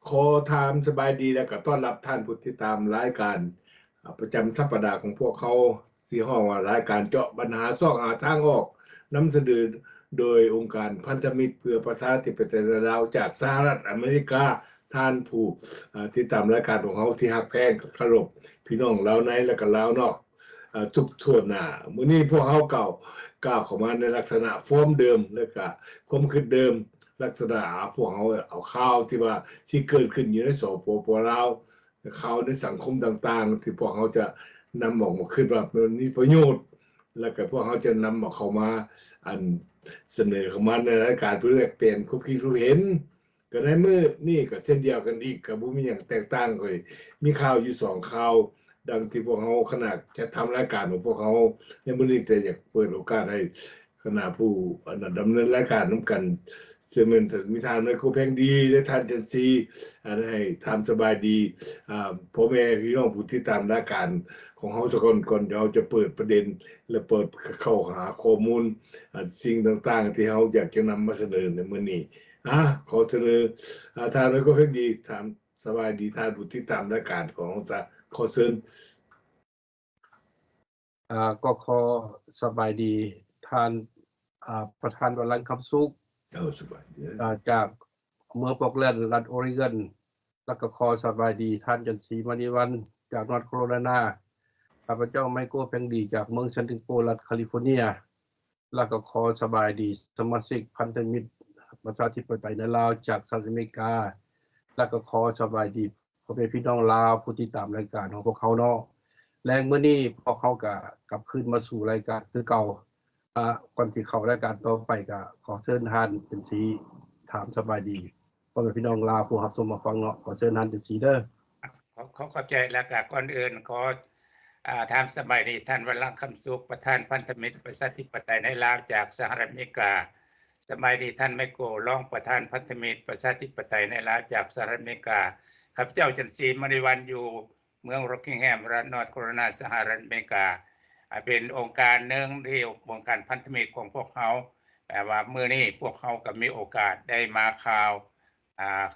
ຂໍຖາມສະບາຍດີ ແລະກໍຕ້ອນຮັບທ່ານຜູ້ຕິດຕາມລາຍການ ອາ ປະຈຳສັບປະດາຂອງພວກເຮົາ ທີ່ຮ້ອງວ່າລາຍການເຈາະບັນຫາຊອກຫາທາງອອກ ນຳສະເໜີໂດຍອົງການພັນທະມິດເພື່ອປະຊາທິປະໄຕໃນລາວ ຈາກສະຫະລັດອາເມລິກາ. ທ່ານຜູ້ ອາ ຕິດຕາມລາຍການຂອງເຮົາທີ່ຮັກແພງເຄົາລົບ ພີ່ນ້ອງລາວໃນ ແລະກໍລາວນອກ ອາ ທຸກທົ່ວໜ້າ. ມື້ນີ້ພວກເຮົາກ່າວ ກ່າວເຂົ້າມາໃນລັກສະນະຟອມເດີມ ແລະກະຄວາມຄິດເດີມ ລັກສະນະ ອາ ພວກເຮົາເອົາຂ່າວທີ່ວ່າ ທີ່ເກີດຂຶ້ນຢູ່ໃນ ສປປ ລາວ ຂ່າວໃນສັງຄົມຕ່າງໆ ທີ່ພວກເຮົາຈະນຳອອກມາ ຄິດວ່າມັນມີປະໂຫຍດ ແລະກະພວກເຮົາຈະນຳເອົາເຂົ້າມາ ອັນ ສະເໜີເຂົ້າມາໃນລາຍການເພື່ອແລກປ່ຽນຄວາມຄິດຄວາມເຫັນ. ກໍໃນມື້ນີ້ກໍເຊັ່ນດຽວກັນອີກ ກໍບໍ່ມີຫຍັງແຕກຕ່າງ ກໍມີຂ່າວຢູ່ສອງຂ່າວ ດັ່ງທີ່ພວກເຮົາ ຄະນະຈັດທຳລາຍການຂອງພວກເຮົາໃນມື້ນີ້ ກໍຢາກເປີດໂອກາດໃຫ້ຄະນະຜູ້ ອັນ ດຳເນີນລາຍການນຳກັນ ເຊິ່ງແມ່ນມີທ່ານໄມໂຄແພງດີ ແລະ ທ່ານຈັນຊີ ອັນ ໃຫ້ຖາມສະບາຍດີ ອາ ພໍ່ແມ່ພີ່ນ້ອງຜູ້ຕິດຕາມລາຍການຂອງເຮົາສາກ່ອນ ກ່ອນທີ່ເຮົາຈະເປີດປະເດັນ ແລະ ເປີດເຂົ້າຫາຂໍ້ມູນ ອາ ສິ່ງຕ່າງໆ ທີ່ເຮົາຢາກຈະນຳມາສະເໜີໃນມື້ນີ້. ອາ ຂໍສະເໜີ ອາ ທ່ານໄມໂຄແພງດີ ຖາມສະບາຍດີທ່ານຜູ້ຕິດຕາມລາຍການຂອງເຮົາຊະ ຂໍເຊີນ. ອາ ກໍຂໍສະບາຍດີທ່ານ ອາ ປະທານວັນລັງຄຳສຸກ ເອີ ສະບາຍດີ ອາ ຈາກເມືອງໂປກແລນ ລັດໂອຣິກອນ ແລ້ວກໍຂໍສະບາຍດີທ່ານຈັນສີ ມະນີວັນ ຈາກນອດໂຄໂຣໄລນາ. ຂ້າພະເຈົ້າໄມໂກ ແພງດີ ຈາກເມືອງຊານດິເອໂກ ລັດຄາລິຟໍເນຍ ແລ້ວກໍຂໍສະບາຍດີສະມາຊິກພັນທະມິດປະຊາທິປະໄຕໃນລາວ ຈາກສະຫະລັດອາເມລິກາ ແລ້ວກໍຂໍສະບາຍດີພໍ່ແມ່ພີ່ນ້ອງລາວຜູ້ຕິດຕາມລາຍການຂອງພວກເຮົາເນາະ. ແລງມື້ນີ້ພວກເຮົາກໍກັບຄືນມາສູ່ລາຍການຄືເກົ່າ. ອາ ກ່ອນທີ່ເຂົ້າລາຍການຕໍ່ໄປ ກໍຂໍເຊີນທ່ານເປັນສີຖາມສະບາຍດີພໍ່ແມ່ພີ່ນ້ອງລາວຜູ້ຮັບຊົມຮັບຟັງເນາະ. ຂໍເຊີນທ່ານເປັນສີເດີ. ຂໍ ຂໍຂອບໃຈ ແລ້ວກໍກ່ອນອື່ນຂໍ ອາ ຖາມສະບາຍດີທ່ານ ວັນລັງ ຄຳສຸກ ປະທານພັນທະມິດປະຊາທິປະໄຕໃນລາວ ຈາກສະຫະລັດອາເມລິກາ. ສະບາຍດີທ່ານ ໄມໂກ ລອງປະທານພັນທະມິດປະຊາທິປະໄຕໃນລາວ ຈາກສະຫະລັດອາເມລິກາ. ຂ້າພະເຈົ້າ ຈັນສີ ມະນີວັນ ຢູ່ ເມືອງ Rockingham ລັດ North Carolina ສະຫະລັດອາເມລິກາ ອາ ເປັນອົງການໜຶ່ງທີ່ອົງການພັນທະມິດຂອງພວກເຮົາ ແປວ່າມື້ນີ້ພວກເຮົາກໍມີໂອກາດໄດ້ມາຂ່າວ ອາ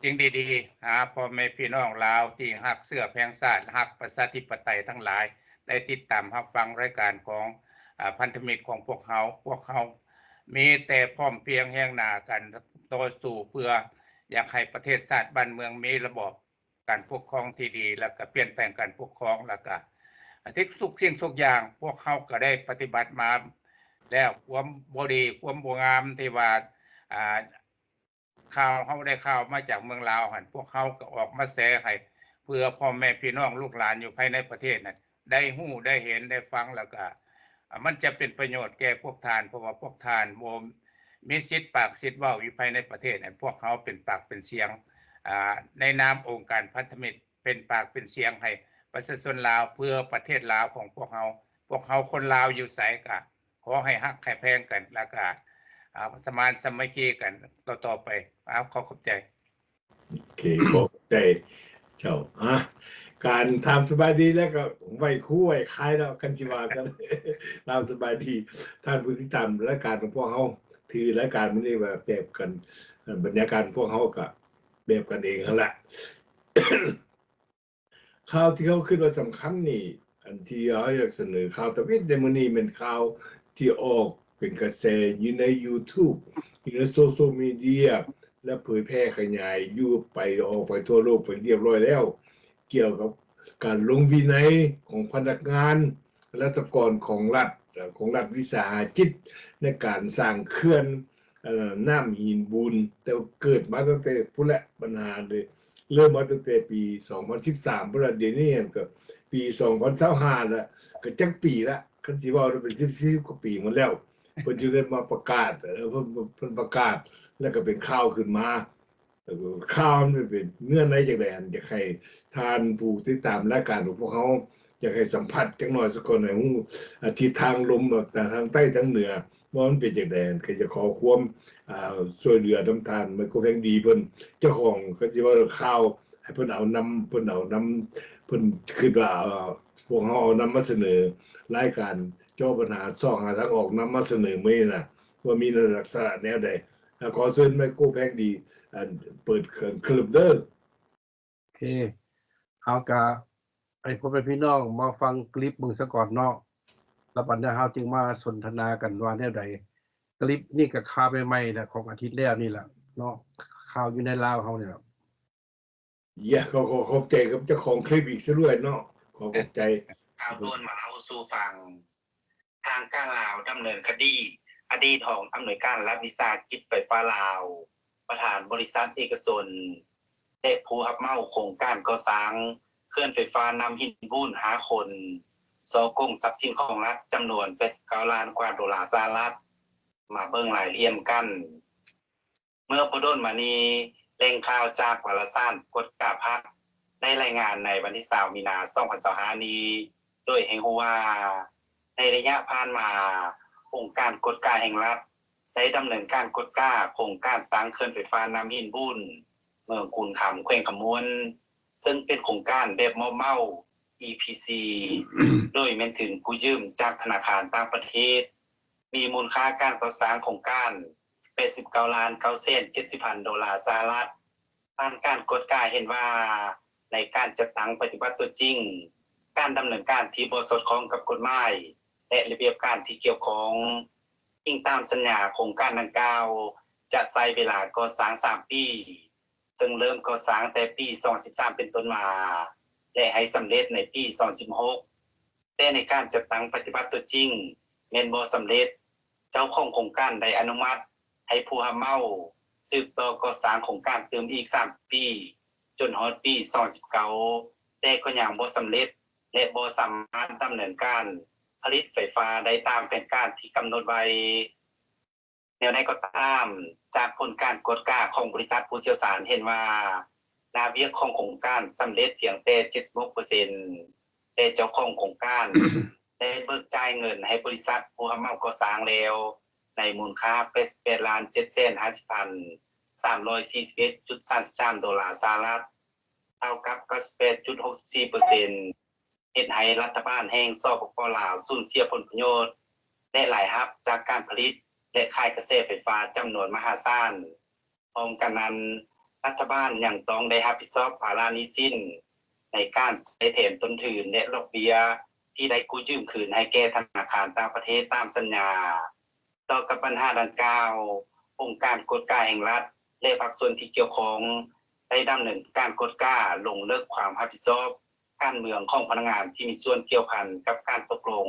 ສິ່ງດີໆ ຫາພໍ່ແມ່ພີ່ນ້ອງລາວທີ່ຮັກເຊື້ອແພງຊາດ ຮັກປະຊາທິປະໄຕທັງຫຼາຍ ໄດ້ຕິດຕາມຮັບຟັງລາຍການຂອງ ອາ ພັນທະມິດຂອງພວກເຮົາ. ພວກເຮົາມີແຕ່ພ້ອມພຽງຮຽງໜ້າກັນຕໍ່ສູ້ ເພື່ອຢາກໃຫ້ປະເທດຊາດບ້ານເມືອງມີລະບອບ ການປົກຄອງທີ່ດີ ແລ້ວກະປ່ຽນແປງການປົກຄອງ ແລ້ວກະ ອາ ທຸກສິ່ງທຸກຢ່າງ ພວກເຮົາກະໄດ້ປະຕິບັດມາແລ້ວ. ຄວາມບໍ່ດີ ຄວາມບໍ່ງາມທີ່ວ່າ ອາ ຂ່າວເຮົາໄດ້ຂ່າວມາຈາກເມືອງລາວຫັ້ນ ພວກເຮົາກະອອກມາແຊໃຫ້ ເພື່ອພໍ່ແມ່ພີ່ນ້ອງລູກຫຼານຢູ່ພາຍໃນປະເທດນັ້ນ ໄດ້ຮູ້ ໄດ້ເຫັນ ໄດ້ຟັງ ແລ້ວກະ ອາ ມັນຈະເປັນປະໂຫຍດແກ່ພວກທ່ານ ເພາະວ່າພວກທ່ານບໍ່ມີສິດປາກສິດເວົ້າຢູ່ພາຍໃນປະເທດ. ອັນພວກເຮົາເປັນປາກເປັນສຽງ ອາ ໃນນາມອົງການພັນທະມິດ ເປັນປາກເປັນສຽງໃຫ້ປະຊາຊົນລາວ ເພື່ອປະເທດລາວຂອງພວກເຮົາ. ພວກເຮົາຄົນລາວຢູ່ໃສກະຂໍໃຫ້ຮັກໃຫ້ແພງກັນ ແລ້ວກະ ອາ ສະມານສາມັກຄີກັນຕໍ່ໆໄປ. ອາ ຂໍຂອບໃຈ. ໂອເຄ ຂໍຂອບໃຈເຈົ້າ. ອາ ການຖາມສະບາຍດີແລ້ວກໍໄຫວ້ຄູໄຫວ້ຄາຍເນາະ ຄັນຊິວ່າກັນ. ຖາມສະບາຍດີທ່ານຜູ້ຕິດຕາມລາຍການຂອງພວກເຮົາ ຖືລາຍການມື້ນີ້ວ່າແບບກັນ ບັນຍາກາດຂອງພວກເຮົາກໍແບບກັນເອງຫັ້ນລະ. ຂ່າວທີ່ເຮົາຄິດວ່າສຳຄັນນີ້ ອັນທີ່ເຮົາຢາກສະເໜີຂ່າວທຳອິດໃນມື້ນີ້ ແມ່ນຂ່າວທີ່ອອກເປັນກະແສຢູ່ໃນ YouTube ຢູ່ໃນໂຊຊຽວມີເດຍ ແລະ ເຜີຍແຜ່ຂະຫຍາຍຢູ່ໄປ ອອກໄປທົ່ວໂລກເປັນທີ່ຮຽບຮ້ອຍແລ້ວ ກ່ຽວກັບການລົງວິໄນຂອງພະນັກງານລັດຖະກອນຂອງລັດ ຂອງລັດວິສາຫະກິດ ໃນການສ້າງເຂື່ອນ ເອີ ນ້ຳຫີນບູນ ແຕ່ເກີດມາຕັ້ງແຕ່ພຸ້ນແຫຼະ ບັນຫາເລີຍ ເລີ່ມມາຕັ້ງແຕ່ປີສອງພັນສິບສາມພຸ້ນລະ ດຽວນີ້ຫັ້ນກໍປີສອງພັນຊາວຫ້າລະ ກໍຈັກປີລະ ຄັນຊິເວົ້າລະເປັນສິບ ສີ່ສິບກວ່າປີໝົດແລ້ວ ເພິ່ນຈຶ່ງໄດ້ມາປະກາດ ເອີ ເພິ່ນ ເພິ່ນປະກາດ ແລ້ວກໍເປັນຂ່າວຂຶ້ນມາ. ຂ່າວມັນເປັນເນື້ອໃນຈັ່ງໃດ ອັນຢາກໃຫ້ທ່ານຜູ້ຕິດຕາມລາຍການຂອງພວກເຮົາ ຢາກໃຫ້ສຳຜັດຈັກໜ້ອຍສາກ່ອນ ໃຫ້ຮູ້ ອາ ທິດທາງລົມ ອາ ທາງໃຕ້ທາງເໜືອ ວ່າມັນເປັນຈັ່ງໃດ ກໍຈະຂໍຄວາມ ອາ ຊ່ວຍເຫຼືອນຳທ່ານໄມໂຄແພງດີເພິ່ນ ເຈົ້າຂອງ ຄັນຊິເວົ້າເລື່ອງຂ່າວ ໃຫ້ເພິ່ນເອົານຳ ເພິ່ນເອົານຳ ເພິ່ນຄິດວ່າ ເອີ ພວກເຮົາເອົານຳມາສະເໜີ ລາຍການເຈາະບັນຫາຊອກຫາທາງອອກ ນຳມາສະເໜີມື້ນີ້ນະ ວ່າມີໃນລັກສະນະແນວໃດ. ກໍຂໍເຊີນໄມໂຄຣແພງດີ ອັນ ເປີດເຄື່ອງເຄີລິບເດີ. ໂອເຄ ເຮົາກະໃຫ້ພໍ່ແມ່ພີ່ນ້ອງມາຟັງຄລິບເບິ່ງສາກ່ອນເນາະ ແລ້ວບັດນີ້ເຮົາຈຶ່ງມາສົນທະນາກັນວ່າແນວໃດ. ຄລິບນີ້ກະຂ່າວໃໝ່ໆນະ ຂອງອາທິດແລ້ວນີ້ລະເນາະ ຂ່າວຢູ່ໃນລາວເຮົານີ້ລະ. ຢາ ຂໍ ຂໍຂອບໃຈກັບເຈົ້າຂອງຄລິບອີກຊະດ້ວຍເນາະ ຂໍຂອບໃຈ. ຂ່າວດ່ວນມາເລົ່າສູ່ຟັງ. ທາງການລາວດຳເນີນຄະດີ ອະດີດຮອງອຳນວຍການລັດວິສາຫະກິດໄຟຟ້າລາວ, ປະທານບໍລິສັດເອກະຊົນ ແລະ ຜູ້ຮັບເໝົາໂຄງການກໍ່ສ້າງເຂື່ອນໄຟຟ້ານ້ຳຫີນບູນ ຫ້າຄົນ, ສໍ້ໂກງຊັບສິນຂອງລັດຈຳນວນແປດສິບເກົ້າລ້ານກວ່າໂດລາສະຫະລັດ. ມາເບິ່ງລາຍລະອຽດນຳກັນ. ເມື່ອບໍ່ດົນມານີ້, ແຫຼ່ງຂ່າວຈາກວາລະສານກວດກາພັກ ໄດ້ລາຍງານໃນວັນທີຊາວ ມີນາ ສອງພັນຊາວຫ້ານີ້ ໂດຍໃຫ້ຮູ້ວ່າ ໃນໄລຍະຜ່ານມາ, ອົງການກວດກາແຫ່ງລັດ ໄດ້ດຳເນີນການກວດກາໂຄງການສ້າງເຂື່ອນໄຟຟ້ານ້ຳຫີນບູນ ເມືອງຄູນຄຳ ແຂວງຄຳມ່ວນ, ເຊິ່ງເປັນໂຄງການແບບມອບເໝົາ ອີ ພີ ຊີ ໂດຍແມ່ນທຶນກູ້ຢືມຈາກທະນາຄານຕ່າງປະເທດ, ມີມູນຄ່າການກໍ່ສ້າງໂຄງການ ແປດສິບເກົ້າລ້ານເກົ້າແສນເຈັດສິບພັນໂດລາສະຫະລັດ. ຜ່ານການກວດກາເຫັນວ່າ ໃນການຈັດຕັ້ງປະຕິບັດຕົວຈິງ, ການດຳເນີນການທີ່ບໍ່ສອດຄ່ອງກັບກົດໝາຍ ແລະ ລະບຽບການທີ່ກ່ຽວຂ້ອງ. ອີງຕາມສັນຍາ, ໂຄງການດັ່ງກ່າວຈະໃຊ້ເວລາກໍ່ສ້າງສາມປີ, ເຊິ່ງເລີ່ມກໍ່ສ້າງແຕ່ປີສອງພັນສິບສາມເປັນຕົ້ນມາ ແລະ ໃຫ້ສຳເລັດໃນປີສອງພັນສິບຫົກ. ແຕ່ໃນການຈັດຕັ້ງປະຕິບັດຕົວຈິງແມ່ນບໍ່ສຳເລັດ, ເຈົ້າຂອງໂຄງການໄດ້ອະນຸມັດໃຫ້ຜູ້ຮັບເໝົາສືບຕໍ່ກໍ່ສ້າງໂຄງການຕື່ມອີກສາມປີ ຈົນຮອດປີສອງພັນສິບເກົ້າ ແຕ່ກໍຍັງບໍ່ສຳເລັດ ແລະ ບໍ່ສາມາດດຳເນີນການຜະລິດໄຟຟ້າໄດ້ຕາມແຜນການທີ່ກຳນົດໄວ້. ແນວໃດກໍຕາມ, ຈາກຜົນການກວດກາຂອງບໍລິສັດຜູ້ຊ່ຽວຊານເຫັນວ່າ ໜ້າວຽກຂອງໂຄງການສຳເລັດພຽງແຕ່ເຈັດສິບຫົກເປີເຊັນ, ແຕ່ເຈົ້າຂອງໂຄງການໄດ້ເບີກຈ່າຍເງິນໃຫ້ບໍລິສັດຜູ້ຮັບເໝົາກໍ່ສ້າງແລ້ວ ໃນມູນຄ່າແປດສິບແປດລ້ານເຈັດແສນຫ້າສິບພັນສາມຮ້ອຍສີ່ສິບເອັດຈຸດສາມສິບສາມໂດລາສະຫະລັດ, ເທົ່າກັບເກົ້າສິບແປດຈຸດຫົກສິບສີ່ເປີເຊັນ. ເຮັດໃຫ້ລັດຖະບານແຫ່ງ ສປປ ລາວ ສູນເສຍຜົນປະໂຫຍດ ແລະ ລາຍຮັບຈາກການຜະລິດ ແລະ ຂາຍກະແສໄຟຟ້າຈຳນວນມະຫາສານ. ພ້ອມກັນນັ້ນ, ລັດຖະບານຍັງຕ້ອງໄດ້ຮັບຜິດຊອບພາລະໜີ້ສິນໃນການໃຊ້ແທນຕົ້ນທຶນ ແລະ ດອກເບ້ຍທີ່ໄດ້ກູ້ຢືມຄືນໃຫ້ແກ່ທະນາຄານຕ່າງປະເທດຕາມສັນຍາ. ຕໍ່ກັບບັນຫາດັ່ງກ່າວ, ອົງການກວດກາແຫ່ງລັດ ແລະ ພາກສ່ວນທີ່ກ່ຽວຂ້ອງ ໄດ້ດຳເນີນການກວດກາລົງເລິກຄວາມຮັບຜິດຊອບ ການເມືອງຂອງພະນັກງານທີ່ມີສ່ວນກ່ຽວພັນກັບການຕົກລົງ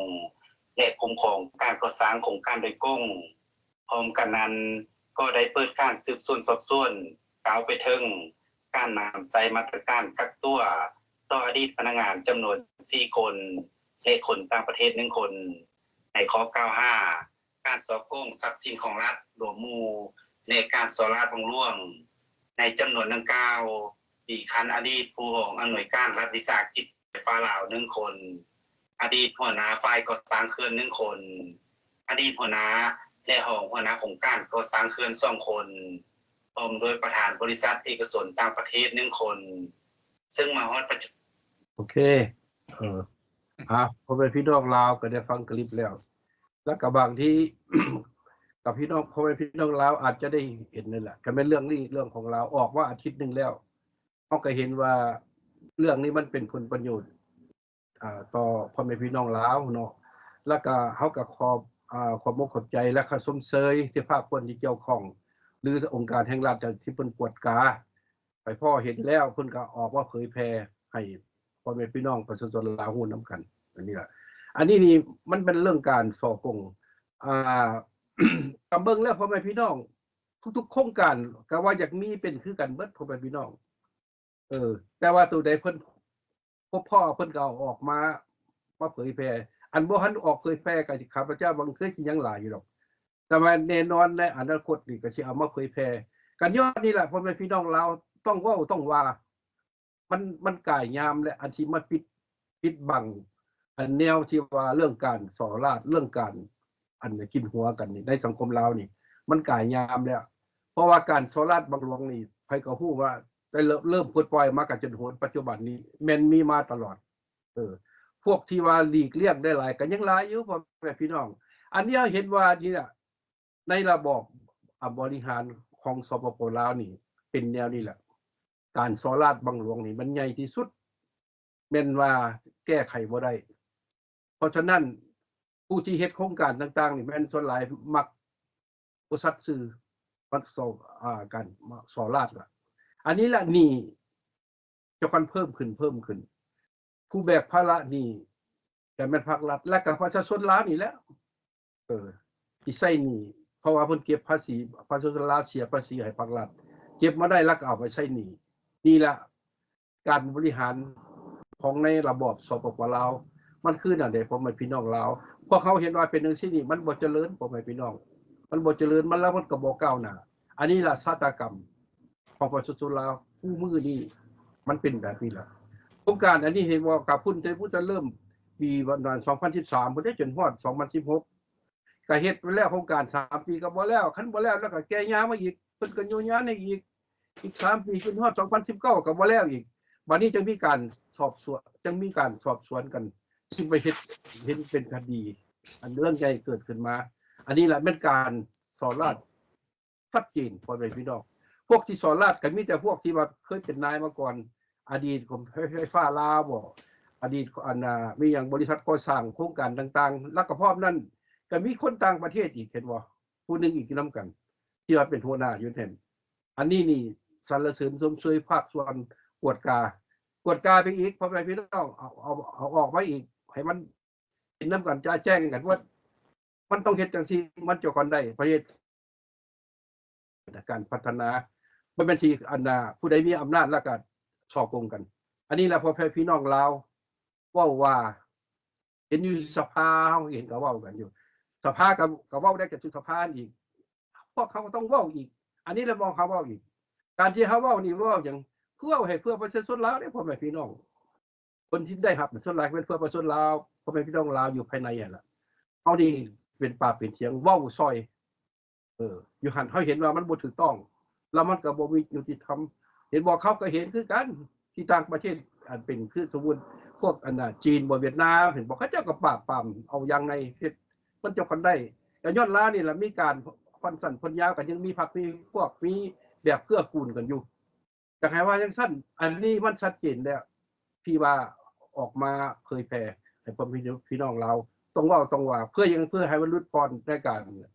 ແລະ ຄຸ້ມຄອງການກໍ່ສ້າງໂຄງການໂດຍກົງ. ພ້ອມກັນນັ້ນ, ກໍໄດ້ເປີດການສືບສວນສອບສວນ ກ້າວໄປເຖິງການນຳໃຊ້ມາດຕະການກັກຕົວຕໍ່ອະດີດພະນັກງານຈຳນວນສີ່ຄົນ ແລະ ຄົນຕ່າງປະເທດໜຶ່ງຄົນ ໃນຂໍ້ກ່າວຫາ ການສໍ້ໂກງຊັບສິນຂອງລັດລວມໝູ່ ແລະ ການສໍ້ລາດບັງຫຼວງ. ໃນຈຳນວນດັ່ງກ່າວ ມີຂັ້ນອະດີດຜູ້ຮອງອຳນວຍການລັດວິສາຫະກິດໄຟຟ້າລາວໜຶ່ງຄົນ, ອະດີດຫົວໜ້າຝ່າຍກໍ່ສ້າງເຂື່ອນໜຶ່ງຄົນ, ອະດີດຫົວໜ້າ ແລະ ຮອງຫົວໜ້າໂຄງການກໍ່ສ້າງເຂື່ອນສອງຄົນ, ພ້ອມດ້ວຍປະທານບໍລິສັດເອກະຊົນຕ່າງປະເທດໜຶ່ງຄົນ, ເຊິ່ງມາຮອດປັດຈຸ ໂອເຄ ເອີ ອ່າ ພໍ່ແມ່ພີ່ນ້ອງລາວກໍໄດ້ຟັງຄລິບແລ້ວ ແລ້ວກໍບາງທີ ກັບພີ່ນ້ອງ ພໍ່ແມ່ພີ່ນ້ອງລາວອາດຈະໄດ້ເຫັນນັ້ນແຫຼະ ກໍແມ່ນເລື່ອງນີ້ ເລື່ອງຂອງລາວອອກມາອາທິດໜຶ່ງແລ້ວ ເຮົາກໍເຫັນວ່າເລື່ອງນີ້ມັນເປັນຜົນປະໂຫຍດ ອ່າ ຕໍ່ພໍ່ແມ່ພີ່ນ້ອງລາວເນາະ ແລ້ວກໍເຮົາກໍຂອບ ອ່າ ຂອບອົກຂອບໃຈ ແລະ ກໍຊົມເຊີຍທີ່ພາກສ່ວນທີ່ກ່ຽວຂ້ອງ ຫຼື ອົງການແຫ່ງລັດທີ່ເພິ່ນກວດກາ ໄປພໍ້ເຫັນແລ້ວ ເພິ່ນກໍອອກມາເຜີຍແຜ່ໃຫ້ພໍ່ແມ່ພີ່ນ້ອງປະຊາຊົນລາວຮູ້ນຳກັນ ອັນນີ້ລະ ອັນນີ້ນີ້ມັນເປັນເລື່ອງການສໍ້ໂກງ ອ່າ ກໍເບິ່ງແລ້ວພໍ່ແມ່ພີ່ນ້ອງ ທຸກໆໂຄງການກໍວ່າຢາກມີເປັນຄືກັນເບິດພໍ່ແມ່ພີ່ນ້ອງ ເອີ ແຕ່ວ່າໂຕໃດເພິ່ນພົບພໍ້ ເພິ່ນກໍເອົາອອກມາ ມາເຜີຍແຜ່ ອັນບໍ່ທັນອອກເຜີຍແຜ່ກໍຊິ ຂ້າພະເຈົ້າວ່າຄືຊິຍັງຫຼາຍຢູ່ດອກ ແຕ່ວ່າແນ່ນອນໃນອະນາຄົດນີ້ກໍຊິເອົາມາເຜີຍແຜ່ກັນ ຍ້ອນນີ້ລະ ພໍ່ແມ່ພີ່ນ້ອງລາວ ຕ້ອງເວົ້າຕ້ອງວ່າ ມັນ ມັນກາຍຍາມແລ້ວ ອັນທີ່ມາປິດ ປິດບັງ ອັນແນວທີ່ວ່າເລື່ອງການສໍ້ລາດ ເລື່ອງການ ອັນກິນຫົວກັນນີ້ ໃນສັງຄົມລາວນີ້ ມັນກາຍຍາມແລ້ວ ເພາະວ່າການສໍ້ລາດບັງຫຼວງນີ້ ໃຜກໍຮູ້ວ່າໄດ້ເລີ່ມ ເລີ່ມປົດປ່ອຍມາກໍຈົນຮອດປັດຈຸບັນນີ້ ແມ່ນມີມາຕະຫຼອດ ເອີ ພວກທີ່ວ່າຫຼີກລ່ຽງໄດ້ຫຼາຍກໍຍັງຫຼາຍຢູ່ ພໍ່ແມ່ພີ່ນ້ອງ ອັນນີ້ເຮົາເຫັນວ່ານີ້ລະ ໃນລະບອບ ອາ ບໍລິຫານ ຂອງ ສປປ ລາວນີ້ເປັນແນວນີ້ແຫຼະ. ການສໍ້ລາດບັງຫຼວງນີ້ມັນໃຫຍ່ທີ່ສຸດ ແມ່ນວ່າແກ້ໄຂບໍ່ໄດ້. ເພາະສະນັ້ນ ຜູ້ທີ່ເຮັດໂຄງການຕ່າງໆນີ້ແມ່ນສ່ວນຫຼາຍມັກບໍ່ສັດຊື່ ມັກສໍ້ ອ່າ ການສໍ້ລາດລະ. ອັນນີ້ລະໜີ້ເຈົ້າກັນເພີ່ມຂຶ້ນ ເພີ່ມຂຶ້ນ. ຜູ້ແບກພາລະໜີ້ກະແມ່ນພາກລັດ ແລະກະປະຊາຊົນລາວນີ້ແຫຼະ. ເອີ ທີ່ໃຊ້ໜີ້ ເພາະວ່າເພິ່ນເກັບພາສີ ປະຊາຊົນລາວເສຍພາສີໃຫ້ພາກລັດ ເກັບມາໄດ້ແລ້ວກໍເອົາໄປໃຊ້ໜີ້. ນີ້ລະການບໍລິຫານຂອງໃນລະບອບ ສປປ ລາວ ມັນຄືແນວໃດ ພໍ່ແມ່ພີ່ນ້ອງລາວ? ພວກເຮົາເຫັນວ່າເປັນຈັ່ງຊີ້ນີ້ ມັນບໍ່ຈະເລີນ ພໍ່ແມ່ພີ່ນ້ອງ ມັນບໍ່ຈະເລີນ ມັນ ແລ້ວມັນກໍບໍ່ກ້າວໜ້າ. ອັນນີ້ລະຊະຕາກຳ ຂອງປະຊາຊົນລາວຄູ່ມື້ນີ້ ມັນເປັນແບບນີ້ລະ. ໂຄງການອັນນີ້ເຫັນບໍ່ ກະພຸ້ນ ແຕ່ພຸ້ນ ແຕ່ເລີ່ມປີປະມານສອງພັນສິບສາມພຸ້ນເດ້ ຈົນຮອດສອງພັນສິບຫົກ ກະເຮັດໄປແລ້ວ ໂຄງການສາມປີກະບໍ່ແລ້ວ ຄັນບໍ່ແລ້ວ ແລ້ວກະແກ່ຍາວມາອີກ ເພິ່ນກະໂຍຍາໃຫ້ອີກ ອີກສາມປີ ຈົນຮອດສອງພັນສິບເກົ້າກະບໍ່ແລ້ວອີກ. ບາດນີ້ຈຶ່ງມີການສອບສວນ ຈຶ່ງມີການສອບສວນກັນ ຈຶ່ງໄປເຮັດ ເຫັນເປັນຄະດີ ອັນເລື່ອງໃຫຍ່ເກີດຂຶ້ນມາ. ອັນນີ້ລະແມ່ນການສໍ້ລາດ ຊັດເຈນ ພໍ່ແມ່ພີ່ນ້ອງ. ພວກທີ່ສໍ້ລາດກໍມີແຕ່ພວກທີ່ວ່າເຄີຍເປັນນາຍມາກ່ອນ ອະດີດຂອງໄຟຟ້າລາວບໍ ອະດີດ ອັນ ອາ ມີຫຍັງ ບໍລິສັດກໍ່ສ້າງໂຄງການຕ່າງໆ ແລ້ວກໍພ້ອມນັ້ນກໍມີຄົນຕ່າງປະເທດອີກ ເຫັນບໍ່ ຜູ້ໜຶ່ງອີກຢູ່ນຳກັນ ທີ່ວ່າເປັນຫົວໜ້າຢູ່ນັ້ນ. ອັນນີ້ນີ້ສັນລະເສີນຊົມເຊີຍພາກສ່ວນກວດກາ ກວດກາໄປອີກ ພໍ່ແມ່ພີ່ນ້ອງ ເອົາ ເອົາ ເອົາອອກມາອີກ ໃຫ້ມັນ ເຫັນນຳກັນຈະແຈ້ງກັນວ່າ ມັນຕ້ອງເຮັດຈັ່ງຊີ້ ມັນຈະກ່ອນໄດ້ ປະເທດ ການພັດທະນາ ບໍ່ແມ່ນຊິ ອັນນ່າ ຜູ້ໃດມີອຳນາດແລ້ວກໍສໍ້ໂກງກັນ. ອັນນີ້ລະ ພໍ່ແມ່ພີ່ນ້ອງລາວ ເວົ້າວ່າ ເຫັນຢູ່ສະພາ ເຮົາເຫັນກໍເວົ້າກັນຢູ່ ສະພາກໍ ກໍເວົ້າໄດ້ກັນສູ່ສະພາອີກ ພວກເຮົາກໍຕ້ອງເວົ້າອີກ ອັນນີ້ລະ ໝ່ອງເຮົາເວົ້າອີກ ການທີ່ເຮົາເວົ້ານີ້ເວົ້າຫຍັງ ເພື່ອເວົ້າໃຫ້ເພື່ອປະຊາຊົນລາວເດ້ ພໍ່ແມ່ພີ່ນ້ອງ. ຄົນທີ່ໄດ້ຮັບສ່ວນຫຼາຍແມ່ນເພື່ອປະຊາຊົນລາວ ພໍ່ແມ່ພີ່ນ້ອງລາວຢູ່ພາຍໃນຫັ້ນລະ. ເຮົານີ້ເປັນປາກເປັນສຽງເວົ້າຊ່ອຍ ເອີ ຢູ່ຫັ້ນເຮົາເຫັນວ່າມັນບໍ່ຖືກຕ້ອງ ແລ້ວມັນກໍບໍ່ມີຍຸຕິທຳ. ເຫັນບໍ່ ເຂົາກໍເຫັນຄືກັນ ທີ່ຕ່າງປະເທດ ອັນເປັນຄືສົມມຸດພວກ ອັນນ່າ ຈີນບໍ ຫວຽດນາມ ເຫັນບໍ່ ເຂົາເຈົ້າກໍປາບປາມເອົາຢ່າງໃນເຮັດ ມັນຈະພັນໄດ້ ກໍຍ້ອນລາວນີ້ລະມີການຜ່ອນສັ້ນຜ່ອນຍາວ ກໍຍັງມີພັກມີພວກ ມີແບບເກື້ອກູນກັນຢູ່. ຢາກໃຫ້ວ່າຈັ່ງຊັ້ນ ອັນນີ້ມັນຊັດເຈນແລ້ວ ທີ່ວ່າອອກມາເຜີຍແຜ່ໃຫ້ພໍ່ແມ່ພີ່ນ້ອງລາວ ຕ້ອງເວົ້າຕ້ອງວ່າ ເພື່ອຫຍັງ ເພື່ອໃຫ້ມັນຫຼຸດຜ່ອນໃນການ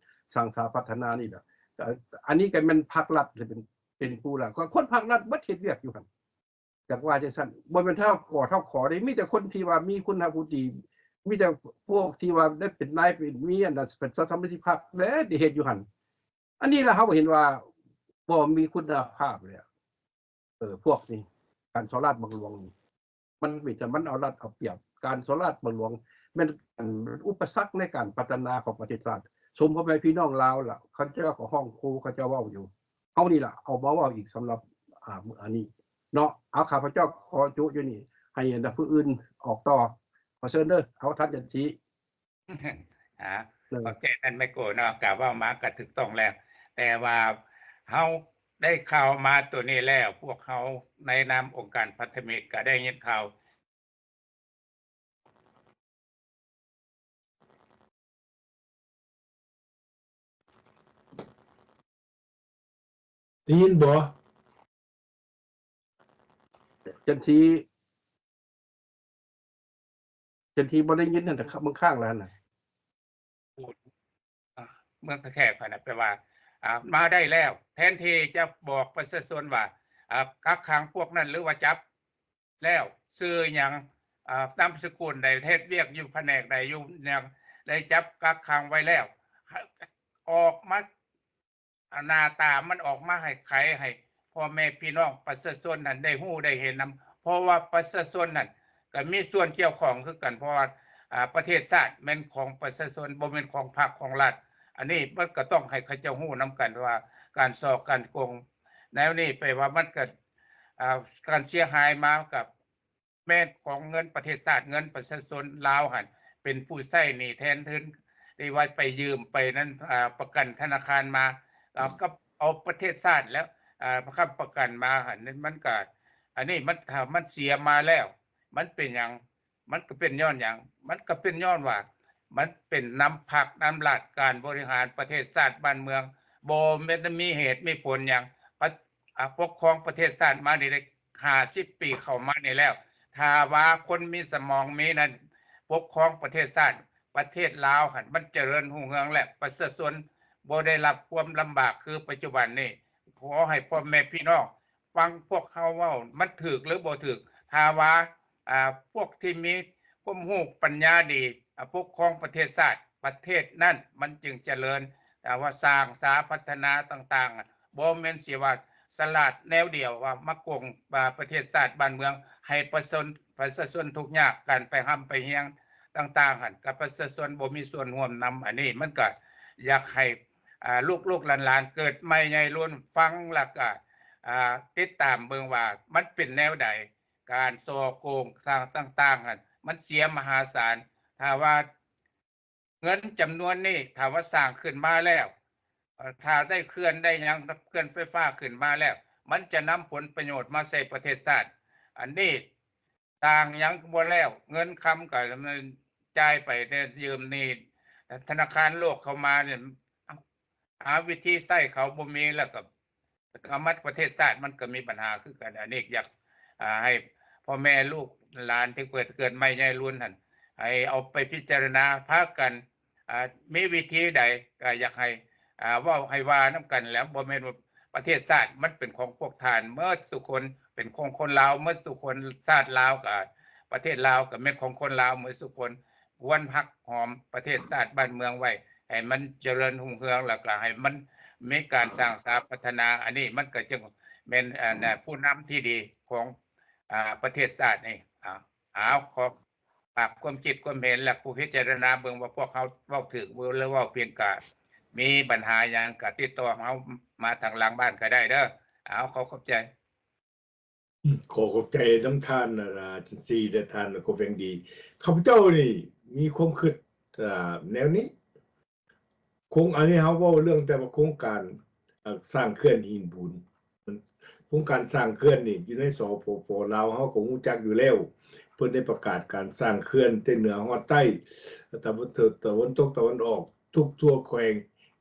ສ້າງສາພັດທະນານີ້ແຫຼະ. ອັນນີ້ກໍແມ່ນພາກລັດເປັນ ເປັນຜູ້ລະ ຄົນພາກລັດເບິດເຮັດວຽກຢູ່ຫັ້ນ ຢາກວ່າຈັ່ງຊັ້ນ ບໍ່ແມ່ນເທົ່າກໍເທົ່າຂໍເດ້ ມີແຕ່ຄົນທີ່ວ່າມີຄຸນນະວຸດດີ ມີແຕ່ພວກທີ່ວ່າໄດ້ເປັນນາຍເປັນ ມີອັນນັ້ນ ເປັນສະມາຊິກພັກແຫຼະ ທີ່ເຮັດຢູ່ຫັ້ນ. ອັນນີ້ລະ ເຮົາເຫັນວ່າບໍ່ມີຄຸນນະພາບແລ້ວ ເອີ ພວກນີ້ ການສໍ້ລາດບັງຫຼວງນີ້ ມັນມີແຕ່ມັນເອົາລັດເອົາປຽບ. ການສໍ້ລາດບັງຫຼວງແມ່ນ ອັນ ອຸປະສັກໃນການພັດທະນາຂອງປະເທດຊາດ. ສົມພໍ່ແມ່ພີ່ນ້ອງລາວລະ ເຂົາເຈົ້າກໍຮ້ອງໂຮ ເຂົາເຈົ້າເວົ້າຢູ່ ເຮົານີ້ລະເອົາມາເວົ້າອີກສຳລັບ ອ່າ ມື້ອັນນີ້ເນາະ. ເອົາ ຂ້າພະເຈົ້າຂໍຈຸຢູ່ນີ້ ໃຫ້ອັນຜູ້ອື່ນອອກຕໍ່. ຂໍເຊີນເດີ ເອົາ ທ່ານຈັນສີ. ອ່າ ເອີ ຂອບໃຈທ່ານໄມໂກເນາະ ກະເວົ້າມາກະຖືກຕ້ອງແລ້ວ ແຕ່ວ່າເຮົາໄດ້ຂ່າວມາໂຕນີ້ແລ້ວ ພວກເຮົາໃນນາມອົງການພັນທະມິດກະໄດ້ຍິນຂ່າວ ໄດ້ຍິນບໍ່? ຈັນທີ ເປັນທີ່ບໍ່ໄດ້ຍິນຫັ້ນ ແຕ່ເມືອງຄ້າງແລ້ວຫັ້ນນະ ເມືອງທ່າແຂກຫັ້ນນະ ແປວ່າ ອ່າ ມາໄດ້ແລ້ວ ແທນທີ່ຈະບອກປະຊາຊົນວ່າ ອ່າ ກັກຂັງພວກນັ້ນ ຫຼືວ່າຈັບແລ້ວ ຊື່ຫຍັງ ອ່າ ນາມສະກຸນໃດ ເຮັດວຽກຢູ່ພະແນກໃດ ຢູ່ຫຍັງ ໄດ້ຈັບກັກຂັງໄວ້ແລ້ວ ອອກມາ ອາ ໜ້າຕາມັນອອກມາໃຫ້ໄຂໃຫ້ພໍ່ແມ່ພີ່ນ້ອງປະຊາຊົນຫັ້ນໄດ້ຮູ້ໄດ້ເຫັນນຳ ເພາະວ່າປະຊາຊົນນັ້ນກໍມີສ່ວນກ່ຽວຂ້ອງຄືກັນ ເພາະວ່າ ອາ ປະເທດຊາດແມ່ນຂອງປະຊາຊົນ ບໍ່ແມ່ນຂອງພັກຂອງລັດ. ອັນນີ້ມັນກໍຕ້ອງໃຫ້ເຂົາເຈົ້າຮູ້ນຳກັນວ່າ ການສໍ້ການໂກງແນວນີ້ ແປວ່າມັນກໍ ອາ ການເສຍຫາຍມາກັບ ແມ່ນຂອງເງິນປະເທດຊາດ ເງິນປະຊາຊົນລາວຫັ້ນ ເປັນຜູ້ໃຊ້ໜີ້ແທນທຶນ ທີ່ວ່າໄປຢືມໄປນັ້ນ ອ່າ ປະກັນທະນາຄານມາ ອ່າ ກັບເອົາປະເທດຊາດແລ້ວ ອ່າ ຄ້ຳປະກັນມາຫັ້ນ ມັນກະ ອັນນີ້ມັນ ຖ້າມັນເສຍມາແລ້ວ ມັນເປັນຫຍັງ? ມັນກະເປັນຍ້ອນຫຍັງ? ມັນກະເປັນຍ້ອນວ່າ ມັນເປັນນຳພັກນຳລັດ ການບໍລິຫານປະເທດຊາດບ້ານເມືອງ ບໍ່ແມ່ນມີເຫດມີຜົນຫຍັງ. ປະ ອາ ປົກຄອງປະເທດຊາດມານີ້ໄດ້ຫ້າສິບປີເຂົ້າມານີ້ແລ້ວ. ຖ້າວ່າຄົນມີສະໝອງມີນັ້ນ ປົກຄອງປະເທດຊາດ, ປະເທດລາວຫັ້ນມັນຈະເລີນຮຸ່ງເຮືອງ ແລະ ປະຊາຊົນບໍ່ໄດ້ຮັບຄວາມລຳບາກຄືປັດຈຸບັນນີ້. ຂໍໃຫ້ພໍ່ແມ່ພີ່ນ້ອງ ຟັງພວກເຮົາເວົ້າ ມັນຖືກຫຼືບໍ່ຖືກ? ຖ້າວ່າ ອາ ພວກທີ່ມີຄວາມຮູ້ປັນຍາດີ ອາ ປົກຄອງປະເທດຊາດ, ປະເທດນັ້ນມັນຈຶ່ງຈະເລີນ. ຖ້າວ່າສ້າງສາພັດທະນາຕ່າງໆ ບໍ່ແມ່ນຊິວ່າສະຫຼາດແນວດຽວວ່າມາໂກງ ອາ ປະເທດຊາດບ້ານເມືອງ ໃຫ້ປະຊາຊົນ ປະຊາຊົນທຸກຍາກ ການໄປຮ່ຳໄປຮຽນຕ່າງໆຫັ້ນ ກັບປະຊາຊົນບໍ່ມີສ່ວນຮ່ວມນຳ. ອັນນີ້ມັນກໍຢາກໃຫ້ ອາ ລູກໆຫຼານໆເກີດໃໝ່ໃຫຍ່ລຸນ ຟັງແລ້ວກໍ ອາ ຕິດຕາມເບິ່ງວ່າມັນເປັນແນວໃດ. ການສໍ້ໂກງຕ່າງໆຫັ້ນ ມັນເສຍມະຫາສານ. ຖ້າວ່າເງິນຈຳນວນນີ້ ຖ້າວ່າສ້າງຂຶ້ນມາແລ້ວ ເອີ ຖ້າໄດ້ເຂື່ອນໄດ້ຫຍັງ ເຂື່ອນໄຟຟ້າຂຶ້ນມາແລ້ວ ມັນຈະນຳຜົນປະໂຫຍດມາໃສ່ປະເທດຊາດ. ອັນນີ້ສ້າງຫຍັງກໍບໍ່ແລ້ວ, ເງິນຄຳກໍຈ່າຍໄປແຕ່ຢືມໜີ້ທະນາຄານໂລກເຂົ້າມານີ້ ຫາວິທີໃຊ້ເຂົາບໍ່ມີ ແລ້ວກໍ ກໍມາປະເທດຊາດມັນກໍມີບັນຫາຄືກັນ. ອັນນີ້ຢາກ ອາ ໃຫ້ພໍ່ແມ່ລູກຫຼານທີ່ເກີດ ເກີດໃໝ່ໃຫຍ່ລຸນຫັ້ນ ໃຫ້ເອົາໄປພິຈາລະນາ ພາກັນ ອາ ມີວິທີໃດ ກໍຢາກໃຫ້ ອາ ເວົ້າໃຫ້ວ່ານຳກັນແຫຼະ. ບໍ່ແມ່ນວ່າປະເທດຊາດມັນເປັນຂອງພວກທ່ານໝົດທຸກຄົນ, ເປັນຂອງຄົນລາວໝົດທຸກຄົນ. ຊາດລາວກໍ ປະເທດລາວກໍແມ່ນຂອງຄົນລາວໝົດທຸກຄົນ. ຄວນຮັກຫອມປະເທດຊາດບ້ານເມືອງໄວ້ ໃຫ້ມັນຈະເລີນຮຸ່ງເຮືອງ ແລ້ວກໍໃຫ້ມັນມີການສ້າງສາພັດທະນາ. ອັນນີ້ມັນກໍຈຶ່ງແມ່ນ ອັນ ຜູ້ນຳທີ່ດີຂອງ ອາ ປະເທດຊາດນີ້. ອາ ເອົາ ຂໍຝາກຄວາມຄິດຄວາມເຫັນ ແລະ ຜູ້ພິຈາລະນາເບິ່ງວ່າພວກເຮົາເວົ້າຖືກ ຫຼື ເວົ້າຜິດ. ກະມີບັນຫາຫຍັງກະຕິດຕໍ່ເຮົາມາທາງຫຼັງບ້ານກໍໄດ້ເດີ. ເອົາ ຂໍຂອບໃຈ. ອືມ ຂໍຂອບໃຈນຳທ່ານ ອາ ຈັນຊີ ແລະ ທ່ານ ກໍແວງດີ. ຂ້າພະເຈົ້ານີ້ມີຄວາມຄິດ ອາ ແນວນີ້. ໂຄງ ອັນນີ້ເຮົາເວົ້າເລື່ອງແຕ່ວ່າໂຄງການ ເອີ ສ້າງເຂື່ອນຫີນບູນ. ໂຄງການສ້າງເຂື່ອນນີ້ຢູ່ໃນ ສປປ ລາວ ເຮົາກໍຮູ້ຈັກຢູ່ແລ້ວ. ເພິ່ນໄດ້ປະກາດການສ້າງເຂື່ອນແຕ່ເໜືອຮອດໃຕ້, ຕາເວັນຕົກ ຕາເວັນອອກ ທຸກທົ່ວແຂວງ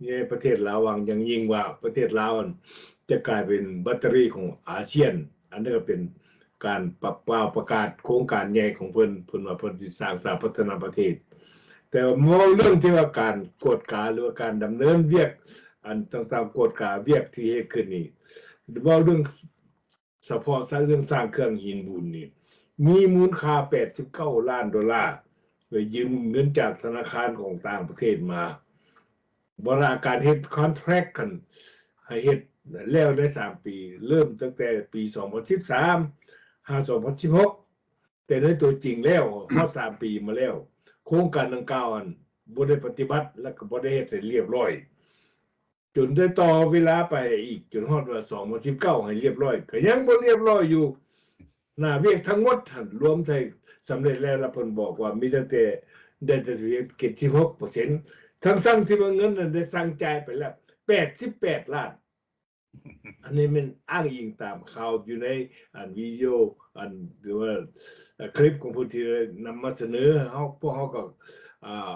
ໃນປະເທດລາວ, ຫວັງຢ່າງຍິ່ງວ່າປະເທດລາວນັ້ນຈະກາຍເປັນແບັດເຕີຣີຂອງອາຊຽນ. ອັນນີ້ກໍເປັນການປະ ກ່າວປະກາດໂຄງການໃຫຍ່ຂອງເພິ່ນ, ເພິ່ນວ່າເພິ່ນຊິສ້າງສາພັດທະນາປະເທດ. ແຕ່ວ່າເວົ້າເລື່ອງທີ່ວ່າການກວດກາ ຫຼືວ່າການດຳເນີນວຽກອັນຕ່າງໆ, ກວດກາວຽກທີ່ເຮັດຂຶ້ນນີ້, ເວົ້າເລື່ອງ ສະເພາະເລື່ອງສ້າງເຂື່ອນຫີນບູນນີ້ ມີມູນຄ່າແປດສິບເກົ້າລ້ານໂດລາ, ໄປຢືມເງິນຈາກທະນາຄານຂອງຕ່າງປະເທດມາ. ເວລາການເຮັດຄອນແທຣັກຫັ້ນ ໃຫ້ເຮັດແລ້ວໃນສາມປີ, ເລີ່ມຕັ້ງແຕ່ປີສອງພັນສິບສາມ ຫາ ສອງພັນສິບຫົກ, ແຕ່ໃນຕົວຈິງແລ້ວຮອດສາມປີມາແລ້ວ, ໂຄງການດັ່ງກ່າວຫັ້ນບໍ່ໄດ້ປະຕິບັດ ແລະ ກໍບໍ່ໄດ້ເຮັດໃຫ້ລຽບລ້ອຍ. ຈົນໄດ້ຕໍ່ເວລາໄປອີກ ຈົນຮອດວ່າສອງພັນສິບເກົ້າໃຫ້ລຽບລ້ອຍ ກໍຍັງບໍ່ລຽບລ້ອຍຢູ່. ໜ້າວຽກທັງໝົດຫັ້ນລວມໃສ່ສຳເລັດແລ້ວ ລະເພິ່ນບອກວ່າມີຕັ້ງແຕ່ ໄດ້ແຕ່ເຈັດສິບຫົກເປີເຊັນ ທັງໆທີ່ວ່າເງິນນັ້ນໄດ້ສັ່ງຈ່າຍໄປແລ້ວແປດສິບແປດລ້ານ. ອັນນີ້ແມ່ນອ້າງອີງຕາມຂ່າວຢູ່ໃນອັນວິດີໂອ ອັນ ຫຼືວ່າ ເອີ ຄລິບຂອງເພິ່ນທີ່ໄດ້ນຳມາສະເໜີ. ເຮົາ ພວກເຮົາກໍ ອາ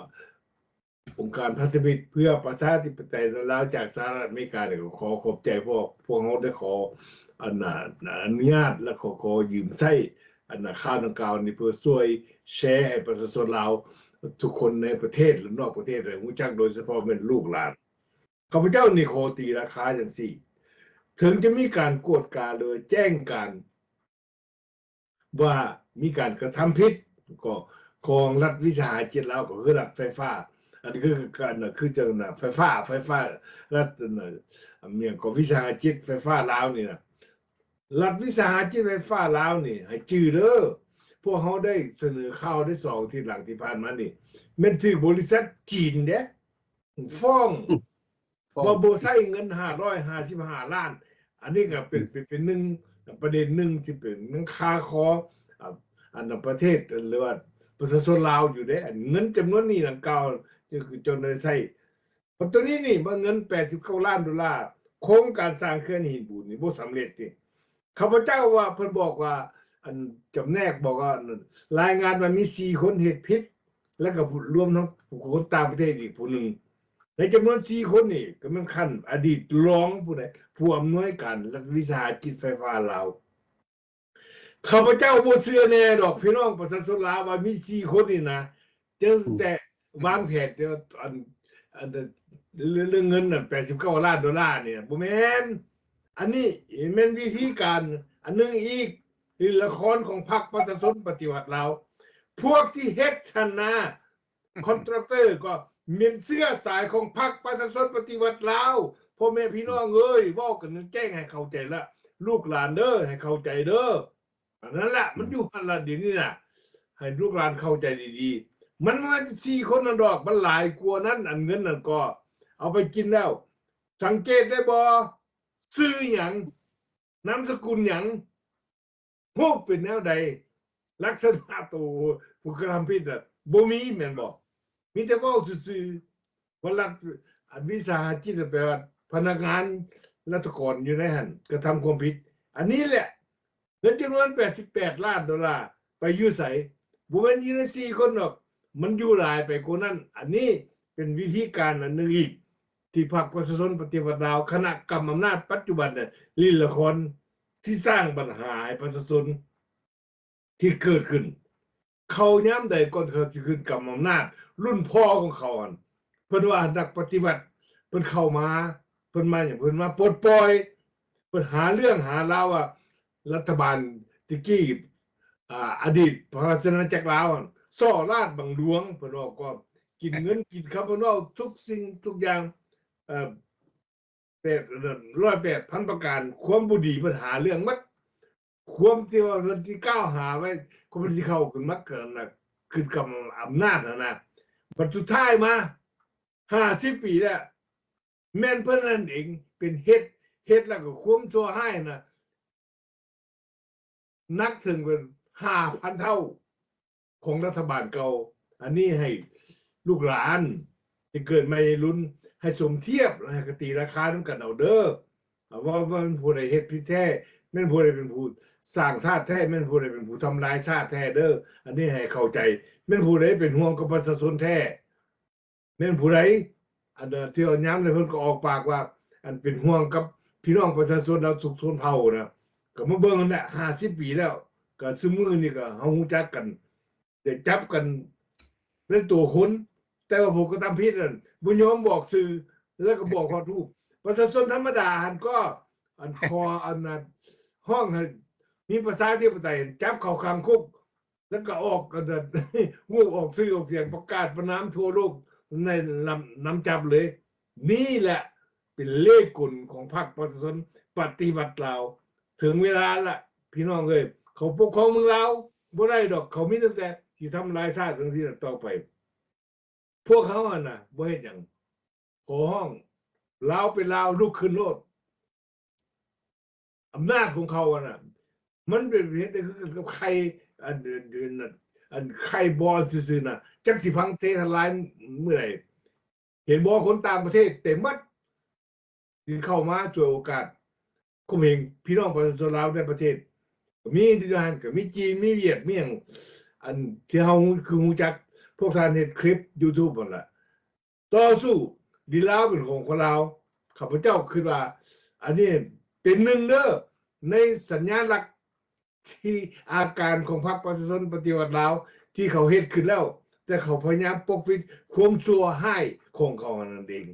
ອົງການພັນທະມິດເພື່ອປະຊາທິປະໄຕລາວຈາກສະຫະລັດອາເມລິການີ້ ກໍຂໍຂອບໃຈພວກ ພວກເຮົາໄດ້ຂໍ ອັນ ອະນຸຍາດ ແລະ ຂໍ ຂໍຢືມໃຊ້ ອັນ ຂ່າວດັ່ງກ່າວນີ້ ເພື່ອຊ່ວຍແຊໃຫ້ປະຊາຊົນລາວທຸກຄົນໃນປະເທດ ແລະ ນອກປະເທດໄດ້ຮູ້ຈັກ, ໂດຍສະເພາະແມ່ນລູກຫຼານ. ຂ້າພະເຈົ້ານີ້ຂໍຕີລາຄາຈັ່ງຊີ້, ເຖິງຈະມີການກວດກາ ຫຼື ແຈ້ງການ ວ່າມີການກະທຳຜິດ ກໍຂອງລັດວິສາຫະກິດລາວ ກໍຄືລັດໄຟຟ້າ, ອັນນີ້ຄືການ ຄືຈັ່ງນະ ໄຟຟ້າ ໄຟຟ້າ ລັດ ອັນ ຫຍັງກໍວິສາຫະກິດໄຟຟ້າລາວນີ້ນະ, ລັດວິສາຫະກິດໄຟຟ້າລາວນີ້ ໃຫ້ຈື່ເດີ, ພວກເຮົາໄດ້ສະເໜີຂ່າວໄດ້ສອງອາທິດຫຼັງທີ່ຜ່ານມານີ້ ແມ່ນຖືກບໍລິສັດຈີນເດ້ ຟ້ອງ ຟ້ອງ ວ່າບໍ່ໃຊ້ເງິນຫ້າຮ້ອຍຫ້າສິບຫ້າລ້ານ. ອັນນີ້ກໍເປັນ ເປັນ ເປັນໜຶ່ງປະເດັນໜຶ່ງທີ່ເປັນຍັງຄາຄໍ ອາ ອັນປະເທດ ຫຼືວ່າປະຊາຊົນລາວຢູ່ເດ້. ອັນເງິນຈຳນວນນີ້ດັ່ງກ່າວ ຈະຄືເຈົ້າໄດ້ໃຊ້ ເພາະໂຕນີ້ນີ້ ວ່າເງິນແປດສິບເກົ້າລ້ານໂດລາ ໂຄງການສ້າງເຂື່ອນຫີນບູນນີ້ບໍ່ສຳເລັດນີ້. ຂ້າພະເຈົ້າວ່າ ເພິ່ນບອກວ່າ ອັນ ຈຳແນກ ບອກວ່າ ລາຍງານວ່າມີສີ່ຄົນເຮັດຜິດ ແລ້ວກໍລວມທັງຄົນຕ່າງປະເທດອີກຜູ້ໜຶ່ງ. ໃນຈຳນວນສີ່ຄົນນີ້ ກໍແມ່ນຂັ້ນອະດີດຮອງຜູ້ໃດ ຜູ້ອຳນວຍການລັດວິສາຫະກິດໄຟຟ້າລາວ. ຂ້າພະເຈົ້າບໍ່ເຊື່ອແນ່ດອກ ພີ່ນ້ອງປະຊາຊົນລາວ ວ່າມີສີ່ຄົນນີ້ນະ ຈະ ອືມ ແຕ່ວາງແຜນ ແຕ່ວ່າ ອັນ ອັນ ເລື່ອງເງິນນັ້ນ ແປດສິບເກົ້າລ້ານໂດລານີ້ ບໍ່ແມ່ນ. ອັນນີ້ແມ່ນວິທີການອັນໜຶ່ງອີກ ຫຼິ້ນລະຄອນຂອງພັກປະຊາຊົນປະຕິວັດລາວ. ພວກທີ່ເຮັດຫັ້ນນະ ຄອນແທຣັກເຕີກໍແມ່ນເຊື້ອສາຍຂອງພັກປະຊາຊົນປະຕິວັດລາວ. ພໍ່ແມ່ພີ່ນ້ອງເອີຍ ເວົ້າກັນແຈ້ງໃຫ້ເຂົ້າໃຈລະ ລູກຫຼານເດີ ໃຫ້ເຂົ້າໃຈເດີ. ອັນນັ້ນລະ ມັນຢູ່ຫັ້ນລະ ດຽວນີ້ນະ ໃຫ້ລູກຫຼານເຂົ້າໃຈດີໆ. ມັນບໍ່ແມ່ນສີ່ຄົນນັ້ນດອກ ມັນຫຼາຍກວ່ານັ້ນ. ອັນເງິນນັ້ນກໍເອົາໄປກິນແລ້ວ. ສັງເກດໄດ້ບໍ່? ຊື່ຫຍັງ? ນາມສະກຸນຫຍັງ? ຮູບເປັນແນວໃດ? ລັກສະນະໂຕຜູ້ກະທຳຜິດນະ ບໍ່ມີແມ່ນບໍ່? ມີແຕ່ເວົ້າຊື່ໆ ວ່າລັດ ອັນວິສາຫະກິດ ແປວ່າພະນັກງານລັດຖະກອນຢູ່ໃນຫັ້ນກະທຳຄວາມຜິດ. ອັນນີ້ແຫຼະ ເງິນຈຳນວນແປດສິບແປດລ້ານໂດລາໄປຢູ່ໃສ? ບໍ່ແມ່ນຢູ່ໃນສີ່ຄົນດອກ ມັນຢູ່ຫຼາຍໄປກວ່ານັ້ນ. ອັນນີ້ເປັນວິທີການອັນໜຶ່ງອີກ ທີ່ພັກປະຊາຊົນປະຕິວັດລາວ ຄະນະກຳອຳນາດປັດຈຸບັນນະ ຫຼິ້ນລະຄອນທີ່ສ້າງບັນຫາໃຫ້ປະຊາຊົນ ທີ່ເກີດຂຶ້ນ. ເຂົາຍາມໃດກ່ອນເຂົາຊິຂຶ້ນກຳອຳນາດ ລຸ້ນພໍ່ຂອງເຂົາຫັ້ນ ເພິ່ນວ່ານັກປະຕິວັດ ເພິ່ນເຂົ້າມາ ເພິ່ນມາຫຍັງ? ເພິ່ນມາປົດປ່ອຍ ເພິ່ນຫາເລື່ອງຫາລາວວ່າ ລັດຖະບານແຕ່ກີ້ ອາ ອະດີດພະລາຊະອານາຈັກລາວຫັ້ນ ສໍ້ລາດບັງຫຼວງ ເພິ່ນເວົ້າກໍກິນເງິນກິນຄຳ ເພິ່ນເວົ້າທຸກສິ່ງທຸກຢ່າງ ເອີ ແປດ ຮ້ອຍແປດພັນປະການ ຄວາມບໍ່ດີເພິ່ນຫາເລື່ອງໝົດ ຄວາມທີ່ວ່າເພິ່ນທີ່ກ່າວຫາໄວ້ ຄວາມທີ່ເຂົາຂຶ້ນມາເກີນນະ ຂຶ້ນກັບອຳນາດຫັ້ນນະ ບັດສຸດທ້າຍມາ ຫ້າສິບປີແລ້ວ ແມ່ນເພິ່ນນັ້ນເອງເປັນເຮັດ ເຮັດແລ້ວກໍຄວາມຊົ່ວຮ້າຍນະ ໜັກເຖິງເປັນຫ້າພັນເທົ່າຂອງລັດຖະບານເກົ່າ. ອັນນີ້ໃຫ້ລູກຫຼານທີ່ເກີດໃໝ່ລຸ້ນໃຫ້ສົມທຽບ ແລະ ໃຫ້ກະຕີລາຄານຳກັນເອົາເດີ ວ່າ ວ່າແມ່ນຜູ້ໃດເຮັດຜິດແທ້ ແມ່ນຜູ້ໃດເປັນຜູ້ສ້າງຊາດແທ້ ແມ່ນຜູ້ໃດເປັນຜູ້ທຳລາຍຊາດແທ້ເດີ. ອັນນີ້ໃຫ້ເຂົ້າໃຈ ແມ່ນຜູ້ໃດເປັນຫ່ວງກັບປະຊາຊົນແທ້ ແມ່ນຜູ້ໃດ ອັນ ເທື່ອຍາມໃດເພິ່ນກໍອອກປາກວ່າ ອັນເປັນຫ່ວງກັບພີ່ນ້ອງປະຊາຊົນລາວທຸກຊົນເຜົ່ານະ ກໍມາເບິ່ງຫັ້ນແຫຼະ ຫ້າສິບປີແລ້ວ ກໍຊຸມື້ນີ້ກໍເຮົາຮູ້ຈັກກັນ ໄດ້ຈັບກັນເປັນຕົວຄົນ ແຕ່ວ່າຜູ້ກະທຳຜິດນັ້ນບໍ່ຍອມບອກຊື່ ແລ້ວກໍບອກຮອດຮູບ ປະຊາຊົນທຳມະດາຫັ້ນກໍ ອັນ ຂໍ ອັນນັ້ນ ຮ້ອງໃຫ້ມີປະຊາທິປະໄຕ ຈັບເຂົ້າຂັງຄຸກ ແລ້ວກໍອອກ ອັນນັ້ນ ຮູບອອກຊື່ອອກສຽງ ປະກາດປະນາມທົ່ວໂລກໃນນາມ ນາມຈັບເລີຍ. ນີ້ແຫຼະເປັນເລ່ກົນຂອງພັກປະຊາຊົນປະຕິວັດລາວ. ເຖິງເວລາລະ ພີ່ນ້ອງເອີຍ ເຂົາປົກຄອງເມືອງລາວບໍ່ໄດ້ດອກ ເຂົາມີຕັ້ງແຕ່ຊິທຳລາຍຊາດຈັ່ງຊີ້ນະ ຕໍ່ໄປ ພວກເຮົາຫັ້ນນະບໍ່ເຮັດຫຍັງ ຂໍຮ້ອງ ລາວເປັນລາວ ລຸກຂຶ້ນໂລດ. ອຳນາດຂອງເຂົາຫັ້ນນະ ມັນເປັນເຮັດໄດ້ຄືກັນກັບໄຂ່ ອັນ ອັນ ອັນ ອັນໄຂ່ບໍ່ຊື່ໆນະ ຈັກຊິພັງເທທະລາຍມື້ໃດ. ເຫັນບໍ່ ຄົນຕ່າງປະເທດເຕັມໝົດ ທີ່ເຂົ້າມາສວຍໂອກາດຂົ່ມເຫງພີ່ນ້ອງປະຊາຊົນລາວໃນປະເທດ ກໍມີຢູ່ຫັ້ນ ກໍມີຈີນ ມີຫວຽດ ມີຫຍັງ ອັນທີ່ເຮົາຄືຮູ້ຈັກ ພວກທ່ານເຮັດຄລິບຢູທູບຫັ້ນລະ ຕໍ່ສູ້ ດິນລາວເປັນຂອງຄົນລາວ. ຂ້າພະເຈົ້າຄິດວ່າ ອັນນີ້ເປັນໜຶ່ງເດີໃນສັນຍາລັກ ທີ່ອາການຂອງພັກປະຊາຊົນປະຕິວັດລາວ ທີ່ເຂົາເຮັດຂຶ້ນແລ້ວ ແຕ່ເຂົາພະຍາຍາມປົກປິດຄວາມຊົ່ວຮ້າຍຂອງເຂົານັ້ນເອງ.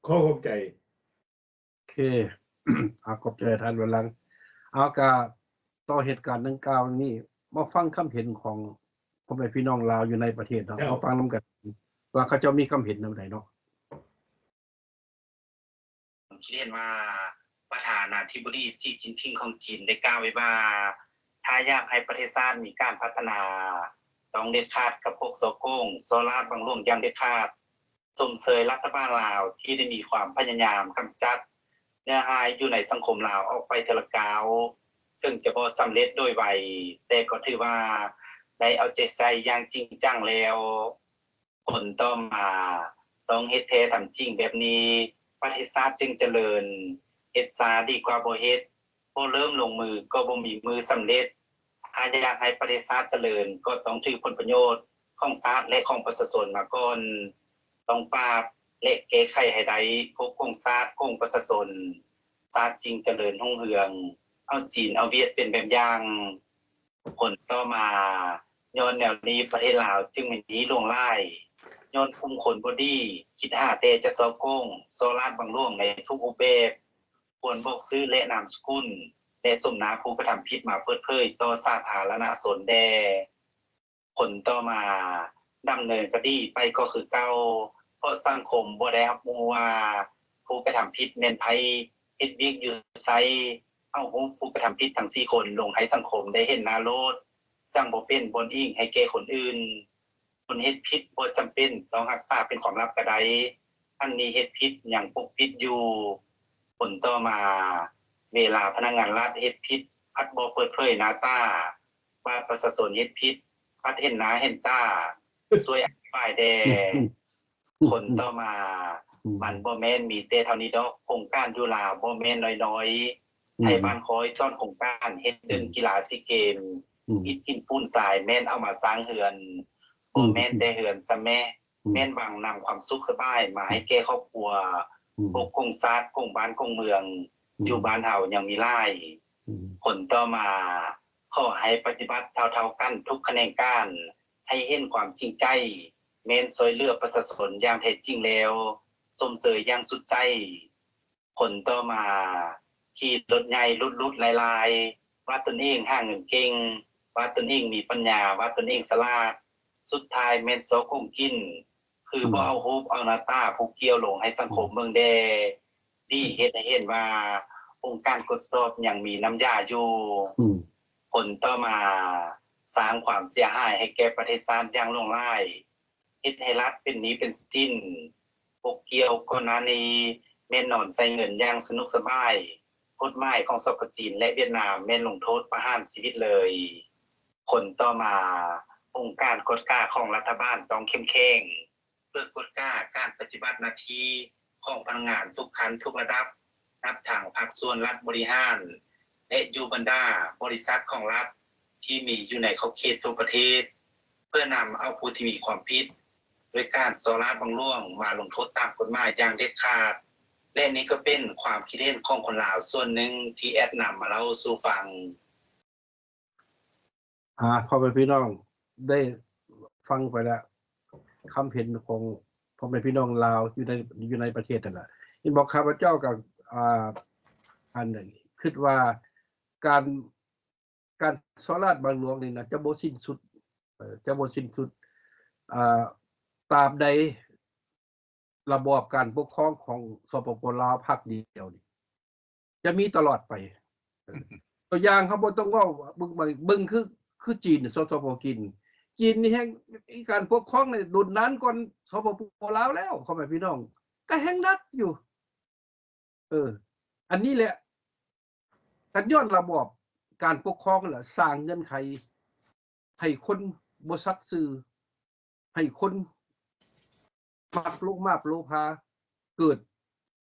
ຂໍຂອບໃຈ. ໂອເຄ ເອົາ ຂອບໃຈທ່ານວັນລັງ. ເອົາ ກະຕໍ່ເຫດການດັ່ງກ່າວນີ້ ມາຟັງຄຳເຫັນຂອງພໍ່ແມ່ພີ່ນ້ອງລາວຢູ່ໃນປະເທດເນາະ ເຈົ້າ ມາຟັງນຳກັນວ່າເຂົາເຈົ້າມີຄຳເຫັນແນວໃດເນາະ. ຄິດເຫັນວ່າປະທານາທິບໍດີ ສີຈິນຜິງຂອງຈີນໄດ້ກ່າວໄວ້ວ່າ ຖ້າຢາກໃຫ້ປະເທດຊາດມີການພັດທະນາ ຕ້ອງເດັດຂາດກັບພວກສໍ້ໂກງ ສໍ້ລາດບັງຫຼວງຢ່າງເດັດຂາດ, ຊົມເຊີຍລັດຖະບານລາວທີ່ໄດ້ມີຄວາມພະຍາຍາມກຳຈັດເນື້ອຮ້າຍຢູ່ໃນສັງຄົມລາວອອກໄປເທື່ອລະກ້າວ, ເຖິງຈະບໍ່ສຳເລັດໂດຍໄວ ແຕ່ກໍຖືວ່າໄດ້ເອົາໃຈໃສ່ຢ່າງຈິງຈັງແລ້ວ. ຜົນຕໍ່ມາຕ້ອງເຮັດແທ້ທຳຈິງແບບນີ້ ປະເທດຊາດຈຶ່ງຈະເລີນ, ເຮັດຊ້າດີກວ່າບໍ່ເຮັດ, ບໍ່ເລີ່ມລົງມືກໍບໍ່ມີມື້ສຳເລັດ. ຖ້າຢາກໃຫ້ປະເທດຊາດຈະເລີນ ກໍຕ້ອງຖືຜົນປະໂຫຍດຂອງຊາດ ແລະ ຂອງປະຊາຊົນມາກ່ອນ. ຕ້ອງປາບ ແລະ ແກ້ໄຂໃຫ້ໄດ້ ປົກປ້ອງຊາດ ຂອງປະຊາຊົນ, ຊາດຈຶ່ງຈະເລີນຮຸ່ງເຮືອງ. ເອົາຈີນ ເອົາຫວຽດເປັນແບບຢ່າງ. ຜົນຕໍ່ມາ, ຍ້ອນແນວນີ້ປະເທດລາວຈຶ່ງມີໜີ້ຫຼວງຫຼາຍ, ຍ້ອນກຸ່ມຄົນບໍ່ດີ ຄິດຫາແຕ່ຈະສໍ້ໂກງ, ສໍ້ລາດບັງຫຼວງໃນທຸກຮູບແບບ. ຄວນບອກຊື່ ແລະ ນາມສະກຸນ ແລະ ສົມໜ້າຜູ້ກະທຳຜິດມາເປີດເຜີຍຕໍ່ສາທາລະນະຊົນແດ່. ຜົນຕໍ່ມາ, ດຳເນີນຄະດີໄປກໍຄືເກົ່າ, ເພາະສັງຄົມບໍ່ໄດ້ຮັບຮູ້ວ່າຜູ້ກະທຳຜິດແມ່ນໃຜ, ເຮັດວຽກຢູ່ໃສ. ເອົາຮູບຜູ້ກະທຳຜິດທັງສີ່ຄົນລົງໃຫ້ສັງຄົມໄດ້ເຫັນໜ້າໂລດ, ຈັ່ງບໍ່ເປັນບ່ອນອີງໃຫ້ແກ່ຄົນອື່ນ. ຄົນເຮັດຜິດບໍ່ຈຳເປັນຕ້ອງຮັກສາເປັນຄວາມລັບກະໄດ້, ອັນນີ້ເຮັດຜິດຍັງປົກປິດຢູ່. ຜົນຕໍ່ມາ, ເວລາພະນັກງານລັດເຮັດຜິດ ພັດບໍ່ເປີດເຜີຍໜ້າຕາ, ວ່າປະຊາຊົນເຮັດຜິດ ພັດເຫັນໜ້າເຫັນຕາ. ຊ່ວຍອະທິບາຍແດ່. ຜົນຕໍ່ມາ, ມັນບໍ່ແມ່ນມີແຕ່ເທົ່ານີ້ດອກ, ໂຄງການຢູ່ລາວບໍ່ແມ່ນນ້ອຍໆ. ໄທບ້ານຂ້ອຍຕ້ອນໂຄງການເຮັດເດີ່ນກິລາຊີເກມ, ອິດຫີນປູນຊາຍແມ່ນເອົາມາສ້າງເຮືອນ, ບໍ່ແມ່ນແຕ່ເຮືອນຊະແມ້, ແມ່ນຫວັງນຳຄວາມສຸກສະບາຍມາໃຫ້ແກ່ຄອບຄົວ. ປົກປ້ອງຊາດ ປ້ອງບ້ານ ປ້ອງເມືອງ ຢູ່ບ້ານເຮົາຍັງມີຫຼາຍ. ຜົນຕໍ່ມາ, ຂໍໃຫ້ປະຕິບັດເທົ່າໆກັນທຸກຂະແໜງການ, ໃຫ້ເຫັນຄວາມຈິງໃຈ, ແມ່ນຊ່ວຍເຫຼືອປະຊາຊົນຢ່າງແທ້ຈິງແລ້ວ, ຊົມເຊີຍຢ່າງສຸດໃຈ. ຜົນຕໍ່ມາ, ຂີ່ລົດໃຫຍ່ຫຼຸດໆຫຼາຍໆ, ວ່າຕົນເອງຫາເງິນເກັ່ງ, ວ່າຕົນເອງມີປັນຍາ, ວ່າຕົນເອງສະຫຼາດ, ສຸດທ້າຍແມ່ນສໍ້ໂກງກິນ, ຄືບໍ່ເອົາຮູບເອົາໜ້າຕາຜູ້ກ່ຽວລົງໃຫ້ສັງຄົມເບິ່ງແດ່. ນີ້ເຮັດໃຫ້ເຫັນວ່າອົງການກວດສອບຍັງມີນ້ຳຢາຢູ່. ຜົນຕໍ່ມາ, ສ້າງຄວາມເສຍຫາຍໃຫ້ແກ່ປະເທດຊາດຢ່າງຫຼວງຫຼາຍ, ເຮັດໃຫ້ລັດເປັນໜີ້ເປັນສິນ. ຜູ້ກ່ຽວກ່ອນໜ້ານີ້ແມ່ນນອນໃຊ້ເງິນຢ່າງສະໜຸກສະບາຍ, ກົດໝາຍຂອງ ສປ ຈີນ ແລະ ຫວຽດນາມ ແມ່ນລົງໂທດປະຫານຊີວິດເລີຍ. ຜົນຕໍ່ມາ, ອົງການກວດກາຂອງລັດຖະບານຕ້ອງເຂັ້ມແຂງ, ເພື່ອກວດກາການປະຕິບັດໜ້າທີ່ຂອງພະນັກງານທຸກຂັ້ນທຸກລະດັບ, ນັບທັງພາກສ່ວນລັດບໍລິຫານ ແລະ ຢູ່ບັນດາບໍລິສັດຂອງລັດທີ່ມີຢູ່ໃນຂອບເຂດທົ່ວປະເທດ, ເພື່ອນຳເອົາຜູ້ທີ່ມີຄວາມຜິດໂດຍການສໍ້ລາດບັງຫຼວງມາລົງໂທດຕາມກົດໝາຍຢ່າງເດັດຂາດ. ແລະ ນີ້ກໍເປັນຄວາມຄິດເຫັນຂອງຄົນລາວສ່ວນໜຶ່ງທີ່ແອດນຳມາເລົ່າສູ່ຟັງ. ອ່າ ພໍ່ແມ່ພີ່ນ້ອງໄດ້ຟັງໄປແລ້ວ ຄຳເຫັນຂອງພໍ່ແມ່ພີ່ນ້ອງລາວຢູ່ໃນ ຢູ່ໃນປະເທດນັ້ນລະ. ເຫັນບໍ່ ຂ້າພະເຈົ້າກໍ ອ່າ ອັນ ຄິດວ່າການ ການສໍ້ລາດບັງຫຼວງນີ້ນະ ຈະບໍ່ສິ້ນສຸດ ເອີ ຈະບໍ່ສິ້ນສຸດ ອ່າ ຕາບໃດ ລະບອບການປົກຄອງຂອງ ສປປ ລາວ ພັກດຽວນີ້ ຈະມີຕະຫຼອດໄປ. ຕົວຢ່າງເຮົາບໍ່ຕ້ອງເວົ້າ ເບິ່ງ ເບິ່ງຄື ຄືຈີນ ສສປ ຈີນ ຈີນນີ້ແຮ່ງ ການປົກຄອງນີ້ດົນນານກ່ອນ ສປປ ລາວ ແລ້ວ ພໍ່ແມ່ພີ່ນ້ອງ ກໍແຮ່ງໜັກຢູ່. ເອີ ອັນນີ້ແຫຼະ ກໍຍ້ອນລະບອບການປົກຄອງນັ້ນແຫຼະ ສ້າງເງື່ອນໄຂໃຫ້ຄົນບໍ່ສັກຊື່ ໃຫ້ຄົນມັກໂລພມາບໂລພາ ເກີດ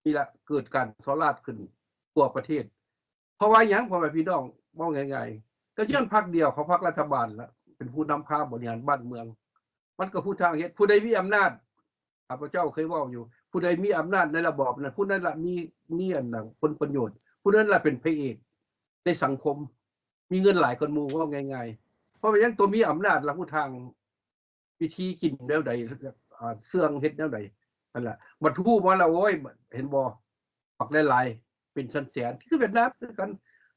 ນີ້ລະ ເກີດການສໍ້ລາດຂຶ້ນທົ່ວປະເທດ. ເພາະວ່າຫຍັງ ພໍ່ແມ່ພີ່ນ້ອງ ເວົ້າງ່າຍໆ ກໍຍ້ອນພັກດຽວເຂົາ ພັກລັດຖະບານລະ ເປັນຜູ້ນຳພາບໍລິຫານບ້ານເມືອງ ມັນກໍຮູ້ທາງເຮັດ. ຜູ້ໃດມີອຳນາດ ຂ້າພະເຈົ້າເຄີຍເວົ້າຢູ່ ຜູ້ໃດມີອຳນາດໃນລະບອບນັ້ນ ຜູ້ນັ້ນລະມີ ມີອັນນັ້ນ ຜົນປະໂຫຍດ ຜູ້ນັ້ນລະເປັນພະເອກໃນສັງຄົມ ມີເງິນຫຼາຍກວ່າໝູ່ ເວົ້າງ່າຍໆ. ເພາະວ່າຫຍັງ ຕົວມີອຳນາດລະຮູ້ທາງ ວິທີກິນແນວໃດ ອ່າ ເຊື່ອງເຮັດແນວໃດ ນັ້ນລະ. ບັດຮູ້ມາລະ ໂອ້ຍ ເຫັນບໍ່ ບັກຫຼາຍໆ ເປັນແສນໆ ຄືຫວຽດນາມຄືກັນ.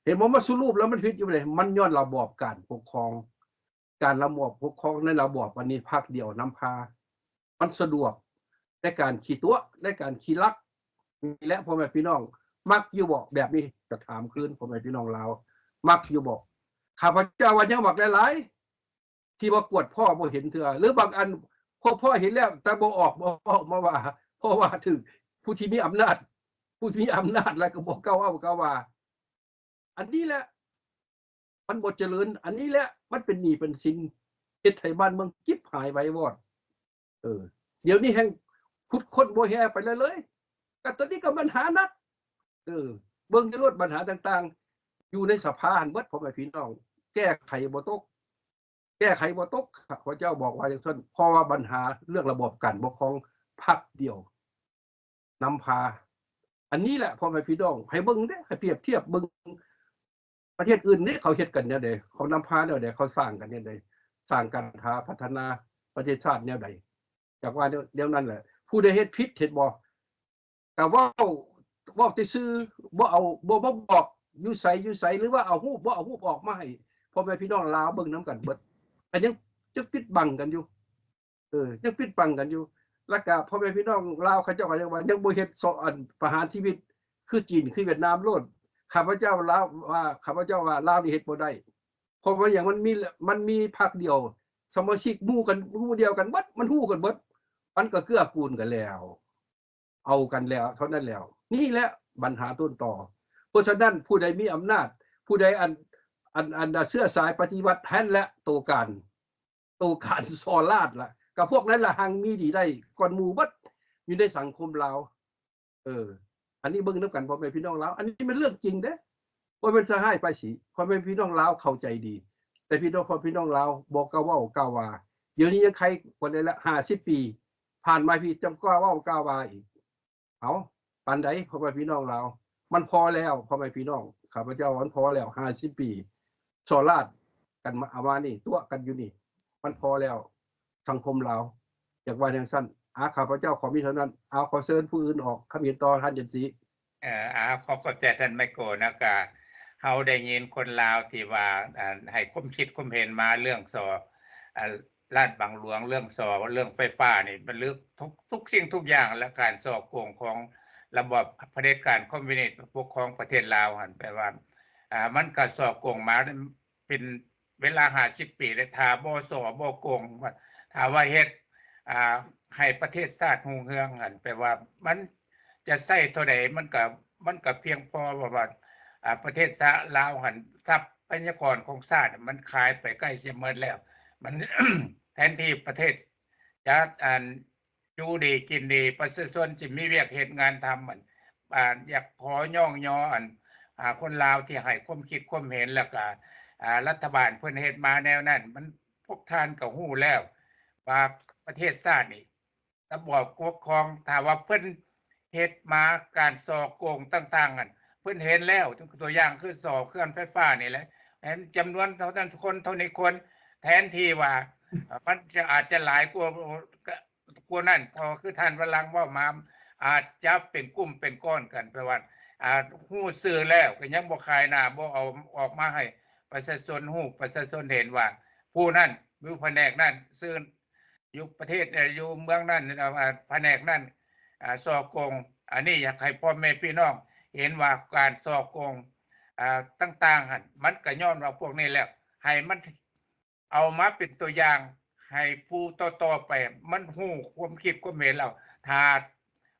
ເຫັນບໍ່ ມາສະຫຼຸບແລ້ວມັນຜິດຢູ່ໃດ? ມັນຍ້ອນລະບອບການປົກຄອງ ການລະບອບປົກຄອງໃນລະບອບອັນນີ້ພັກດຽວນຳພາ ມັນສະດວກໃນການຂີ້ຕົວະ ໃນການຂີ້ລັກ. ນີ້ແຫຼະ ພໍ່ແມ່ພີ່ນ້ອງ ມັກຢູ່ບໍ່ແບບນີ້? ຈະຖາມຄືນ ພໍ່ແມ່ພີ່ນ້ອງລາວ ມັກຢູ່ບໍ່? ຂ້າພະເຈົ້າວ່າຍັງມັກຫຼາຍໆ ທີ່ວ່າກວດພໍ້ບໍ່ເຫັນເທື່ອ ຫຼືບາງອັນພໍ້ ພໍ້ເຫັນແລ້ວ ແຕ່ບໍ່ອອກ ບໍ່ອອກມາວ່າ ເພາະວ່າຖືກຜູ້ທີ່ມີອຳນາດ ຜູ້ທີ່ມີອຳນາດແລ້ວກໍບໍ່ກ້າເວົ້າກ້າວ່າ. ອັນນີ້ແຫຼະ ມັນບໍ່ຈະເລີນ. ອັນນີ້ແຫຼະ ມັນເປັນໜີ້ເປັນສິນ ເຮັດໃຫ້ບ້ານເມືອງຈິບຫາຍໄວວອດ. ເອີ ດຽວນີ້ແຮ່ງຂຸດຄົ້ນບໍ່ແຮ່ໄປເລີຍ ເລີຍ ກໍຕົວນີ້ກໍບັນຫາໜັກ. ເອີ ເບິ່ງຢູ່ໂລດ ບັນຫາຕ່າງໆ ຢູ່ໃນສະພາຫັ້ນເບິດ ພໍ່ແມ່ພີ່ນ້ອງ ແກ້ໄຂບໍ່ຕົກ ແກ້ໄຂບໍ່ຕົກ. ເຂົາເຈົ້າບອກວ່າຈັ່ງຊັ້ນ ເພາະວ່າບັນຫາເລື່ອງລະບອບການປົກຄອງພັກດຽວ ນຳພາ. ອັນນີ້ແຫຼະ ພໍ່ແມ່ພີ່ນ້ອງ ໃຫ້ເບິ່ງເດ້ ໃຫ້ປຽບທຽບເບິ່ງ ປະເທດອື່ນເດ້ ເຂົາເຮັດກັນແນວໃດ ເຂົານຳພາແນວໃດ ເຂົາສ້າງກັນແນວໃດ ສ້າງການທາ ພັດທະນາປະເທດຊາດແນວໃດ ຢາກວ່າແນວ ແນວນັ້ນແຫຼະ. ຜູ້ໃດເຮັດຜິດ ເຫັນບໍ່ ກະເວົ້າ ເວົ້າແຕ່ຊື່ ບໍ່ເອົາ ບໍ່ມາບອກຢູ່ໃສ ຢູ່ໃສ ຫຼືວ່າເອົາຮູບ ບໍ່ເອົາຮູບອອກມາໃຫ້ພໍ່ແມ່ພີ່ນ້ອງລາວເບິ່ງນຳກັນເບິດ ກະຍັງ ຍັງປິດບັງກັນຢູ່ ເອີ ຍັງປິດບັງກັນຢູ່. ແລ້ວກະພໍ່ແມ່ພີ່ນ້ອງລາວເຂົາເຈົ້າກະຍັງວ່າ ຍັງບໍ່ເຮັດ ສ- ອັນ ປະຫານຊີວິດຄືຈີນ ຄືຫວຽດນາມໂລດ. ຂ້າພະເຈົ້າລາວວ່າ ຂ້າພະເຈົ້າວ່າລາວນີ້ເຮັດບໍ່ໄດ້ ເພາະວ່າຫຍັງ ມັນມີ ມັນມີພັກດຽວ ສະມາຊິກໝູ່ກັນ ໝູ່ດຽວກັນເບິດ ມັນຮູ້ກັນເບິດ ມັນກະເກື້ອກູນກັນແລ້ວ ເອົາກັນແລ້ວ ເທົ່ານັ້ນແລ້ວ. ນີ້ແຫຼະບັນຫາຕົ້ນຕໍ. ເພາະສະນັ້ນ ຜູ້ໃດມີອຳນາດ ຜູ້ໃດອັນ ອັນ ອັນ ເຊື້ອສາຍປະຕິວັດຫັ້ນແຫຼະໂຕການ ໂຕການສໍ້ລາດລະ ກະພວກນັ້ນລະຮັ່ງມີດີໄດ້ກ່ອນໝູ່ເບິດ ຢູ່ໃນສັງຄົມລາວ. ເອີ ອັນນີ້ເບິ່ງນຳກັນ ພໍ່ແມ່ພີ່ນ້ອງລາວ ອັນນີ້ແມ່ນເລື່ອງຈິງເດ້ ບໍ່ແມ່ນໃສ່ຮ້າຍປ້າຍສີ ພໍ່ແມ່ພີ່ນ້ອງລາວເຂົ້າໃຈດີ. ແຕ່ພີ່ນ້ອງ ພໍ່ແມ່ພີ່ນ້ອງລາວບໍ່ກ້າເວົ້າກ້າວ່າ. ດຽວນີ້ຍັງໄຄກວ່າໄດ້ລະ ຫ້າສິບປີຜ່ານມາພີ້ ຈັ່ງກ້າເວົ້າກ້າວ່າອີກ. ເອົາ ປານໃດພໍ່ແມ່ພີ່ນ້ອງລາວ ມັນພໍແລ້ວ ພໍ່ແມ່ພີ່ນ້ອງ ຂ້າພະເຈົ້າວ່າມັນພໍແລ້ວ ຫ້າສິບປີ ສໍ້ລາດກັນມາ ເອົາມານີ້ ຕົວະກັນຢູ່ນີ້ ມັນພໍແລ້ວ ສັງຄົມລາວ ຢາກວ່າຈັ່ງຊັ້ນ. ອາ ຂ້າພະເຈົ້າຂໍມີເທົ່ານັ້ນ. ເອົາ ຂໍເຊີນຜູ້ອື່ນອອກຄຳເຫັນຕໍ່ ທ່ານຈັນສີ. ເອີ ອາ ຂໍຂອບໃຈທ່ານໄມໂກນະ. ກະເຮົາໄດ້ຍິນຄົນລາວທີ່ວ່າ ອາ ໃຫ້ຄວາມຄິດຄວາມເຫັນມາເລື່ອງ ສ- ອາ ລາດບັງຫຼວງ ເລື່ອງ ສ- ເລື່ອງໄຟຟ້ານີ້ ມັນເລື່ອງທຸກ ທຸກສິ່ງທຸກຢ່າງ ແລະ ການສໍ້ໂກງຂອງລະບອບຜະເດັດການຄອມມິວນິດປົກຄອງປະເທດລາວຫັ້ນ ແປວ່າ ອາ ມັນກະສໍ້ໂກງມາເປັນເວລາຫ້າສິບປີແລ້ວ. ຖ້າບໍ່ສໍ້ບໍ່ໂກງ ຖ້າວ່າເຮັດ ອາ ໃຫ້ປະເທດຊາດຮຸ່ງເຮືອງຫັ້ນ ແປວ່າມັນຈະໃຊ້ເທົ່າໃດ ມັນກະ ມັນກະພຽງພໍ ເພາະວ່າ ອາ ປະເທດຊາດລາວຫັ້ນ ຊັບພະຍາກອນຂອງຊາດມັນຂາຍໄປໃກ້ຊິໝົດແລ້ວ. ມັນ ແທນທີ່ປະເທດຈະ ອັນ ຢູ່ດີກິນດີ ປະຊາຊົນຊິມີວຽກເຮັດງານທຳ. ອັນ ອາ ຢາກຂໍຍ້ອງຍໍ ອັນ ອາ ຄົນລາວທີ່ໃຫ້ຄວາມຄິດຄວາມເຫັນ ແລ້ວກະ ອາ ລັດຖະບານເພິ່ນເຮັດມາແນວນັ້ນ ມັນ ພວກທ່ານກະຮູ້ແລ້ວວ່າປະເທດຊາດນີ້ ລະບອບປົກຄອງ ຖ້າວ່າເພິ່ນເຮັດມາການສໍ້ໂກງຕ່າງໆຫັ້ນ ເພິ່ນເຫັນແລ້ວ ຕົວຢ່າງຄືສໍ້ເຂື່ອນໄຟຟ້ານີ້ແຫຼະ ເຫັນຈຳນວນເທົ່ານັ້ນຄົນ ເທົ່ານີ້ຄົນ ແທນທີ່ວ່າ ເອີ ມັນຈະ ອາດຈະຫຼາຍກວ່າ ກວ່ານັ້ນ ເພາະຄືທ່ານວະລັງເວົ້າມາ ອາດຈະເປັນກຸ່ມເປັນກ້ອນກັນ ແປວ່າ ອາ ຮູ້ຊື່ແລ້ວກະຍັງບໍ່ຂາຍໜ້າ ບໍ່ເອົາອອກມາໃຫ້ປະຊາຊົນຮູ້ ປະຊາຊົນເຫັນວ່າຜູ້ນັ້ນຢູ່ພະແນກນັ້ນ ຊື່ຢູ່ປະເທດ ເອີ ຢູ່ເມືອງນັ້ນ ອາ ພະແນກນັ້ນ ອາ ສໍ້ໂກງ. ອັນນີ້ຢາກໃຫ້ພໍ່ແມ່ພີ່ນ້ອງເຫັນວ່າການສໍ້ໂກງ ອາ ຕ່າງໆຫັ້ນ ມັນກະຍ້ອນວ່າພວກນີ້ແຫຼະ ໃຫ້ມັນ ເອົາມາເປັນຕົວຢ່າງໃຫ້ຜູ້ຕໍ່ໆໄປ ມັນຮູ້ຄວາມຄິດຄວາມເຫັນແລ້ວ ຖ້າ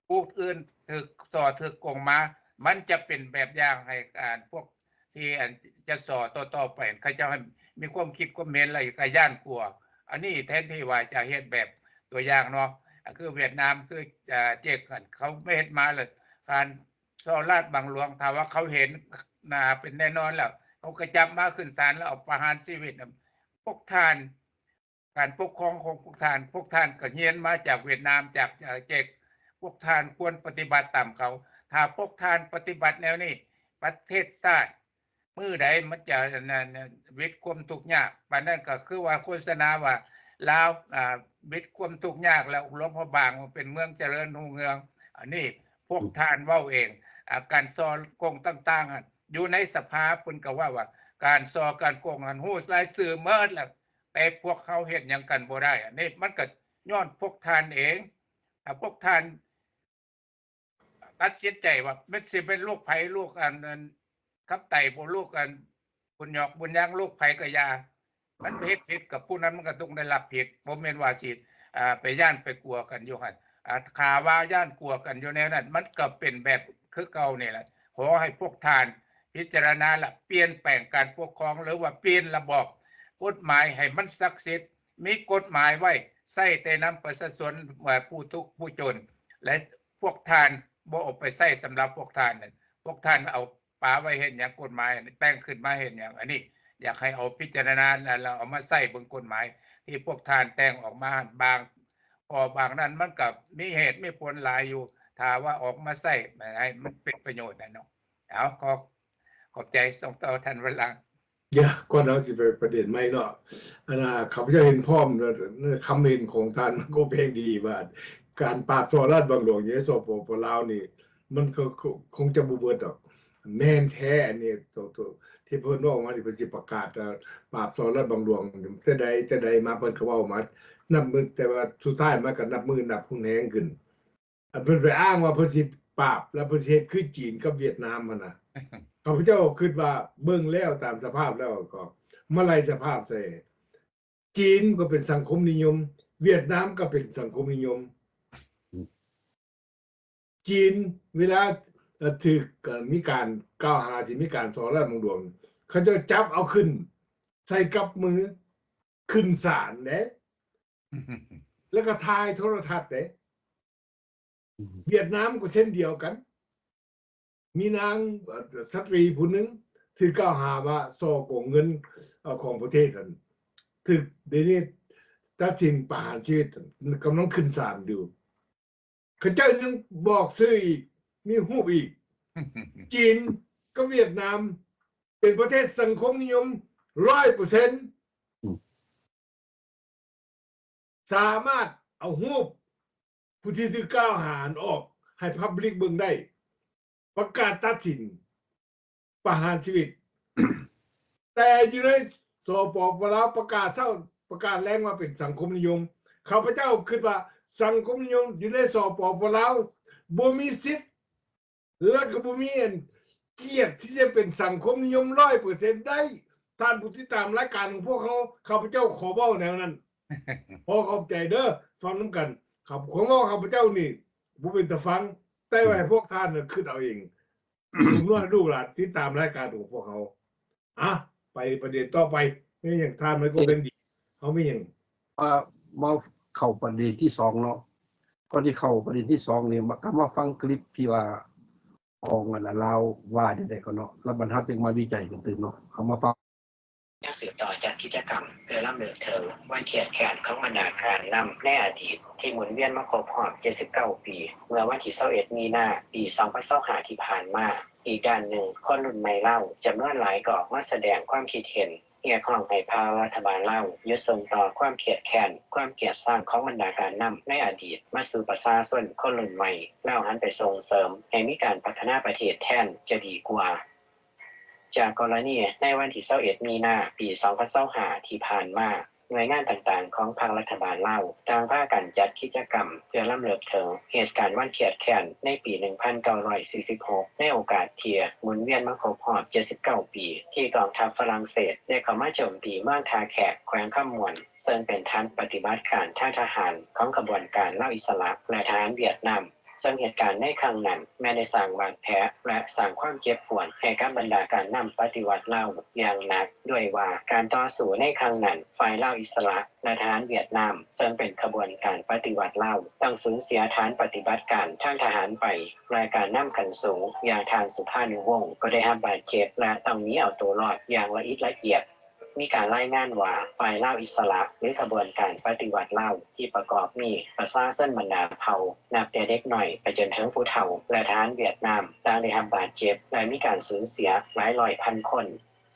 ຜູ້ອື່ນຖືກສໍ້ຖືກໂກງມາ ມັນຈະເປັນແບບຢ່າງໃຫ້ ອາ ພວກທີ່ ອັນ ຈະສໍ້ຕໍ່ໆໄປ ເຂົາເຈົ້າໃຫ້ມີຄວາມຄິດຄວາມເຫັນ ແລ້ວກະຢ້ານກົວ. ອັນນີ້ແທນທີ່ວ່າຈະເຮັດແບບຕົວຢ່າງເນາະ ຄືຫວຽດນາມ ຄື ອາ ເຈັກຫັ້ນ ເຂົາເຮັດມາແລ້ວ ການ ສໍ້ລາດບັງຫຼວງ ຖ້າວ່າເຂົາເຫັນໜ້າເປັນແນ່ນອນແລ້ວ ເຂົາກະຈັບມາຂຶ້ນສານ ແລ້ວເອົາປະຫານຊີວິດ. ພວກທ່ານ ການປົກຄອງຂອງພວກທ່ານ ພວກທ່ານກະຮຽນມາຈາກຫວຽດນາມ ຈາກ ເອີ ເຈັກ ພວກທ່ານຄວນປະຕິບັດຕາມເຂົາ. ຖ້າພວກທ່ານປະຕິບັດແນວນີ້ ປະເທດຊາດມື້ໃດມັນຈະ ອັນນັ້ນ ຫວິດຄວາມທຸກຍາກ ປານນັ້ນກະຄືວ່າໂຄສະນາວ່າລາວ ອາ ຫວິດຄວາມທຸກຍາກແລ້ວ ຫຼວງພະບາງເປັນເມືອງຈະເລີນຮຸ່ງເຮືອງ. ອັນນີ້ພວກທ່ານເວົ້າເອງ ອາ ການສໍ້ໂກງຕ່າງໆຫັ້ນ ຢູ່ໃນສະພາເພິ່ນກະເວົ້າວ່າ ການສໍ້ການໂກງຫັ້ນ ຮູ້ລາຍຊື່ໝົດແລ້ວ ແຕ່ພວກເຮົາເຮັດຫຍັງກັນບໍ່ໄດ້. ອັນນີ້ມັນກະຍ້ອນພວກທ່ານເອງ ຖ້າພວກທ່ານ ຕັດສິນໃຈວ່າແມ່ນຊິເປັນລູກໃຜ ລູກອັນ ອັນ ຄຳໄຕບໍ່ ລູກອັນ ບຸນຍອກບຸນຍາງ ລູກໃຜກະຢ່າ ມັນເຮັດຜິດກັບຜູ້ນັ້ນ ມັນກະຕ້ອງໄດ້ຮັບຜິດ ບໍ່ແມ່ນວ່າຊິ ອາ ໄປຢ້ານໄປກົວກັນຢູ່ຫັ້ນ. ອາ ຖ້າວ່າຢ້ານກົວກັນຢູ່ແນວນັ້ນ ມັນກະເປັນແບບຄືເກົ່ານີ້ແຫຼະ. ຂໍໃຫ້ພວກທ່ານພິຈາລະນາ ແລະ ປ່ຽນແປງການປົກຄອງ ຫຼືວ່າປ່ຽນລະບອບກົດໝາຍໃຫ້ມັນສັກສິດ ມີກົດໝາຍໄວ້ໃຊ້ແຕ່ນຳປະຊາຊົນ ເອີ ຜູ້ທຸກຜູ້ຈົນ ແລະ ພວກທ່ານບໍ່ເອົາໄປໃຊ້ສຳລັບພວກທ່ານນັ້ນ ພວກທ່ານເອົາປາໄວ້ເຮັດຫຍັງ? ກົດໝາຍແຕ່ງຂຶ້ນມາເຮັດຫຍັງ? ອັນນີ້ຢາກໃຫ້ເອົາພິຈາລະນາ ແລ້ວເອົາມາໃຊ້ເບິ່ງ ກົດໝາຍທີ່ພວກທ່ານແຕ່ງອອກມາຫັ້ນ ບາງຂໍ້ບາງນັ້ນ ມັນກະມີເຫດມີຜົນຫຼາຍຢູ່ ຖ້າວ່າອອກມາໃຊ້ໃຫ້ມັນເປັນປະໂຫຍດນະເນາະ. ເອົາ ຂໍຂອບໃຈ ສົ່ງຕໍ່ທ່ານວັນຫຼັງ. ຢ່າ ກ່ອນເຮົາຊິໄປປະເດັນໃໝ່ເນາະ ອັນນ່າ ຂ້າພະເຈົ້າເຫັນພ້ອມໃນຄຳເຫັນຂອງທ່ານ ມັນກໍແພງດີວ່າ ການປາບສໍ້ລາດບັງຫຼວງຢູ່ໃນ ສປປ ລາວນີ້ ມັນກໍຄົງຈະບໍ່ເບິດດອກ. ແມ່ນແທ້ ອັນນີ້ ໂຕ ໂຕ ທີ່ເພິ່ນເວົ້າມານີ້ ເພິ່ນຊິປະກາດ ເອີ ປາບສໍ້ລາດບັງຫຼວງ ແຕ່ໃດແຕ່ໃດມາ ເພິ່ນກໍເວົ້າມາ ນັບມື້ ແຕ່ວ່າສຸດທ້າຍມາກໍນັບມື້ນັບຮຸນແຮງຂຶ້ນ. ອັນເພິ່ນໄປອ້າງວ່າເພິ່ນຊິປາບ ແລ້ວເພິ່ນຊິເຮັດຄືຈີນກັບຫວຽດນາມຫັ້ນນະ. ຂ້າພະເຈົ້າຄິດວ່າເບິ່ງແລ້ວຕາມສະພາບແລ້ວກໍມາໄລ່ສະພາບໃສ່ ຈີນກໍເປັນສັງຄົມນິຍົມ, ຫວຽດນາມກໍເປັນສັງຄົມນິຍົມ. ຈີນເວລາ ເອີ ຖືກ ເອີ ມີການກ່າວຫາທີ່ມີການສໍ້ລາດບັງຫຼວງ ເຂົາເຈົ້າຈັບເອົາຂຶ້ນໃສ່ກັບມື ຂຶ້ນສານເດ້ ແລ້ວກໍຖ່າຍໂທລະທັດເດ້. ຫວຽດນາມກໍເຊັ່ນດຽວກັນ ມີນາງ ເອີ ສະຕຣີຜູ້ໜຶ່ງຖືກກ່າວຫາວ່າສໍ້ໂກງເງິນ ເອີ ຂອງປະເທດຫັ້ນ ຖືກ ດຽວນີ້ຕັດສິນປະຫານຊີວິດ ກຳລັງຂຶ້ນສານຢູ່. ເຂົາເຈົ້າຍັງບອກຊື່ອີກ ມີຮູບອີກ. ຈີນກັບຫວຽດນາມເປັນປະເທດສັງຄົມນິຍົມຮ້ອຍເປີເຊັນ ສາມາດເອົາຮູບຜູ້ທີ່ຖືກກ່າວຫາອອກໃຫ້ public ເບິ່ງໄດ້ ປະກາດຕັດສິນປະຫານຊີວິດ. ແຕ່ຢູ່ໃນ ສປປ ລາວ ປະກາດເຊົ້າ ປະກາດແລງວ່າເປັນສັງຄົມນິຍົມ. ຂ້າພະເຈົ້າຄິດວ່າສັງຄົມນິຍົມຢູ່ໃນ ສປປ ລາວ ບໍ່ມີສິດ ແລະກໍບໍ່ມີອັນກຽດທີ່ຈະເປັນສັງຄົມນິຍົມຮ້ອຍເປີເຊັນໄດ້. ທ່ານຜູ້ຕິດຕາມລາຍການຂອງພວກເຮົາ ຂ້າພະເຈົ້າຂໍເວົ້າແນວນັ້ນ. ຂໍຂອບໃຈເດີ ຟັງນຳກັນ. ຄຳເວົ້າຂ້າພະເຈົ້ານີ້ບໍ່ເປັນຕາຟັງ, ແຕ່ວ່າໃຫ້ພວກທ່ານນະຄິດເອົາເອງ. ໜຸ່ມນ້ອຍລູກຫຼານຕິດຕາມລາຍການຂອງພວກເຮົາ. ອະ ໄປປະເດັນຕໍ່ໄປ. ມີຫຍັງທ່ານໄມໂຄເວັນດີ? ເຮົາມີຫຍັງ? ມາ ມາເຂົ້າປະເດັນທີສອງເນາະ. ກ່ອນທີ່ເຂົ້າປະເດັນທີສອງນີ້ ມາ ກໍມາຟັງຄລິບທີ່ວ່າຂອງອັນລາວວ່າຈັ່ງໃດກໍເນາະ ແລ້ວບັດເຮົາຈຶ່ງມາວິໄຈກັນຕື່ມເນາະ. ເຮົາມາຟັງ. ຍັງສືບຕໍ່ຈັດກິດຈະກຳເພື່ອລຳເລິກເຖິງວັນຄຽດແຄ້ນຂອງບັນດາການນຳໃນອະດີດ ທີ່ໝູນວຽນມາຄົບຮອບເຈັດສິບເກົ້າປີ ເມື່ອວັນທີຊາວເອັດມີນາ ປີສອງພັນຊາວຫ້າທີ່ຜ່ານມາ. ອີກດ້ານໜຶ່ງ, ຄົນລຸ້ນໃໝ່ລາວຈຳນວນຫຼາຍກໍອອກມາສະແດງຄວາມຄິດເຫັນ ຮຽກຮ້ອງໃຫ້ພັກລັດຖະບານລາວຢຸດສົ່ງຕໍ່ຄວາມຄຽດແຄ້ນ, ຄວາມກຽດຊັງຂອງບັນດາການນຳໃນອະດີດມາສູ່ປະຊາຊົນຄົນລຸ້ນໃໝ່ ແລ້ວຫັນໄປສົ່ງເສີມໃຫ້ມີການພັດທະນາປະເທດແທນຈະດີກວ່າ. ຈາກກໍລະນີໃນວັນທີຊາວເອັດມີນາ ປີສອງພັນຊາວຫ້າທີ່ຜ່ານມາ, ໜ່ວຍງານຕ່າງໆຂອງພັກລັດຖະບານລາວຕ່າງພາກັນຈັດກິດຈະກຳເພື່ອລຳເລິກເຖິງເຫດການວັນຄຽດແຄ້ນໃນປີໜຶ່ງພັນເກົ້າຮ້ອຍສີ່ສິບຫົກ ໃນໂອກາດທີ່ໝູນວຽນມາຄົບຮອບເຈັດສິບເກົ້າປີ ທີ່ກອງທັບຝຣັ່ງເສດໄດ້ເຂົ້າມາໂຈມຕີເມືອງທ່າແຂກ ແຂວງຄຳມ່ວນ ເຊິ່ງເປັນຖານປະຕິບັດການທາງທະຫານຂອງຂະບວນການລາວອິດສະຫຼະ ແລະ ທະຫານຫວຽດນາມ. ເຊິ່ງເຫດການໃນຄັ້ງນັ້ນແມ່ນໄດ້ສ້າງບາດແຜ ແລະ ສ້າງຄວາມເຈັບປວດໃຫ້ກັບບັນດາການນຳປະຕິວັດລາວຢ່າງໜັກ ດ້ວຍວ່າການຕໍ່ສູ້ໃນຄັ້ງນັ້ນ ຝ່າຍລາວອິດສະຫຼະ ແລະ ທະຫານຫວຽດນາມ ເຊິ່ງເປັນຂະບວນການປະຕິວັດລາວ ຕ້ອງສູນເສຍຖານປະຕິບັດການທາງທະຫານໄປ ແລະ ການນຳຂັ້ນສູງຢ່າງທ່ານ ສຸພານຸວົງ ກໍໄດ້ຮັບບາດເຈັບ ແລະ ຕ້ອງໜີເອົາໂຕລອດຢ່າງລະອິດລະອຽດ. ມີການລາຍງານວ່າ ຝ່າຍລາວອິດສະຫຼະ ຫຼື ຂະບວນການປະຕິວັດລາວ ທີ່ປະກອບມີປະຊາຊົນບັນດາເຜົ່າ ນັບແຕ່ເດັກນ້ອຍໄປຈົນເຖິງຜູ້ເຖົ້າ ແລະ ທະຫານຫວຽດນາມ ຕ່າງໄດ້ຮັບບາດເຈັບ ແລະ ມີການສູນເສຍຫຼາຍຮ້ອຍພັນຄົນ.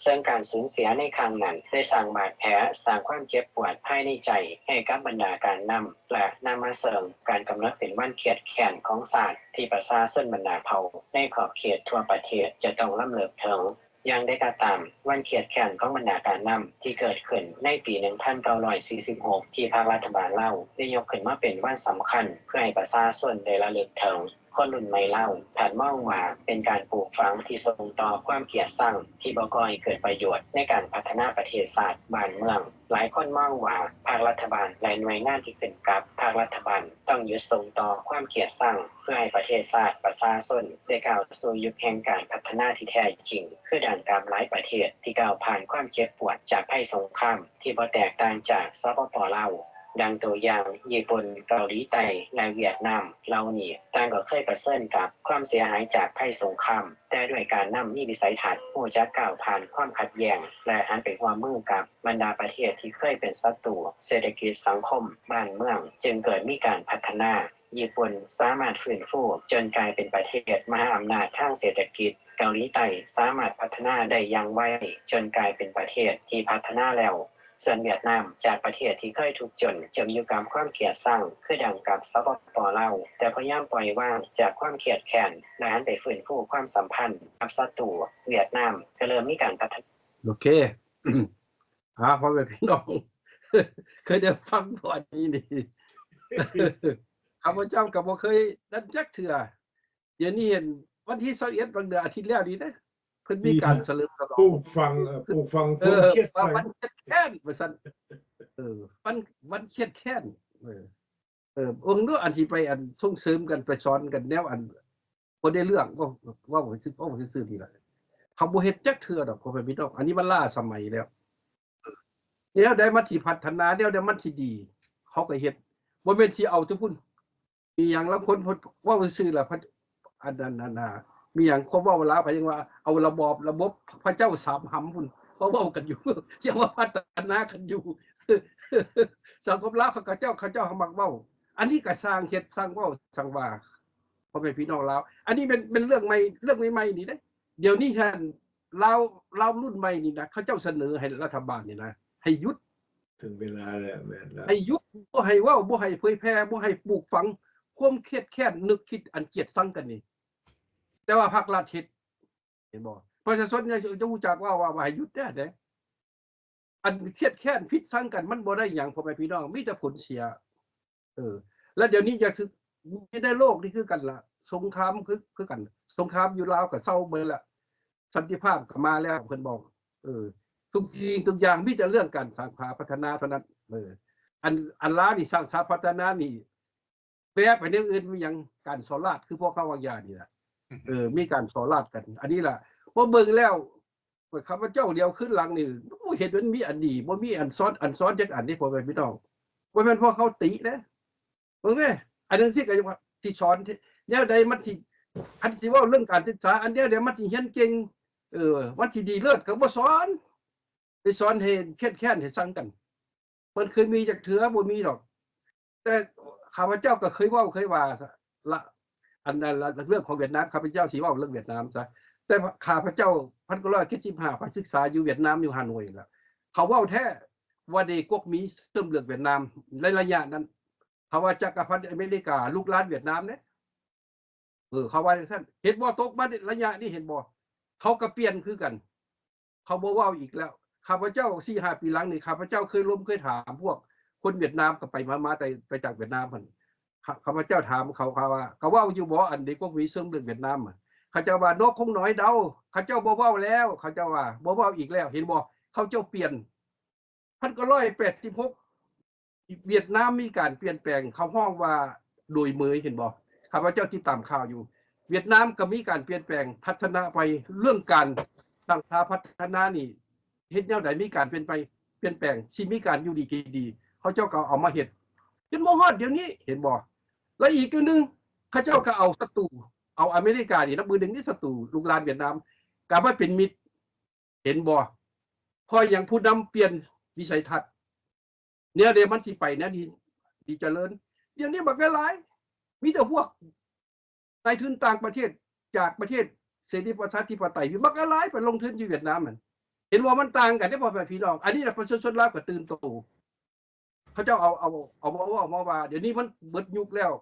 ເຊິ່ງການສູນເສຍໃນຄັ້ງນັ້ນ ໄດ້ສ້າງບາດແຜ, ສ້າງຄວາມເຈັບປວດພາຍໃນໃຈໃຫ້ກັບບັນດາການນຳ ແລະ ນຳມາເຊິ່ງການກຳນົດເປັນວັນຄຽດແຄ້ນຂອງຊາດ ທີ່ປະຊາຊົນບັນດາເຜົ່າໃນຂອບເຂດທົ່ວປະເທດຈະຕ້ອງລຳເລິກເຖິງ. ຢ່າງໃດກໍຕາມ, ວັນຄຽດແຄ້ນຂອງບັນດາການນຳທີ່ເກີດຂຶ້ນໃນປີໜຶ່ງພັນເກົ້າຮ້ອຍສີ່ສິບຫົກ ທີ່ພັກລັດຖະບານລາວໄດ້ຍົກຂຶ້ນມາເປັນວັນສຳຄັນ ເພື່ອໃຫ້ປະຊາຊົນໄດ້ລະລຶກເຖິງ, ຄົນລຸ້ນໃໝ່ລາວພັດມອງວ່າເປັນການປູກຝັງທີ່ສົ່ງຕໍ່ຄວາມກຽດຊັງທີ່ບໍ່ກໍ່ໃຫ້ເກີດປະໂຫຍດໃນການພັດທະນາປະເທດຊາດບ້ານເມືອງ. ຫຼາຍຄົນມອງວ່າພັກລັດຖະບານ ແລະ ໜ່ວຍງານທີ່ຂຶ້ນກັບພັກລັດຖະບານ ຕ້ອງຢຸດສົ່ງຕໍ່ຄວາມກຽດຊັງ ເພື່ອໃຫ້ປະເທດຊາດປະຊາຊົນໄດ້ກ້າວສູ່ຍຸກແຫ່ງການພັດທະນາທີ່ແທ້ຈິງ ຄືດັ່ງກັບຫຼາຍປະເທດທີ່ກ້າວຜ່ານຄວາມເຈັບປວດຈາກໄພສົງຄາມ ທີ່ບໍ່ແຕກຕ່າງຈາກ ສປປ ລາວ. ດັ່ງຕົວຢ່າງ, ຍີ່ປຸ່ນ, ເກົາຫຼີໃຕ້ ແລະ ຫວຽດນາມ ເຫຼົ່ານີ້ຕ່າງກໍເຄີຍປະເຊີນກັບຄວາມເສຍຫາຍຈາກໄພສົງຄາມ, ແຕ່ດ້ວຍການນຳມີວິໄສທັດ, ຮູ້ຈັກກ້າວຜ່ານຄວາມຂັດແຍ່ງ ແລະ ຫັນໄປຮ່ວມມືກັບບັນດາປະເທດທີ່ເຄີຍເປັນສັດຕູເສດຖະກິດສັງຄົມບ້ານເມືອງ, ຈຶ່ງເກີດມີການພັດທະນາ. ຍີ່ປຸ່ນສາມາດຟື້ນຟູຈົນກາຍເປັນປະເທດມະຫາອຳນາດທາງເສດຖະກິດ, ເກົາຫຼີໃຕ້ສາມາດພັດທະນາໄດ້ຢ່າງໄວຈົນກາຍເປັນປະເທດທີ່ພັດທະນາແລ້ວ. ສ່ວນຫວຽດນາມຈາກປະເທດທີ່ເຄີຍທຸກຈົນ, ຈົມຢູ່ກັບຄວາມເກລີຍດຊັງ ຄືດັ່ງກັບ ສປປ ລາວ, ແຕ່ພະຍາຍາມປ່ອຍວາງຈາກຄວາມຄຽດແຄ້ນ ແລະ ຫັນໄປຟື້ນຟູຄວາມສຳພັນກັບສັດຕູຫວຽດນາມ ກໍເລີ່ມມີການພັດທະນາ. ໂອເຄ ອ່າ ພໍ່ແມ່ພີ່ນ້ອງ ເຄີຍໄດ້ຟັງບໍ່ອັນນີ້ນີ້? ຂ້າພະເຈົ້າກໍບໍ່ເຄີຍນັ້ນຈັກເທື່ອ. ດຽວນີ້ເຫັນວັນທີຊາວເອັດ ບາງເດືອນ ອາທິດແລ້ວນີ້ເດ້ ເພິ່ນມີການສະເຫຼີມສະຫຼອງ ປູກຝັງ ເອີ ປູກຝັງຄວາມຄຽດໃສ່ ວັນຄຽດແຄ້ນວ່າຊັ້ນ ເອີ ວັນ ວັນຄຽດແຄ້ນ ເອີ ເອີ ເບິ່ງດູ ອັນທີ່ໄປ ອັນ ສົ່ງເສີມກັນ ໄປສອນກັນແນວ ອັນ ບໍ່ໄດ້ເລື່ອງ ເວົ້າ ເວົ້າຊື່ ເວົ້າຊື່ໆນີ້ລະ ເຂົາບໍ່ເຮັດຈັກເທື່ອດອກ ພໍ່ແມ່ພີ່ນ້ອງ ອັນນີ້ມັນລ້າສະໄໝແລ້ວ. ແນວໃດມັນທີ່ພັດທະນາ ແນວໃດມັນທີ່ດີ ເຂົາກໍເຮັດ ບໍ່ແມ່ນຊິເອົາແຕ່ພຸ້ນ ມີຫຍັງລາງຄົນເວົ້າຊື່ໆລະ ອັນນັ້ນ ອັນນະ ມີຫຍັງ ຄວາມເວົ້າລາວ ເຂົາຍັງວ່າເອົາລະບອບ ລະບົບ ພະເຈົ້າສາມຫຳພຸ້ນ ເຂົາເວົ້າກັນຢູ່ ຍັງວ່າພັດທະນາກັນຢູ່ ສັງຄົມລາວເຂົາເຈົ້າ ເຂົາເຈົ້າມັກເວົ້າ ອັນນີ້ກໍຊ່າງເຮັດ ຊ່າງເວົ້າ ຊ່າງວ່າ ພໍ່ແມ່ພີ່ນ້ອງລາວ ອັນນີ້ແມ່ນ ແມ່ນເລື່ອງໃໝ່ ເລື່ອງໃໝ່ໆນີ້ເດ້. ດຽວນີ້ຫັ້ນ ລາວ ລາວລຸ້ນໃໝ່ນີ້ນະ ເຂົາເຈົ້າສະເໜີໃຫ້ລັດຖະບານນີ້ນະ ໃຫ້ຢຸດ ເຖິງເວລາແລ້ວ ແມ່ນແລ້ວ ໃຫ້ຢຸດ ບໍ່ໃຫ້ເວົ້າ ບໍ່ໃຫ້ເຜີຍແຜ່ ບໍ່ໃຫ້ປູກຝັງຄວາມຄຽດແຄ້ນ ນຶກຄິດອັນກຽດຊັງກັນນີ້ ແຕ່ວ່າພາກລັດເຮັດ ເຫັນບໍ່? ປະຊາຊົນຈະຮູ້ຈັກວ່າ ວ່າ ວ່າໃຫ້ຢຸດແທ້ເດ້. ອັນຄຽດແຄ້ນຜິດຊັງກັນ ມັນບໍ່ໄດ້ຫຍັງ ພໍ່ແມ່ພີ່ນ້ອງ ມີແຕ່ຜົນເສຍ. ເອີ ແລ້ວດຽວນີ້ຢາກຖື ຢູ່ໃນໂລກນີ້ຄືກັນລະ ສົງຄາມຄື ຄືກັນ ສົງຄາມຢູ່ລາວກໍເຊົາເບິດລະ ສັນຕິພາບກໍມາແລ້ວ ເພິ່ນບອກ ເອີ ທຸກສິ່ງທຸກຢ່າງມີແຕ່ເລື່ອງການສ້າງສາພັດທະນາເທົ່ານັ້ນ. ເອີ ອັນ ອັນລາວນີ້ສ້າງສາພັດທະນານີ້ ແປໄປແນວອື່ນ ມີຫຍັງ ການສໍ້ລາດ ຄືພວກເຮົາວາງຢານີ້ລະ ເອີ ມີການສໍ້ລາດກັນ ອັນນີ້ລະ ພໍເບິ່ງແລ້ວ ຂ້າພະເຈົ້າຫຼຽວຄືນຫຼັງນີ້ ໂອ້ ເຫັນມັນມີອັນດີ ບໍ່ມີອັນຊອນ ອັນຊອນຈັກອັນເດ້ ພໍ່ແມ່ພີ່ນ້ອງ ບໍ່ແມ່ນພວກເຮົາຕິເດ້. ເບິ່ງເດ້ ອັນຈັ່ງຊີ້ກໍວ່າຊິສອນແນວໃດ ມັນຊິ ຄັນຊິເວົ້າເລື່ອງການສຶກສາ ອັນແນວໃດມັນຊິຮຽນເກັ່ງ ເອີ ມັນຊິດີເລີດ ກໍບໍ່ສອນ ໄປສອນໃຫ້ຄຽດແຄ້ນ ໃຫ້ຊັງກັນ ມັນເຄີຍມີຈັກເທື່ອ ບໍ່ມີດອກ. ແຕ່ຂ້າພະເຈົ້າກໍເຄີຍເວົ້າເຄີຍວ່າລະ ອັນນັ້ນລະ ເລື່ອງຂອງຫວຽດນາມ ຂ້າພະເຈົ້າຊິເວົ້າເລື່ອງຫວຽດນາມຊະ ແຕ່ຂ້າພະເຈົ້າ ພັນເກົ້າຮ້ອຍເຈັດສິບຫ້າ ໄປສຶກສາຢູ່ຫວຽດນາມ ຢູ່ຮ່າໂນ້ຍລະ ເຂົາເວົ້າແທ້ວ່າ ເດກົກໝີ ເສີມເລື່ອງຫວຽດນາມ ໃນໄລຍະນັ້ນ ເຂົາວ່າຈັກກະພັດອາເມລິກາລຸກລານຫວຽດນາມເດ້. ເອີ ເຂົາວ່າຈັ່ງຊັ້ນ ເຫັນບໍ່? ຕົກມາໄລຍະນີ້ ເຫັນບໍ່? ເຂົາກໍປ່ຽນຄືກັນ ເຂົາບໍ່ເວົ້າອີກແລ້ວ. ຂ້າພະເຈົ້າ ສີ່ຫ້າປີຫຼັງນີ້ ຂ້າພະເຈົ້າເຄີຍລົມ ເຄີຍຖາມພວກຄົນຫວຽດນາມ ກໍໄປມາ ມາແຕ່ ໄປຈາກຫວຽດນາມຫັ້ນ ຂ້າ ຂ້າພະເຈົ້າຖາມເຂົາ ເຂົາວ່າ ກໍເວົ້າຢູ່ບໍ່ ອັນເດກົກໝີ ເສີມເລື່ອງຫວຽດນາມ ເຂົາເຈົ້າວ່າ ນົກຄົງນ້ອຍເດົາ ເຂົາເຈົ້າບໍ່ເວົ້າແລ້ວ ເຂົາເຈົ້າວ່າ ບໍ່ເວົ້າອີກແລ້ວ ເຫັນບໍ່? ເຂົາເຈົ້າປ່ຽນ. ພັນເກົ້າຮ້ອຍແປດສິບຫົກ ຫວຽດນາມມີການປ່ຽນແປງ ເຂົາຮ້ອງວ່າໂດຍເໝີຍ ເຫັນບໍ່? ຂ້າພະເຈົ້າຕິດຕາມຂ່າວຢູ່ ຫວຽດນາມກໍມີການປ່ຽນແປງ ພັດທະນາໄປ ເລື່ອງການສ້າງສາພັດທະນານີ້ ເຮັດແນວໃດມີການປ່ຽນໄປ ປ່ຽນແປງ ຊິມີການຢູ່ດີກິນດີ ເຂົາເຈົ້າກໍເອົາມາເຮັດ ຈົນມາຮອດດຽວນີ້ ເຫັນບໍ່? ແລະອີກຢ່າງໜຶ່ງ ເຂົາເຈົ້າກໍເອົາສັດຕູ ເອົາອາເມລິການີ້ນະ ມືໜຶ່ງນີ້ສັດຕູ ລູກຫຼານຫວຽດນາມ ກໍມາເປັນມິດ ເຫັນບໍ່? ເພາະຫຍັງ? ຜູ້ນຳປ່ຽນວິໄສທັດ ແນວໃດມັນຊິໄປແນວນີ້ ຊິຈະເລີນ. ດຽວນີ້ບັກຫຼາຍໆ ມີແຕ່ພວກນາຍທຶນຕ່າງປະເທດ ຈາກປະເທດເສລີປະຊາທິປະໄຕ ບັກຫຼາຍໆ ໄປລົງທຶນຢູ່ຫວຽດນາມນັ້ນ. ເຫັນບໍ່? ມັນຕ່າງກັນເດ້ ພໍ່ແມ່ພີ່ນ້ອງ. ອັນນີ້ລະປະຊາຊົນລາວກໍຕື່ນໂຕ. ເຂົາເຈົ້າເອົາ ເອົາ ເອົາມາເວົ້າ ເອົາມາວ່າ ດຽວນີ້ມັນເບິດຍຸກແລ້ວ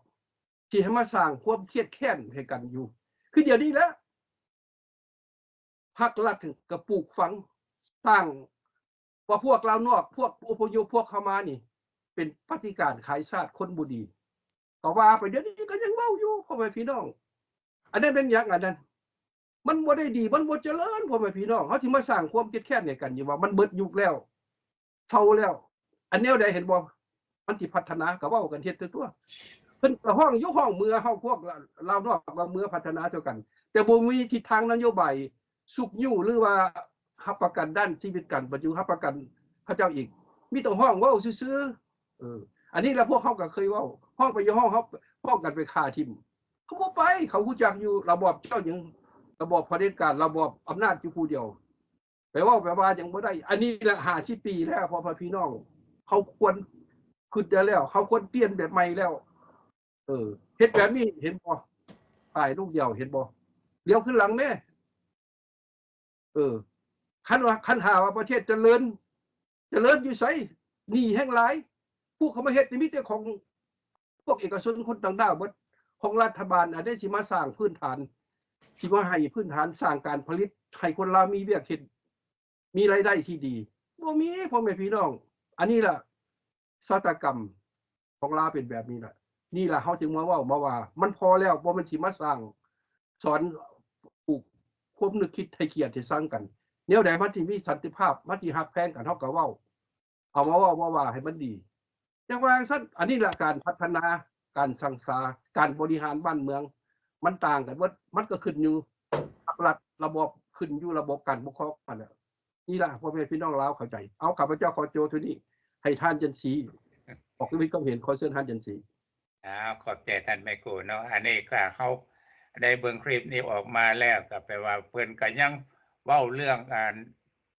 ທີ່ໃຫ້ມາສ້າງຄວາມຄຽດແຄ້ນໃຫ້ກັນຢູ່ ຄືດຽວນີ້ແຫຼະ ພາກລັດກໍປູກຝັງ ສ້າງວ່າພວກລາວນອກ ພວກອົບພະຍົບ ພວກເຂົ້າມານີ້ ເປັນປະຕິການຂາຍຊາດ ຄົນບໍ່ດີ ກໍວ່າໄປ ດຽວນີ້ກໍຍັງເວົ້າຢູ່ ພໍ່ແມ່ພີ່ນ້ອງ. ອັນນັ້ນແມ່ນຫຍັງ? ອັນນັ້ນມັນບໍ່ໄດ້ດີ ມັນບໍ່ຈະເລີນ ພໍ່ແມ່ພີ່ນ້ອງ. ເຮົາຊິມາສ້າງຄວາມຄຽດແຄ້ນໃຫ້ກັນຢູ່ວ່າ ມັນເບິດຍຸກແລ້ວ ເຊົາແລ້ວ. ອັນແນວໃດ ເຫັນບໍ່? ມັນຊິພັດທະນາ ກໍເວົ້າກັນເຮັດຕົວະ. ເພິ່ນກໍຮ້ອງຢູ່ ຮ້ອງເມືອ ເຮົາພວກລາວນອກວ່າເມືອພັດທະນາຊ່ວຍກັນ ແຕ່ບໍ່ມີທິດທາງນະໂຍບາຍຊຸກຍູ້ ຫຼືວ່າຮັບປະກັນດ້ານຊີວິດການເປັນຢູ່ ຮັບປະກັນເຂົາເຈົ້າອີກ ມີແຕ່ຮ້ອງເວົ້າຊື່ໆ. ເອີ ອັນນີ້ລະພວກເຮົາກໍເຄີຍເວົ້າ ຮ້ອງໄປຢູ່ ຮ້ອງ ເຮົາ ຮ້ອງກັນໄປຂ້າຖິ້ມ. ເຂົາບໍ່ໄປ ເຂົາຮູ້ຈັກຢູ່ລະບອບເຈົ້າຫຍັງ ລະບອບຜະເດັດການ ລະບອບອຳນາດຢູ່ຜູ້ດຽວ ໄປເວົ້າໄປວ່າຫຍັງບໍ່ໄດ້. ອັນນີ້ລະຫ້າສິບປີແລ້ວ ພໍ່ແມ່ພີ່ນ້ອງ ເຮົາຄວນຄິດໄດ້ແລ້ວ ເຮົາຄວນປ່ຽນແບບໃໝ່ແລ້ວ. ເອີ ເຮັດແບບນີ້ເຫັນບໍ່? ປ້າຍລູກດຽວເຫັນບໍ່? ຫຼຽວຄືນຫຼັງແມ້. ເອີ ຄັນວ່າ ຄັນຫາວ່າປະເທດຈະເລີນ ຈະເລີນຢູ່ໃສ? ໜີ້ແຮ່ງຫຼາຍ. ຜູ້ເຂົ້າມາເຮັດນີ້ມີແຕ່ຂອງພວກເອກະຊົນຄົນຕ່າງດ້າວເບິດ, ຂອງລັດຖະບານອັນໃດຊິມາສ້າງພື້ນຖານ ຊິມາໃຫ້ພື້ນຖານສ້າງການຜະລິດ ໃຫ້ຄົນລາວມີວຽກເຮັດ ມີລາຍໄດ້ທີ່ດີ ບໍ່ມີ ພໍ່ແມ່ພີ່ນ້ອງ. ອັນນີ້ລະຊະຕາກຳຂອງລາວເປັນແບບນີ້ລະ. ນີ້ລະເຮົາຈຶ່ງມາເວົ້າມາວ່າ ມັນພໍແລ້ວ ບໍ່ແມ່ນຊິມາສ້າງ ສອນ ປູກຄວາມນຶກຄິດໃຫ້ກຽດໃຫ້ຊັງກັນ. ແນວໃດມັນທີ່ມີສັນຕິພາບ ມັນທີ່ຮັກແພງກັນ ເຮົາກໍເວົ້າ ເອົາມາເວົ້າມາວ່າໃຫ້ມັນດີ. ຈັ່ງວ່າຈັ່ງຊັ້ນ ອັນນີ້ລະການພັດທະນາ ການສ້າງສາ ການບໍລິຫານບ້ານເມືອງ ມັນຕ່າງກັນເບິດ. ມັນກໍຂຶ້ນຢູ່ກັບລັດ ລະບອບ ຂຶ້ນຢູ່ລະບົບການປົກຄອງຫັ້ນແຫຼະ. ນີ້ລະ ພໍ່ແມ່ພີ່ນ້ອງລາວເຂົ້າໃຈ. ເອົາ ຂ້າພະເຈົ້າຂໍໂຈະເທົ່ານີ້ ໃຫ້ທ່ານຈັນສີອອກຄວາມຄິດຄວາມເຫັນ. ຂໍເຊີນທ່ານຈັນສີ. ອາ ຂອບໃຈທ່ານໄມໂກເນາະ. ອັນນີ້ກໍເຮົາໄດ້ເບິ່ງຄລິບນີ້ອອກມາແລ້ວ ກໍແປວ່າເພິ່ນກໍຍັງເວົ້າເລື່ອງ ອັນ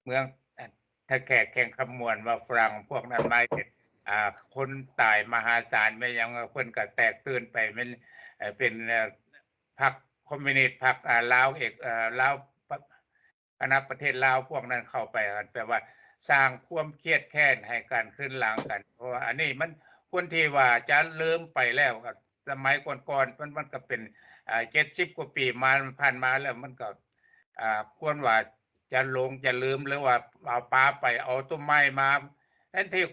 ເມືອງ ອາ ທ່າແຂກແຂວງຄຳມ່ວນ ວ່າຝຣັ່ງພວກນັ້ນມາເຮັດ ອ່າ ຄົນຕາຍມະຫາສານ ແມ່ນຫຍັງ ເພິ່ນກໍແຕກຕື່ນໄປ. ແມ່ນ ເອີ ເປັນ ເອີ ພັກຄອມມິວນິດ ພັກ ອ່າ ລາວເອກ ເອີ ລາວ ຄະນະປະເທດລາວພວກນັ້ນເຂົ້າໄປ ແປວ່າສ້າງຄວາມຄຽດແຄ້ນໃຫ້ກັນ ຄືນຫຼັງກັນ. ເພາະວ່າອັນນີ້ມັນ ຄົນທີ່ວ່າຈະລືມໄປແລ້ວ ສະໄໝກ່ອນໆ ມັນ ມັນກໍເປັນ ອ່າ ເຈັດສິບກວ່າປີມາ ຜ່ານມາແລ້ວ ມັນກໍ ອ່າ ຄວນວ່າຈະຫຼົງຈະລືມ ຫຼືວ່າເອົາປາໄປ ເອົາຕົວໃໝ່ມາ ແທນທີ່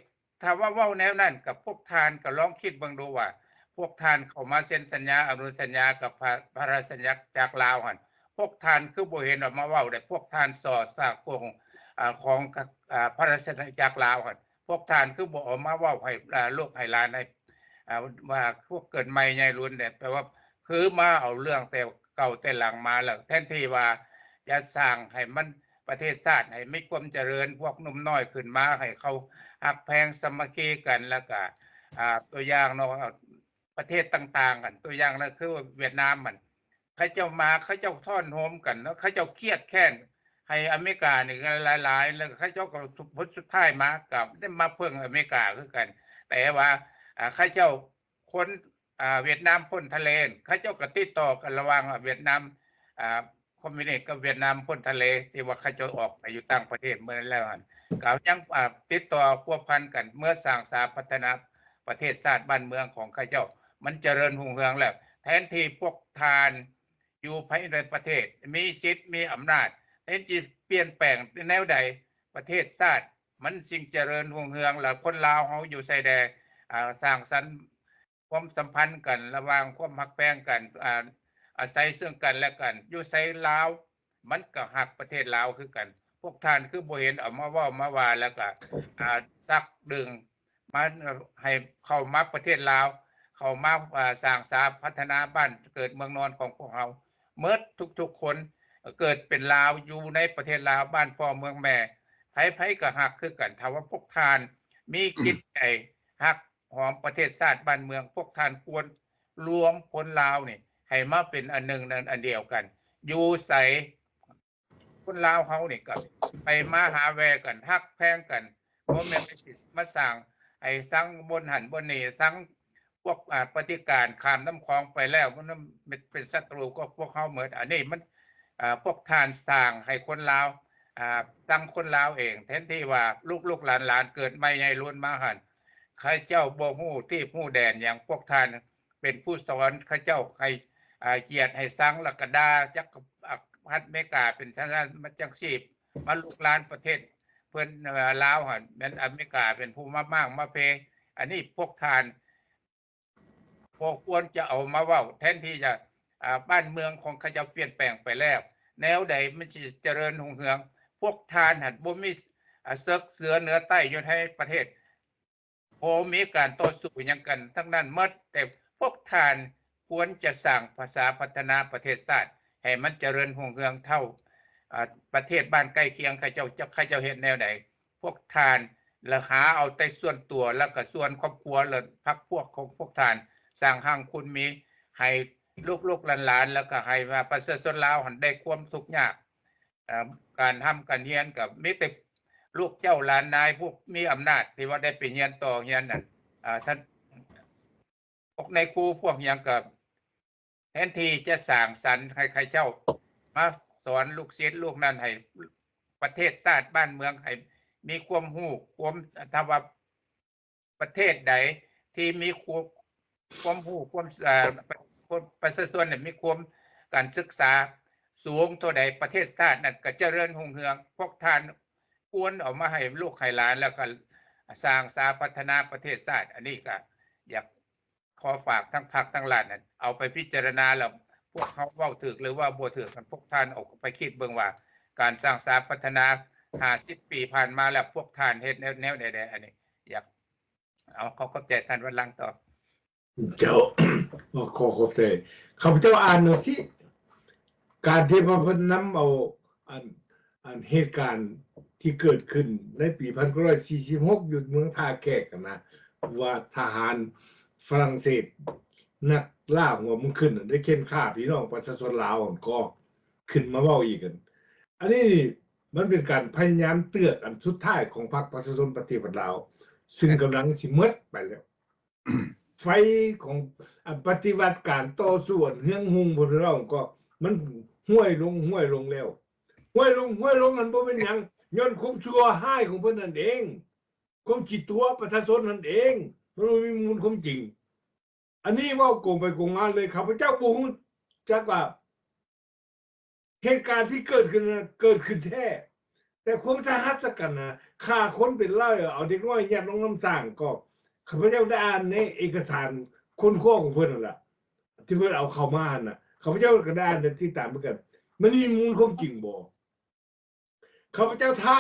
ຖ້າວ່າເວົ້າແນວນັ້ນ ກໍພວກທ່ານກໍລອງຄິດເບິ່ງດູວ່າ ພວກທ່ານເຂົ້າມາເຊັນສັນຍາ ອະນຸສັນຍາກັບພະ ພະລາຊະອານາຈັກລາວຫັ້ນ ພວກທ່ານຄືບໍ່ເຫັນອອກມາເວົ້າໄດ້? ພວກທ່ານສໍ້ສາກົງ ອາ ຂອງ ອາ ພະລາຊະອານາຈັກລາວຫັ້ນ ພວກທ່ານຄືບໍ່ອອກມາເວົ້າໃຫ້ ອາ ລູກໃຫ້ຫຼານ ໃຫ້ ອາ ວ່າພວກເກີດໃໝ່ໃຫຍ່ລຸນແດ່? ແປວ່າຄືມາເອົາເລື່ອງແຕ່ເກົ່າແຕ່ຫຼັງມາ ແລ້ວແທນທີ່ວ່າຈະສ້າງໃຫ້ມັນ ປະເທດຊາດໃຫ້ມີຄວາມຈະເລີນ, ພວກໜຸ່ມນ້ອຍຂຶ້ນມາໃຫ້ເຂົາຮັກແພງສາມັກຄີກັນ ແລ້ວກະ ອ່າ ຕົວຢ່າງເນາະ ປະເທດຕ່າງໆ ອັນຕົວຢ່າງລະຄືຫວຽດນາມ ມັນ ເຂົາເຈົ້າມາ ເຂົາເຈົ້າທ້ອນໂຮມກັນເນາະ, ເຂົາເຈົ້າຄຽດແຄ້ນໃຫ້ອາເມລິການີ້ຫຼາຍໆ ແລ້ວເຂົາເຈົ້າກໍ ຜົນສຸດທ້າຍມາກໍໄດ້ມາເພິ່ງອາເມລິກາຄືກັນ. ແຕ່ວ່າ ອ່າ ເຂົາເຈົ້າ ຄົນ ອ່າ ຫວຽດນາມພົ້ນທະເລ ເຂົາເຈົ້າກໍຕິດຕໍ່ກັນລະຫວ່າງຫວຽດນາມ ອ່າ ຄອມມິວນິດກັບຫວຽດນາມພົ້ນທະເລ ທີ່ວ່າເຂົາເຈົ້າອອກໄປຢູ່ຕ່າງປະເທດເມື່ອນັ້ນແລ້ວຫັ້ນ ກໍຍັງ ອ່າ ຕິດຕໍ່ພົວພັນກັນ ເມື່ອສ້າງສາພັດທະນາປະເທດຊາດບ້ານເມືອງຂອງເຂົາເຈົ້າ ມັນຈະເລີນຮຸ່ງເຮືອງແລ້ວ. ແທນທີ່ພວກທ່ານຢູ່ພາຍໃນປະເທດມີສິດມີອຳນາດ ແທນທີ່ປ່ຽນແປງແນວໃດ ປະເທດຊາດມັນຈຶ່ງຈະເລີນຮຸ່ງເຮືອງ ແລ້ວຄົນລາວເຮົາຢູ່ໃສແດ່ ອ່າ ສ້າງສັນ ຄວາມສຳພັນກັນ ລະຫວ່າງຄວາມຮັກແພງກັນ ອາ ອາໄສເຊິ່ງກັນແລະກັນ ຢູ່ໃສລາວມັນກໍຮັກປະເທດລາວຄືກັນ. ພວກທ່ານຄືບໍ່ເຫັນເອົາມາເວົ້າມາວ່າ ແລ້ວກໍ ອາ ຊັກດຶງມາໃຫ້ເຂົ້າມາປະເທດລາວ ເຂົ້າມາ ອາ ສ້າງສາພັດທະນາບ້ານເກີດເມືອງນອນຂອງພວກເຮົາໝົດທຸກໆຄົນ ເກີດເປັນລາວ ຢູ່ໃນປະເທດລາວ ບ້ານພໍ່ເມືອງແມ່ ໃຜໆກໍຮັກຄືກັນ. ຖ້າວ່າພວກທ່ານມີຈິດໃຈຮັກ ຂອງປະເທດຊາດບ້ານເມືອງ ພວກທ່ານຄວນລວມຄົນລາວນີ້ໃຫ້ມາເປັນອັນໜຶ່ງອັນດຽວກັນ. ຢູ່ໃສຄົນລາວເຮົານີ້ກໍໄປມາຫາແວ່ກັນ ຮັກແພງກັນ ບໍ່ແມ່ນໄປຊິມາສ້າງໃຫ້ສັງບ່ອນຫັ້ນບ່ອນນີ້ ສັງພວກ ອາ ປະຕິການຂ້າມນ້ຳຂອງໄປແລ້ວ ມັນເປັນສັດຕູກັບພວກເຮົາໝົດ. ອັນນີ້ມັນ ອາ ພວກທ່ານສ້າງໃຫ້ຄົນລາວ ອາ ຕັ້ງຄົນລາວເອງ ແທນທີ່ວ່າລູກໆຫຼານໆເກີດໃໝ່ໃຫຍ່ລຸນມາຫັ້ນ ເຂົາເຈົ້າບໍ່ຮູ້ທີບຮູ້ແດນຫຍັງ. ພວກທ່ານເປັນຜູ້ສອນເຂົາເຈົ້າໃຫ້ ອາ ກຽດໃຫ້ຊັງ ແລ້ວກໍດ່າຈັກກະພັດອາເມລິກາເປັນຈັ່ງຊັ້ນ ມາຈັ່ງຊີ້ ມາລຸກລານປະເທດເພິ່ນ ເອີ ລາວຫັ້ນ ແມ່ນອາເມລິກາເປັນຜູ້ມາມ້າງມາເພ. ອັນນີ້ພວກທ່ານ ບໍ່ຄວນຈະເອົາມາເວົ້າ ແທນທີ່ຈະ ອ່າ ບ້ານເມືອງຂອງເຂົາເຈົ້າປ່ຽນແປງໄປແລ້ວ ແນວໃດມັນຊິຈະເລີນຮຸ່ງເຮືອງ? ພວກທ່ານຫັ້ນບໍ່ມີ ອາ ເສິກເສືອເໜືອໃຕ້ຢູ່ໃນປະເທດ ບໍ່ມີການຕໍ່ສູ້ຫຍັງກັນທັງນັ້ນໝົດ ແຕ່ພວກທ່ານຄວນຈະສ້າງພາສາພັດທະນາປະເທດຊາດໃຫ້ມັນຈະເລີນຮຸ່ງເຮືອງເທົ່າ ອາ ປະເທດບ້ານໃກ້ຄຽງເຂົາເຈົ້າ ເຂົາເຈົ້າເຮັດແນວໃດ? ພວກທ່ານລະຫາເອົາແຕ່ສ່ວນຕົວ ແລ້ວກໍສ່ວນຄອບຄົວ ແລະ ພັກພວກຂອງພວກທ່ານສ້າງຮັ່ງຄູນມີ ໃຫ້ລູກໆຫຼານໆ ແລ້ວກໍໃຫ້ວ່າປະຊາຊົນລາວຫັ້ນໄດ້ຄວາມທຸກຍາກ ເອີ ການຮ່ຳການຮຽນກໍມີແຕ່ລູກເຈົ້າຫຼານນາຍຜູ້ມີອຳນາດທີ່ວ່າໄດ້ໄປຮຽນຕໍ່ຮຽນນັ້ນ ເອີ ທ່ານ ພວກນາຍຄູພວກຫຍັງກໍ ແທນທີ່ຈະສ້າງສັນໃຫ້ເຂົາເຈົ້າມາສອນລູກສິດລູກນັ້ນ ໃຫ້ປະເທດຊາດບ້ານເມືອງໃຫ້ມີຄວາມຮູ້ ຄວາມ ຖ້າວ່າປະເທດໃດທີ່ມີຄວາມ ຄວາມຮູ້ ຄວາມ ເອີ ປະຊາຊົນນີ້ມີຄວາມ ການສຶກສາສູງເທົ່າໃດ ປະເທດຊາດນັ້ນກໍຈະເລີນຮຸ່ງເຮືອງ. ພວກທ່ານຄວນເອົາມາໃຫ້ລູກໃຫ້ຫຼານ ແລ້ວກໍສ້າງສາພັດທະນາປະເທດຊາດ. ອັນນີ້ກໍຢາກ ຂໍຝາກທັງພັກທັງລັດນັ້ນ ເອົາໄປພິຈາລະນາແລ້ວ ພວກເຮົາເວົ້າຖືກ ຫຼືວ່າບໍ່ຖືກນັ້ນ ພວກທ່ານເອົາໄປຄິດເບິ່ງວ່າ ການສ້າງສາພັດທະນາຫ້າສິບປີຜ່ານມາແລ້ວ ພວກທ່ານເຮັດແນວ ແນວໃດແດ່? ອັນນີ້ຢາກ ເອົາ ຂໍຂອບໃຈທ່ານວັນຫຼັງຕໍ່. ເຈົ້າ ຂໍຂອບໃຈ. ຂ້າພະເຈົ້າອ່ານເອົາຊິ ການທີ່ວ່າເພິ່ນນຳເອົາ ອັນ ອັນເຫດການທີ່ເກີດຂຶ້ນໃນປີພັນເກົ້າຮ້ອຍສີ່ສິບຫົກ ຢູ່ເມືອງທ່າແຂກຫັ້ນນະ ວ່າທະຫານຝຣັ່ງເສດ ນັກລ່າຫົວເມືອງຂຶ້ນ ໄດ້ເຂັ່ນຂ້າພີ່ນ້ອງປະຊາຊົນລາວຫັ້ນກໍຂຶ້ນມາເວົ້າອີກຫັ້ນ. ອັນນີ້ນີ້ ມັນເປັນການພະຍາຍາມເຕືອນອັນສຸດທ້າຍຂອງພັກປະຊາຊົນປະຕິວັດລາວ ຊຶ່ງກຳລັງຊິໝົດໄປແລ້ວ. ໄຟຂອງ ອັນປະຕິວັດການຕໍ່ສູ້ອັນເຮືອງຮຸ່ງພວກເຮົາກໍມັນຫ້ວຍລົງ ຫ້ວຍລົງແລ້ວ. ຫ້ວຍລົງ ຫ້ວຍລົງນັ້ນບໍ່ແມ່ນຫຍັງ ຍ້ອນຄວາມຊົ່ວຮ້າຍຂອງເພິ່ນນັ້ນເອງ ຄວາມຂີ້ຕົວະປະຊາຊົນນັ້ນເອງ ມັນບໍ່ມີມູນຄວາມຈິງ. ອັນນີ້ເວົ້າກົງໄປກົງມາເລີຍ ຂ້າພະເຈົ້າບໍ່ຮູ້ຈັກວ່າ ເຫດການທີ່ເກີດຂຶ້ນນະ ເກີດຂຶ້ນແທ້ ແຕ່ຄວາມສາຫັດຊະກັນນະ ຂ້າຄົນເປັນຮ້ອຍ ເອົາເດັກນ້ອຍຍັດລົງນ້ຳສ້າງ ກໍຂ້າພະເຈົ້າໄດ້ອ່ານໃນເອກະສານຄົ້ນຄວ້າຂອງເພິ່ນຫັ້ນລະ ທີ່ເພິ່ນເອົາເຂົ້າມາຫັ້ນນະ ຂ້າພະເຈົ້າກໍໄດ້ອ່ານ ໄດ້ຕິດຕາມຄືກັນ. ມັນມີມູນຄວາມຈິງບໍ່? ຂ້າພະເຈົ້າຖ້າ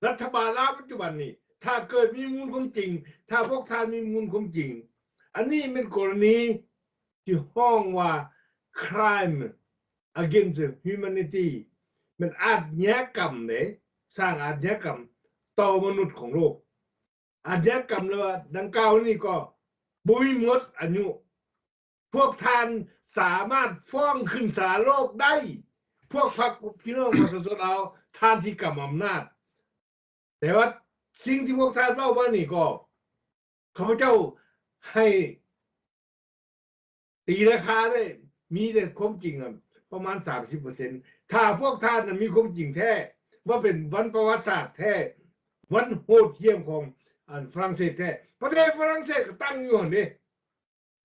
ລັດຖະບານລາວປັດຈຸບັນນີ້ ຖ້າເກີດມີມູນຄວາມຈິງ ຖ້າພວກທ່ານມີມູນຄວາມຈິງ ອັນນີ້ແມ່ນກໍລະນີທີ່ຮ້ອງວ່າ crime against humanity ແມ່ນອາດຍາກຳເດ້ ສ້າງອາດຍາກຳຕໍ່ມະນຸດຂອງໂລກ. ອາດຍາກຳເລີຍດັ່ງກ່າວນີ້ກໍບໍ່ມີໝົດອາຍຸ. ພວກທ່ານສາມາດຟ້ອງຂຶ້ນສານໂລກໄດ້. ພວກພັກ ພີ່ນ້ອງປະຊາຊົນລາວ ທ່ານທີ່ກຳອຳນາດ. ແຕ່ວ່າສິ່ງທີ່ພວກທ່ານເວົ້າມານີ້ກໍ ຂ້າພະເຈົ້າໃຫ້ຕີລາຄາໄດ້ ມີແຕ່ຄວາມຈິງນະ ປະມານສາມສິບເປີເຊັນ. ຖ້າພວກທ່ານນະມີຄວາມຈິງແທ້ ວ່າເປັນວັນປະຫວັດສາດແທ້ ວັນໂຫດຫ້ຽມຂອງ ອັນ ຝຣັ່ງເສດແທ້ ປະເທດຝຣັ່ງເສດກໍຕັ້ງຢູ່ຫັ້ນເດ້.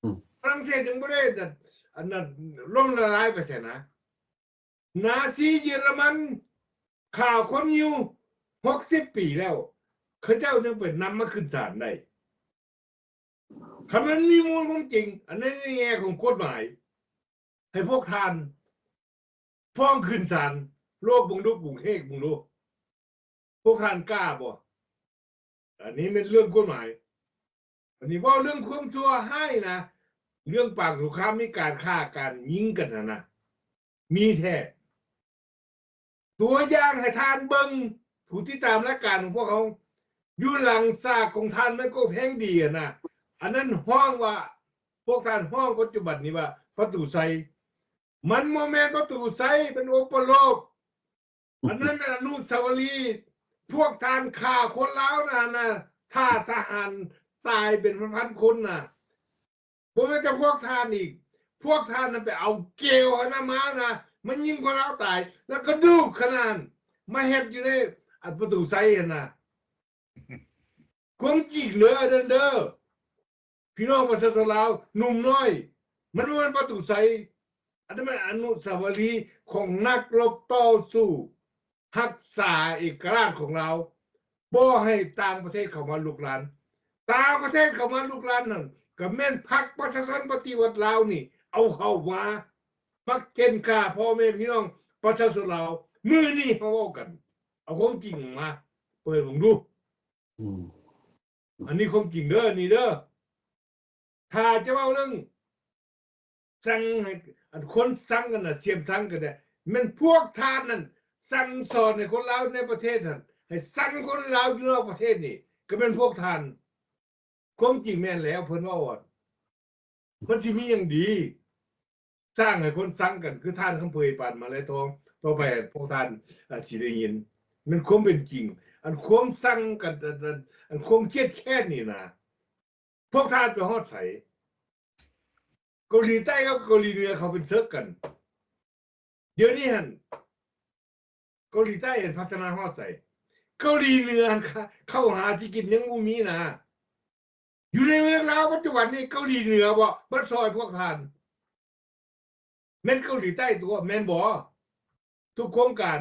ອືມ ຝຣັ່ງເສດຍັງບໍ່ໄດ້ ອັນ ອັນນັ້ນ ລົ້ມລະລາຍໄປໃສນະ. ນາຊີເຢຍລະມັນຂ້າຄົນຢູ່ຫົກສິບປີແລ້ວ ເຂົາເຈົ້າຍັງໄປນຳມາຂຶ້ນສານໄດ້. ຄັນມັນມີມູນຄວາມຈິງ ອັນໃນແງ່ຂອງກົດໝາຍ ໃຫ້ພວກທ່ານຟ້ອງຂຶ້ນສານໂລກເບິ່ງດູ ປຸງເຮກເບິ່ງດູ. ພວກທ່ານກ້າບໍ່? ອັນນີ້ແມ່ນເລື່ອງກົດໝາຍ. ອັນນີ້ເວົ້າເລື່ອງຄວາມຊົ່ວຮ້າຍນະ ເລື່ອງປາງສົງຄາມ ມີການຂ້າການຍິງກັນຫັ້ນນະ ມີແທ້. ຕົວຢ່າງໃຫ້ທ່ານເບິ່ງ ຜູ້ຕິດຕາມລາຍການຂອງພວກເຮົາ ຢູ່ຫຼັງສາກຂອງທ່ານໄມໂກແພງດີຫັ້ນນະ ອັນນັ້ນຮ້ອງວ່າ ພວກທ່ານຮ້ອງປັດຈຸບັນນີ້ວ່າປະຕູໄຊ ມັນບໍ່ແມ່ນປະຕູໄຊ ເປັນອົບປະໂລກ. ອັນນັ້ນອະນຸສາວະລີ ພວກທ່ານຂ້າຄົນລາວນັ້ນນະ ຂ້າທະຫານຕາຍເປັນພັນໆຄົນນະ. ບໍ່ແມ່ນແຕ່ພວກທ່ານອີກ ພວກທ່ານນະໄປເອົາເກວຫັ້ນນະມານະ ມາຍິງຄົນລາວຕາຍ ແລ້ວກະດູກຂະໜາດ ມາເຮັດຢູ່ໃນ ອັນ ປະຕູໄຊຫັ້ນນະ. ຄວາມຈິງເດີ ອັນນັ້ນເດີ ພີ່ນ້ອງປະຊາຊົນລາວ ໜຸ່ມນ້ອຍ ມັນບໍ່ແມ່ນປະຕູໄຊ ອັນນັ້ນແມ່ນອະນຸສາວະລີຂອງນັກລົບຕໍ່ສູ້ ຮັກສາເອກະລາດຂອງລາວ ບໍ່ໃຫ້ຕ່າງປະເທດເຂົ້າມາລຸກລານ. ຕ່າງປະເທດເຂົ້າມາລຸກລານນັ້ນ ກະແມ່ນພັກປະຊາຊົນປະຕິວັດລາວນີ້ ເອົາເຂົ້າມາ ມາເຂັ່ນຂ້າພໍ່ແມ່ພີ່ນ້ອງປະຊາຊົນລາວ. ມື້ນີ້ເຮົາເວົ້າກັນ ເອົາຄວາມຈິງມາເປີດເບິ່ງດູ. ອືມ ອັນນີ້ຄວາມຈິງເດີ ອັນນີ້ເດີ. ຖ້າຈະເວົ້າເລື່ອງສັ່ງໃຫ້ ອັນ ຄົນຊັງກັນນະ ສຽມຊັງກັນນະ ແມ່ນພວກທ່ານນັ້ນສັ່ງສອນໃຫ້ຄົນລາວໃນປະເທດຫັ້ນ ໃຫ້ຊັງຄົນລາວຢູ່ນອກປະເທດນີ້ ກະແມ່ນພວກທ່ານ. ຄວາມຈິງແມ່ນແລ້ວ ເພິ່ນເວົ້າວ່າ ມັນຊິມີຫຍັງດີ ສ້າງໃຫ້ຄົນຊັງກັນ ຄືທ່ານຄຳເຜີຍປານມາແລທອງ. ຕໍ່ໄປພວກທ່ານ ອາ ຊິໄດ້ຍິນ ແມ່ນຄວາມເປັນຈິງ ອັນຄວາມຊັງກັນ ອັນ ອັນ ອັນຄວາມຄຽດແຄ້ນນີ້ນະ. ພວກທ່ານໄປຮອດໃສ? ເກົາຫຼີໃຕ້ກັບເກົາຫຼີເໜືອເຂົາເປັນເສິກກັນ. ດຽວນີ້ຫັ້ນ ເກົາຫຼີໃຕ້ຫັ້ນພັດທະນາຮອດໃສ? ເກົາຫຼີເໜືອຫັ້ນ ເຂົ້າຫາຊິກິນຍັງບໍ່ມີນະ. ຢູ່ໃນເມືອງລາວປັດຈຸບັນນີ້ ເກົາຫຼີເໜືອບໍ່ມາຊ່ອຍພວກທ່ານ? ແມ່ນເກົາຫຼີໃຕ້ຕົວະ ແມ່ນບໍ່? ທຸກໂຄງການ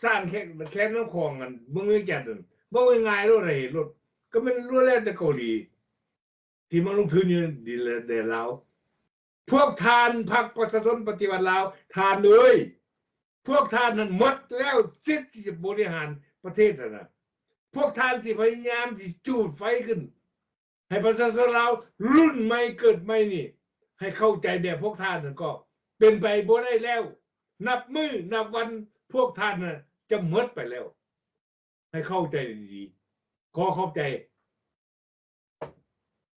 ສ້າງແຄມ ແຄມນ້ຳຂອງ ອັນເມືອງວຽງຈັນນັ້ນ ເວົ້າງ່າຍໆໂລດ ໃຫ້ເຫັນໂລດ ກໍແມ່ນລ້ວນແລ້ວແຕ່ເກົາຫຼີ ທີ່ມາລົງທຶນຢູ່ດິນແດນລາວ. ພວກທ່ານ ພັກປະຊາຊົນປະຕິວັດລາວ ທ່ານເອີຍ ພວກທ່ານນັ້ນໝົດແລ້ວສິດທີ່ຈະບໍລິຫານປະເທດຫັ້ນນະ. ພວກທ່ານທີ່ພະຍາຍາມຊິຈູດໄຟຂຶ້ນ ໃຫ້ປະຊາຊົນລາວລຸ້ນໃໝ່ເກີດໃໝ່ນີ້ ໃຫ້ເຂົ້າໃຈແບບພວກທ່ານນັ້ນກໍເປັນໄປບໍ່ໄດ້ແລ້ວ. ນັບມື້ນັບວັນພວກທ່ານນະຈະໝົດໄປແລ້ວ. ໃຫ້ເຂົ້າໃຈດີໆ. ຂໍຂອບໃຈ.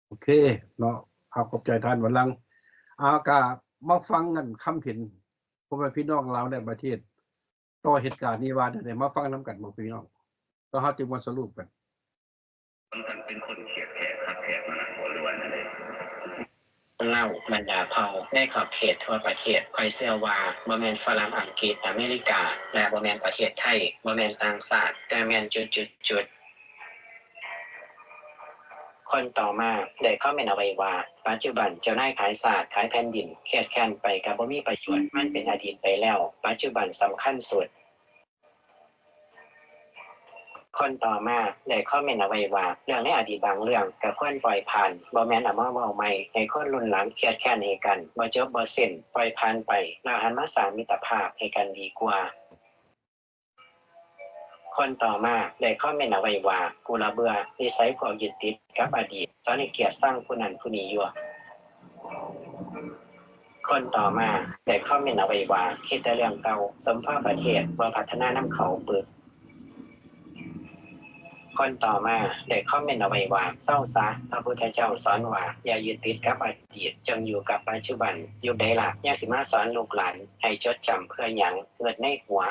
ໂອເຄເນາະ ເອົາ ຂອບໃຈທ່ານວັນລັງ. ເອົາ ກະມາຟັງກັນຄຳເຫັນ ພໍ່ແມ່ພີ່ນ້ອງລາວໃນປະເທດ ຕໍ່ເຫດການນີ້ວ່າແນວໃດ ມາຟັງນຳກັນເບິ່ງພີ່ນ້ອງ ແລ້ວເຮົາຈຶ່ງມາສະຫຼຸບກັນ. ເຮົາ ບັນດາເຜົ່າໃນຂອບເຂດທົ່ວປະເທດ, ຂ້ອຍເຊື່ອວ່າບໍ່ແມ່ນຝຣັ່ງ, ອັງກິດ, ອາເມລິກາ ແລະ ບໍ່ແມ່ນປະເທດໄທ, ບໍ່ແມ່ນຕ່າງຊາດ, ແຕ່ແມ່ນຈຸດໆໆ. ຄົນຕໍ່ມາໄດ້ຄອມເມັນເອົາໄວ້ວ່າ ປັດຈຸບັນເຈົ້ານາຍຂາຍຊາດ, ຂາຍແຜ່ນດິນ, ຄຽດແຄ້ນໄປກໍບໍ່ມີປະໂຫຍດ, ມັນເປັນອະດີດໄປແລ້ວ, ປັດຈຸບັນສຳຄັນສຸດ. ຄົນຕໍ່ມາໄດ້ຄອມເມັນເອົາໄວ້ວ່າ ເລື່ອງໃນອະດີດບາງເລື່ອງກໍຄວນປ່ອຍຜ່ານ, ບໍ່ແມ່ນເອົາມາເວົ້າໃໝ່ໃຫ້ຄົນລຸ້ນຫຼັງຄຽດແຄ້ນໃຫ້ກັນ ບໍ່ຈົບບໍ່ສິ້ນ, ປ່ອຍຜ່ານໄປ ແລ້ວຫັນມາສ້າງມິດຕະພາບໃຫ້ກັນດີກວ່າ. ຄົນຕໍ່ມາໄດ້ຄອມເມັນເອົາໄວ້ວ່າ ກູລະເບື່ອນິໄສພວກຍຶດຕິດກັບອະດີດ, ສອນໃຫ້ກຽດຊັງຜູ້ນັ້ນຜູ້ນີ້ຢູ່. ຄົນຕໍ່ມາໄດ້ຄອມເມັນເອົາໄວ້ວ່າ ຄິດແຕ່ເລື່ອງເກົ່າ, ສົມພໍປະເທດບໍ່ພັດທະນານຳເຂົາປຶກ. ຄົນຕໍ່ມາໄດ້ຄອມເມັນເອົາໄວ້ວ່າ ເຊົາຊະ, ພະພຸດທະເຈົ້າສອນວ່າ ຢ່າຍຶດຕິດກັບອະດີດ, ຈົ່ງຢູ່ກັບປັດຈຸບັນ. ຍຸກໃດລະ ຍັງຊິມາສອນລູກຫຼານໃຫ້ຈົດຈຳເພື່ອຫຍັງ? ເງິນໃນຫົວ.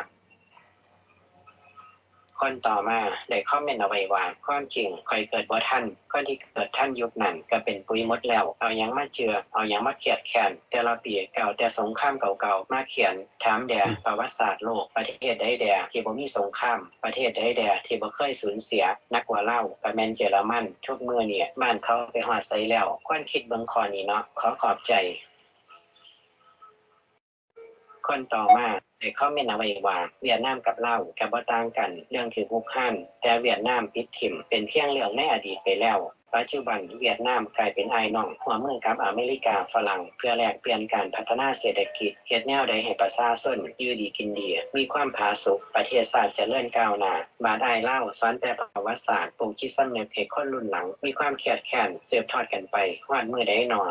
ຄົນຕໍ່ມາໄດ້ຄອມເມັນເອົາໄວ້ວ່າ ຄວາມຈິງຂ້ອຍເກີດບໍ່ທັນ, ຄົນທີ່ເກີດທັນຍຸກນັ້ນກໍເປັນປຸ໋ຍໝົດແລ້ວ, ເອົາຫຍັງມາເຈື່ອ, ເອົາຫຍັງມາຄຽດແຄ້ນ? ແຕ່ລະປີກໍເອົາແຕ່ສົງຄາມເກົ່າໆມາຂຽນ. ຖາມແດ່ ປະຫວັດສາດໂລກ ປະເທດໃດແດ່ທີ່ບໍ່ມີສົງຄາມ? ປະເທດໃດແດ່ທີ່ບໍ່ເຄີຍສູນເສຍ? ໜັກກວ່າລາວກໍແມ່ນເຢຍລະມັນ. ທຸກມື້ນີ້ບ້ານເຂົາໄປຮອດໃສແລ້ວ? ຄວນຄິດເບິ່ງຂໍ້ນີ້ເນາະ. ຂໍຂອບໃຈ. ຄົນຕໍ່ມາໄດ້ຄອມເມັນເອົາໄວ້ວ່າ ຫວຽດນາມກັບລາວກໍບໍ່ຕ່າງກັນເລື່ອງຖືກຮຸກຮານ, ແຕ່ຫວຽດນາມປິດຖິ້ມເປັນພຽງເລື່ອງໃນອະດີດໄປແລ້ວ. ປັດຈຸບັນຫວຽດນາມກາຍເປັນອ້າຍນ້ອງ ຮ່ວມມືກັບອາເມລິກາ, ຝຣັ່ງ ເພື່ອແລກປ່ຽນການພັດທະນາເສດຖະກິດ, ເຮັດແນວໃດໃຫ້ປະຊາຊົນຢູ່ດີກິນດີ, ມີຄວາມຜາສຸກ, ປະເທດຊາດຈະເລີນກ້າວໜ້າ. ບາດອ້າຍລາວສອນແຕ່ປະຫວັດສາດ, ປູກຈິດສຳນຶກໃຫ້ຄົນລຸ້ນຫຼັງມີຄວາມຄຽດແຄ້ນ ສືບທອດກັນໄປຮອດມື້ໃດນໍ?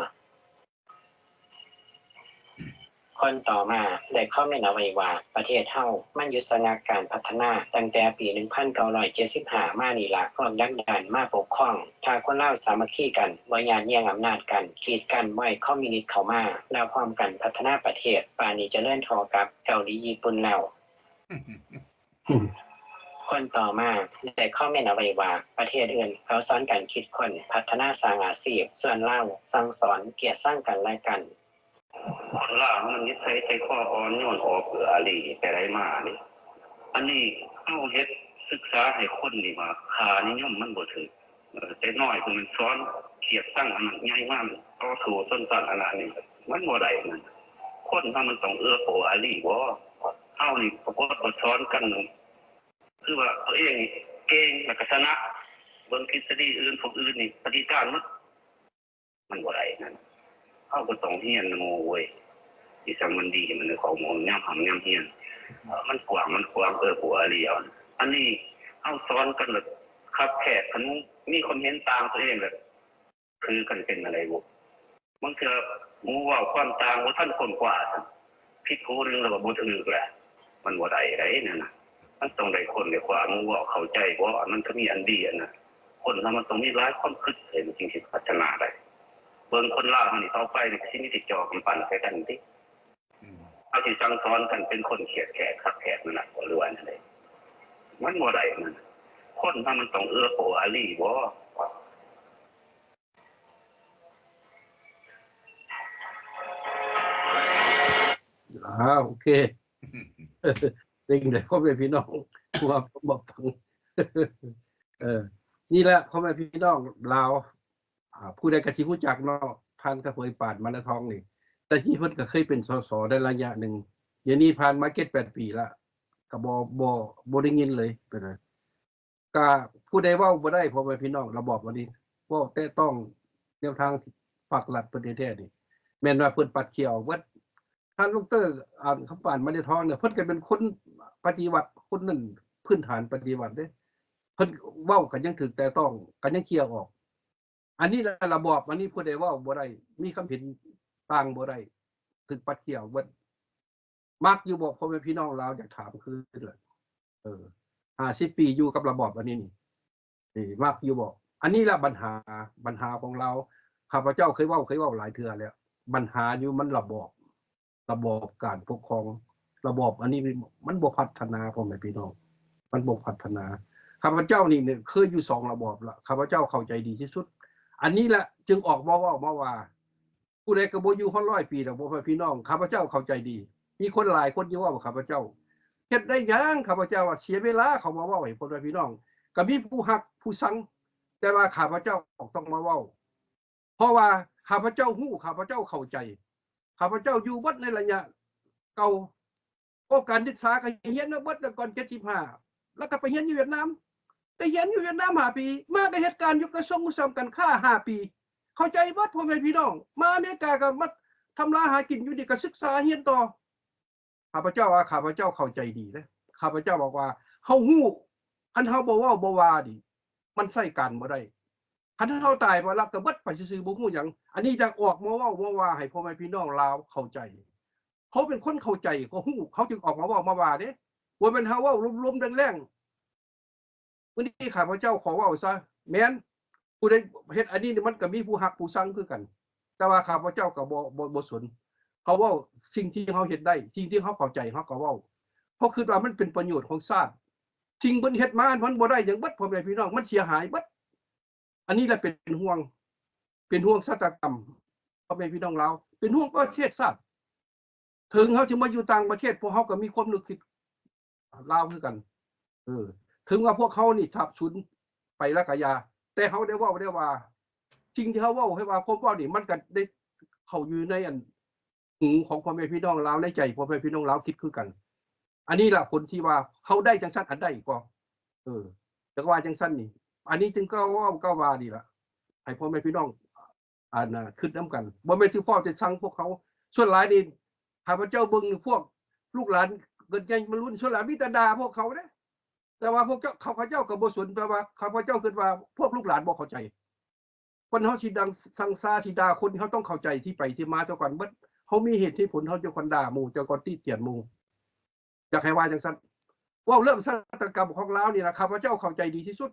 ຄົນຕໍ່ມາໄດ້ຄອມເມັນເອົາໄວ້ວ່າ ປະເທດເຮົາມັນຢຸດຊະງັກການພັດທະນາຕັ້ງແຕ່ປີໜຶ່ງພັນເກົ້າຮ້ອຍເຈັດສິບຫ້າມານີ້ລະ, ພວກດັກດານມາປົກຄອງ. ຖ້າຄົນລາວສາມັກຄີກັນ, ບໍ່ຍາດແຍ່ງອຳນາດກັນ, ກີດກັ້ນບໍ່ໃຫ້ຄອມມິວນິດເຂົ້າມາ, ແລ້ວພ້ອມກັນພັດທະນາປະເທດ, ປ່ານນີ້ຈະເລີນທໍ່ກັບເກົາຫຼີຍີ່ປຸ່ນແລ້ວ. ຄົນຕໍ່ມາໄດ້ຄອມເມັນເອົາໄວ້ວ່າ ປະເທດອື່ນເຂົາສອນກັນຄິດຄົ້ນ, ພັດທະນາ, ສ້າງອາຊີບ, ສ່ວນລາວສັ່ງສອນກຽດຊັງກັນແລະກັນ. ຄົນລາວມັນນິໄສໃຈຄໍອ່ອນໂຍນ ເອື້ອເຟື້ອອາລີແຕ່ໃດມານີ້. ອັນນີ້ເຮົາເຮັດສຶກສາໃຫ້ຄົນນີ້ວ່າ ຄ່ານິຍົມມັນບໍ່ຖືກ. ເອີ ເດັກນ້ອຍກໍແມ່ນສອນກຽດຊັງອັນນັ້ນ, ໃຫຍ່ມາຕໍ່ສູ້ຊົນຊັ້ນອັນນັ້ນນີ້ ມັນບໍ່ໄດ້ນັ້ນ. ຄົນເຮົາມັນຕ້ອງເອື້ອເຟື້ອອາລີບໍ? ເຮົານີ້ປາກົດວ່າສອນກັນ ຄືວ່າຕົວເອງນີ້ເກັ່ງແລ້ວກໍຊະນະ, ເບິ່ງທິດສະດີອື່ນ ພວກອື່ນນີ້ປະຕິການໝົດ. ມັນບໍ່ໄດ້ນັ້ນ. ເຮົາກໍຕ້ອງຮຽນນຳໝູ່ເວີຍ, ອີ່ສັງມັນດີ ມັນຂອງໝູ່ຍາມຮ່ຳຍາມຮຽນ. ເອີ ມັນກວ້າງ ມັນຂວາງ, ເອື້ອເຟື້ອອາລີ. ອັນນີ້ເຮົາສອນກັນແບບຄັບແຄບ, ຄັນມີຄວາມເຫັນຕ່າງຕົວເອງແລ້ວ ຄືກັນເປັນອັນໃດບຸ? ບາງເທື່ອໝູ່ເວົ້າຄວາມຕ່າງບໍ່ທັນຄົ້ນຄວ້າ ຜິດຫູໜຶ່ງແລ້ວກໍບໍ່ຖືກແຫຼະ. ມັນບໍ່ໄດ້ໃດນັ້ນນະ. ມັນຕ້ອງໄດ້ຄົ້ນໄດ້ຄວ້າ, ໝູ່ເວົ້າເຂົ້າໃຈບໍ່? ມັນກໍມີອັນດີອັນນັ້ນ. ຄົນເຮົາມັນຕ້ອງມີຫຼາຍຄວາມຄິດ ມັນຈຶ່ງຊິພັດທະນາໄດ້. ເບິ່ງຄົນລາວເຮົານີ້ ຕໍ່ໄປນີ້ກໍຊິມີແຕ່ຈໍ້ກຳປັ່ນໃສ່ກັນຕິ. ອືມ ເຮົາຊິສັ່ງສອນກັນເປັນຄົນຄຽດແຄ້ນຄັບແຄບນັ້ນນະ ຫຼືວ່າແນວໃດ? ມັນບໍ່ໄດ້ນັ້ນ. ຄົນເຮົາມັນຕ້ອງເອື້ອເຟື້ອອາລີບໍ? ອ່າ ໂອເຄ ເປັນໃດພໍ່ແມ່ພີ່ນ້ອງ ຜູ້ຮັບຊົມຮັບຟັງ? ເອີ ນີ້ແຫຼະພໍ່ແມ່ພີ່ນ້ອງລາວ ອ່າ ຜູ້ໃດກໍຊິຮູ້ຈັກເນາະ ທ່ານກະເຜີຍປານ ມານາທອງນີ້ ແຕ່ທີ່ເພິ່ນກໍເຄີຍເປັນ ສສ ໃນໄລຍະໜຶ່ງ ດຽວນີ້ຜ່ານມາເຈັດແປດປີລະ ກໍບໍ່ ບໍ່ ບໍ່ໄດ້ຍິນເລີຍ ເປັນຫຍັງ? ກະຜູ້ໃດເວົ້າບໍ່ໄດ້ ພໍ່ແມ່ພີ່ນ້ອງ ລະບອບອັນນີ້ ເວົ້າແຕະຕ້ອງແນວທາງພັກລັດເພິ່ນແທ້ໆນີ້ ແມ່ນວ່າເພິ່ນປັດເຂ່ຍອອກເບິດ. ທ່ານດອກເຕີ ອັນ ຄຳປານ ມະນີທອງນີ້ ເພິ່ນກໍເປັນຄົນປະຕິວັດ ຄົນນັ້ນພື້ນຖານປະຕິວັດເດ້ ເພິ່ນເວົ້າກໍຍັງຖືກແຕະຕ້ອງ ກໍຍັງເຂ່ຍອອກ. ອັນນີ້ລະ ລະບອບອັນນີ້ຜູ້ໃດເວົ້າບໍ່ໄດ້ ມີຄຳເຫັນຕ່າງບໍ່ໄດ້ ຖືກປັດເຂ່ຍອອກເບິດ. ມັກຢູ່ບໍ່ ພໍ່ແມ່ພີ່ນ້ອງລາວ ຢາກຖາມຄືນລະ ເອີ ຫ້າສິບປີຢູ່ກັບລະບອບອັນນີ້ນີ້ ເອີ ມັກຢູ່ບໍ່? ອັນນີ້ລະບັນຫາ ບັນຫາຂອງລາວ ຂ້າພະເຈົ້າເຄີຍເວົ້າ ເຄີຍເວົ້າຫຼາຍເທື່ອແລ້ວ ບັນຫາຢູ່ມັນລະບອບ ລະບອບການປົກຄອງ ລະບອບອັນນີ້ມັນບໍ່ພັດທະນາ ພໍ່ແມ່ພີ່ນ້ອງ ມັນບໍ່ພັດທະນາ. ຂ້າພະເຈົ້ານີ້ເຄີຍຢູ່ສອງລະບອບລະ ຂ້າພະເຈົ້າເຂົ້າໃຈດີທີ່ສຸດ. ອັນນີ້ລະຈຶ່ງອອກມາເວົ້າມາວ່າ ຜູ້ໃດກໍບໍ່ຢູ່ຮອດຮ້ອຍປີດອກ ພໍ່ແມ່ພີ່ນ້ອງ ຂ້າພະເຈົ້າເຂົ້າໃຈດີ. ມີຄົນຫຼາຍຄົນຢູ່ເວົ້າກັບຂ້າພະເຈົ້າ ເຮັດໄດ້ຫຍັງ ຂ້າພະເຈົ້າວ່າ ເສຍເວລາເຂົາມາເວົ້າໃຫ້ພໍ່ແມ່ພີ່ນ້ອງ ກໍມີຜູ້ຮັກຜູ້ຊັງ ແຕ່ວ່າຂ້າພະເຈົ້າຕ້ອງມາເວົ້າ ເພາະວ່າຂ້າພະເຈົ້າຮູ້ ຂ້າພະເຈົ້າເຂົ້າໃຈ ຂ້າພະເຈົ້າຢູ່ເບິດໃນໄລຍະເກົ່າ. ໂອ ການສຶກສາກໍຮຽນມາເບິດແລ້ວກ່ອນເຈັດສິບຫ້າ ແລ້ວກໍໄປຮຽນຢູ່ຫວຽດນາມ ໄປຮຽນຢູ່ຫວຽດນາມຫ້າປີ ມາກໍເຮັດການຢູ່ກະຊວງອຸດສາຫະກຳການຄ້າຫ້າປີ ເຂົ້າໃຈເບິດ ພໍ່ແມ່ພີ່ນ້ອງ. ມາອາເມລິກາກໍມາທຳມາຫາກິນຢູ່ນີ້ ກໍສຶກສາຮຽນຕໍ່. ຂ້າພະເຈົ້າວ່າ ຂ້າພະເຈົ້າເຂົ້າໃຈດີເດ້ ຂ້າພະເຈົ້າບອກວ່າ ເຮົາຮູ້ ຄັນເຮົາບໍ່ເວົ້າບໍ່ວ່ານີ້ ມັນໃຊ້ການບໍ່ໄດ້. ຄັນເຮົາຕາຍໄປແລ້ວກໍເບິດໄປຊື່ໆ ບໍ່ຮູ້ຫຍັງ. ອັນນີ້ຢາກອອກມາເວົ້າມາວ່າໃຫ້ພໍ່ແມ່ພີ່ນ້ອງລາວເຂົ້າໃຈ. ເຮົາເປັນຄົນເຂົ້າໃຈ ເຮົາຮູ້ ເຮົາຈຶ່ງອອກມາເວົ້າມາວ່າເດ້ ບໍ່ແມ່ນເຮົາເວົ້າລົມໆແລ້ງໆ. ມື້ນີ້ຂ້າພະເຈົ້າຂໍເວົ້າຊະ ແມ່ນ ຜູ້ໃດເຮັດອັນນີ້ນີ້ ມັນກໍມີຜູ້ຮັກຜູ້ຊັງຄືກັນ ແຕ່ວ່າຂ້າພະເຈົ້າກໍບໍ່ ບໍ່ ບໍ່ສົນ. ເຮົາເວົ້າສິ່ງທີ່ເຮົາເຮັດໄດ້ ສິ່ງທີ່ເຮົາເຂົ້າໃຈ ເຮົາກໍເວົ້າ ເພາະຄິດວ່າມັນເປັນປະໂຫຍດຂອງຊາດ. ສິ່ງເພິ່ນເຮັດມາມັນບໍ່ໄດ້ຫຍັງເບິດ ພໍ່ແມ່ພີ່ນ້ອງ ມັນເສຍຫາຍເບິດ. ອັນນີ້ລະເປັນຫ່ວງ ເປັນຫ່ວງຊາຕາກຳ ພໍ່ແມ່ພີ່ນ້ອງລາວ ເປັນຫ່ວງປະເທດຊາດ. ເຖິງເຮົາຊິມາຢູ່ຕ່າງປະເທດ ພວກເຮົາກໍມີຄວາມນຶກຄິດລາວຄືກັນ. ເອີ ເຖິງວ່າພວກເຮົານີ້ສາບສູນໄປແລ້ວກໍຢ່າ ແຕ່ເຮົາໄດ້ເວົ້າໄດ້ວ່າ ສິ່ງທີ່ເຮົາເວົ້າ ໃຫ້ວ່າຄວາມເວົ້ານີ້ ມັນກໍໄດ້ເຂົ້າຢູ່ໃນອັນຫູຂອງພໍ່ແມ່ພີ່ນ້ອງລາວ ໃນໃຈພໍ່ແມ່ພີ່ນ້ອງລາວຄິດຄືກັນ. ອັນນີ້ລະຜົນທີ່ວ່າເຮົາໄດ້ຈັ່ງຊັ້ນ ອັນໃດກໍ ເອີ ຈັກວ່າຈັ່ງຊັ້ນນີ້ ອັນນີ້ຈຶ່ງກໍເວົ້າກໍວ່ານີ້ລະ ໃຫ້ພໍ່ແມ່ພີ່ນ້ອງ ອັນ ຄິດນຳກັນ ບໍ່ແມ່ນຊິຟ້າວແຕ່ຊັງພວກເຮົາ. ສ່ວນຫຼາຍນີ້ ຂ້າພະເຈົ້າເບິ່ງພວກລູກຫຼານເກີດໃຫຍ່ມາລຸ້ນ ສ່ວນຫຼາຍມີແຕ່ດ່າພວກເຂົາເດ້ ແຕ່ວ່າພວກເຈົ້າ ຂ້າພະເຈົ້າກໍບໍ່ສົນ ແຕ່ວ່າຂ້າພະເຈົ້າຄິດວ່າພວກລູກຫຼານບໍ່ເຂົ້າໃຈ. ຄົນເຮົາຊິດັງຊັງຊາ ຊິດ່າຄົນ ເຮົາຕ້ອງເຂົ້າໃຈທີ່ໄປທີ່ມາເຈົ້າກ່ອນເບິດ. ເຮົາມີເຫດມີຜົນ ເຮົາຈັ່ງກ່ອນດ່າໝູ່ ຈັ່ງກ່ອນຕິຕຽນໝູ່. ຢາກໃຫ້ວ່າຈັ່ງຊັ້ນ. ເວົ້າເລື່ອງຊາຕາກຳຂອງລາວນີ້ນະ ຂ້າພະເຈົ້າເຂົ້າໃຈດີທີ່ສຸດ.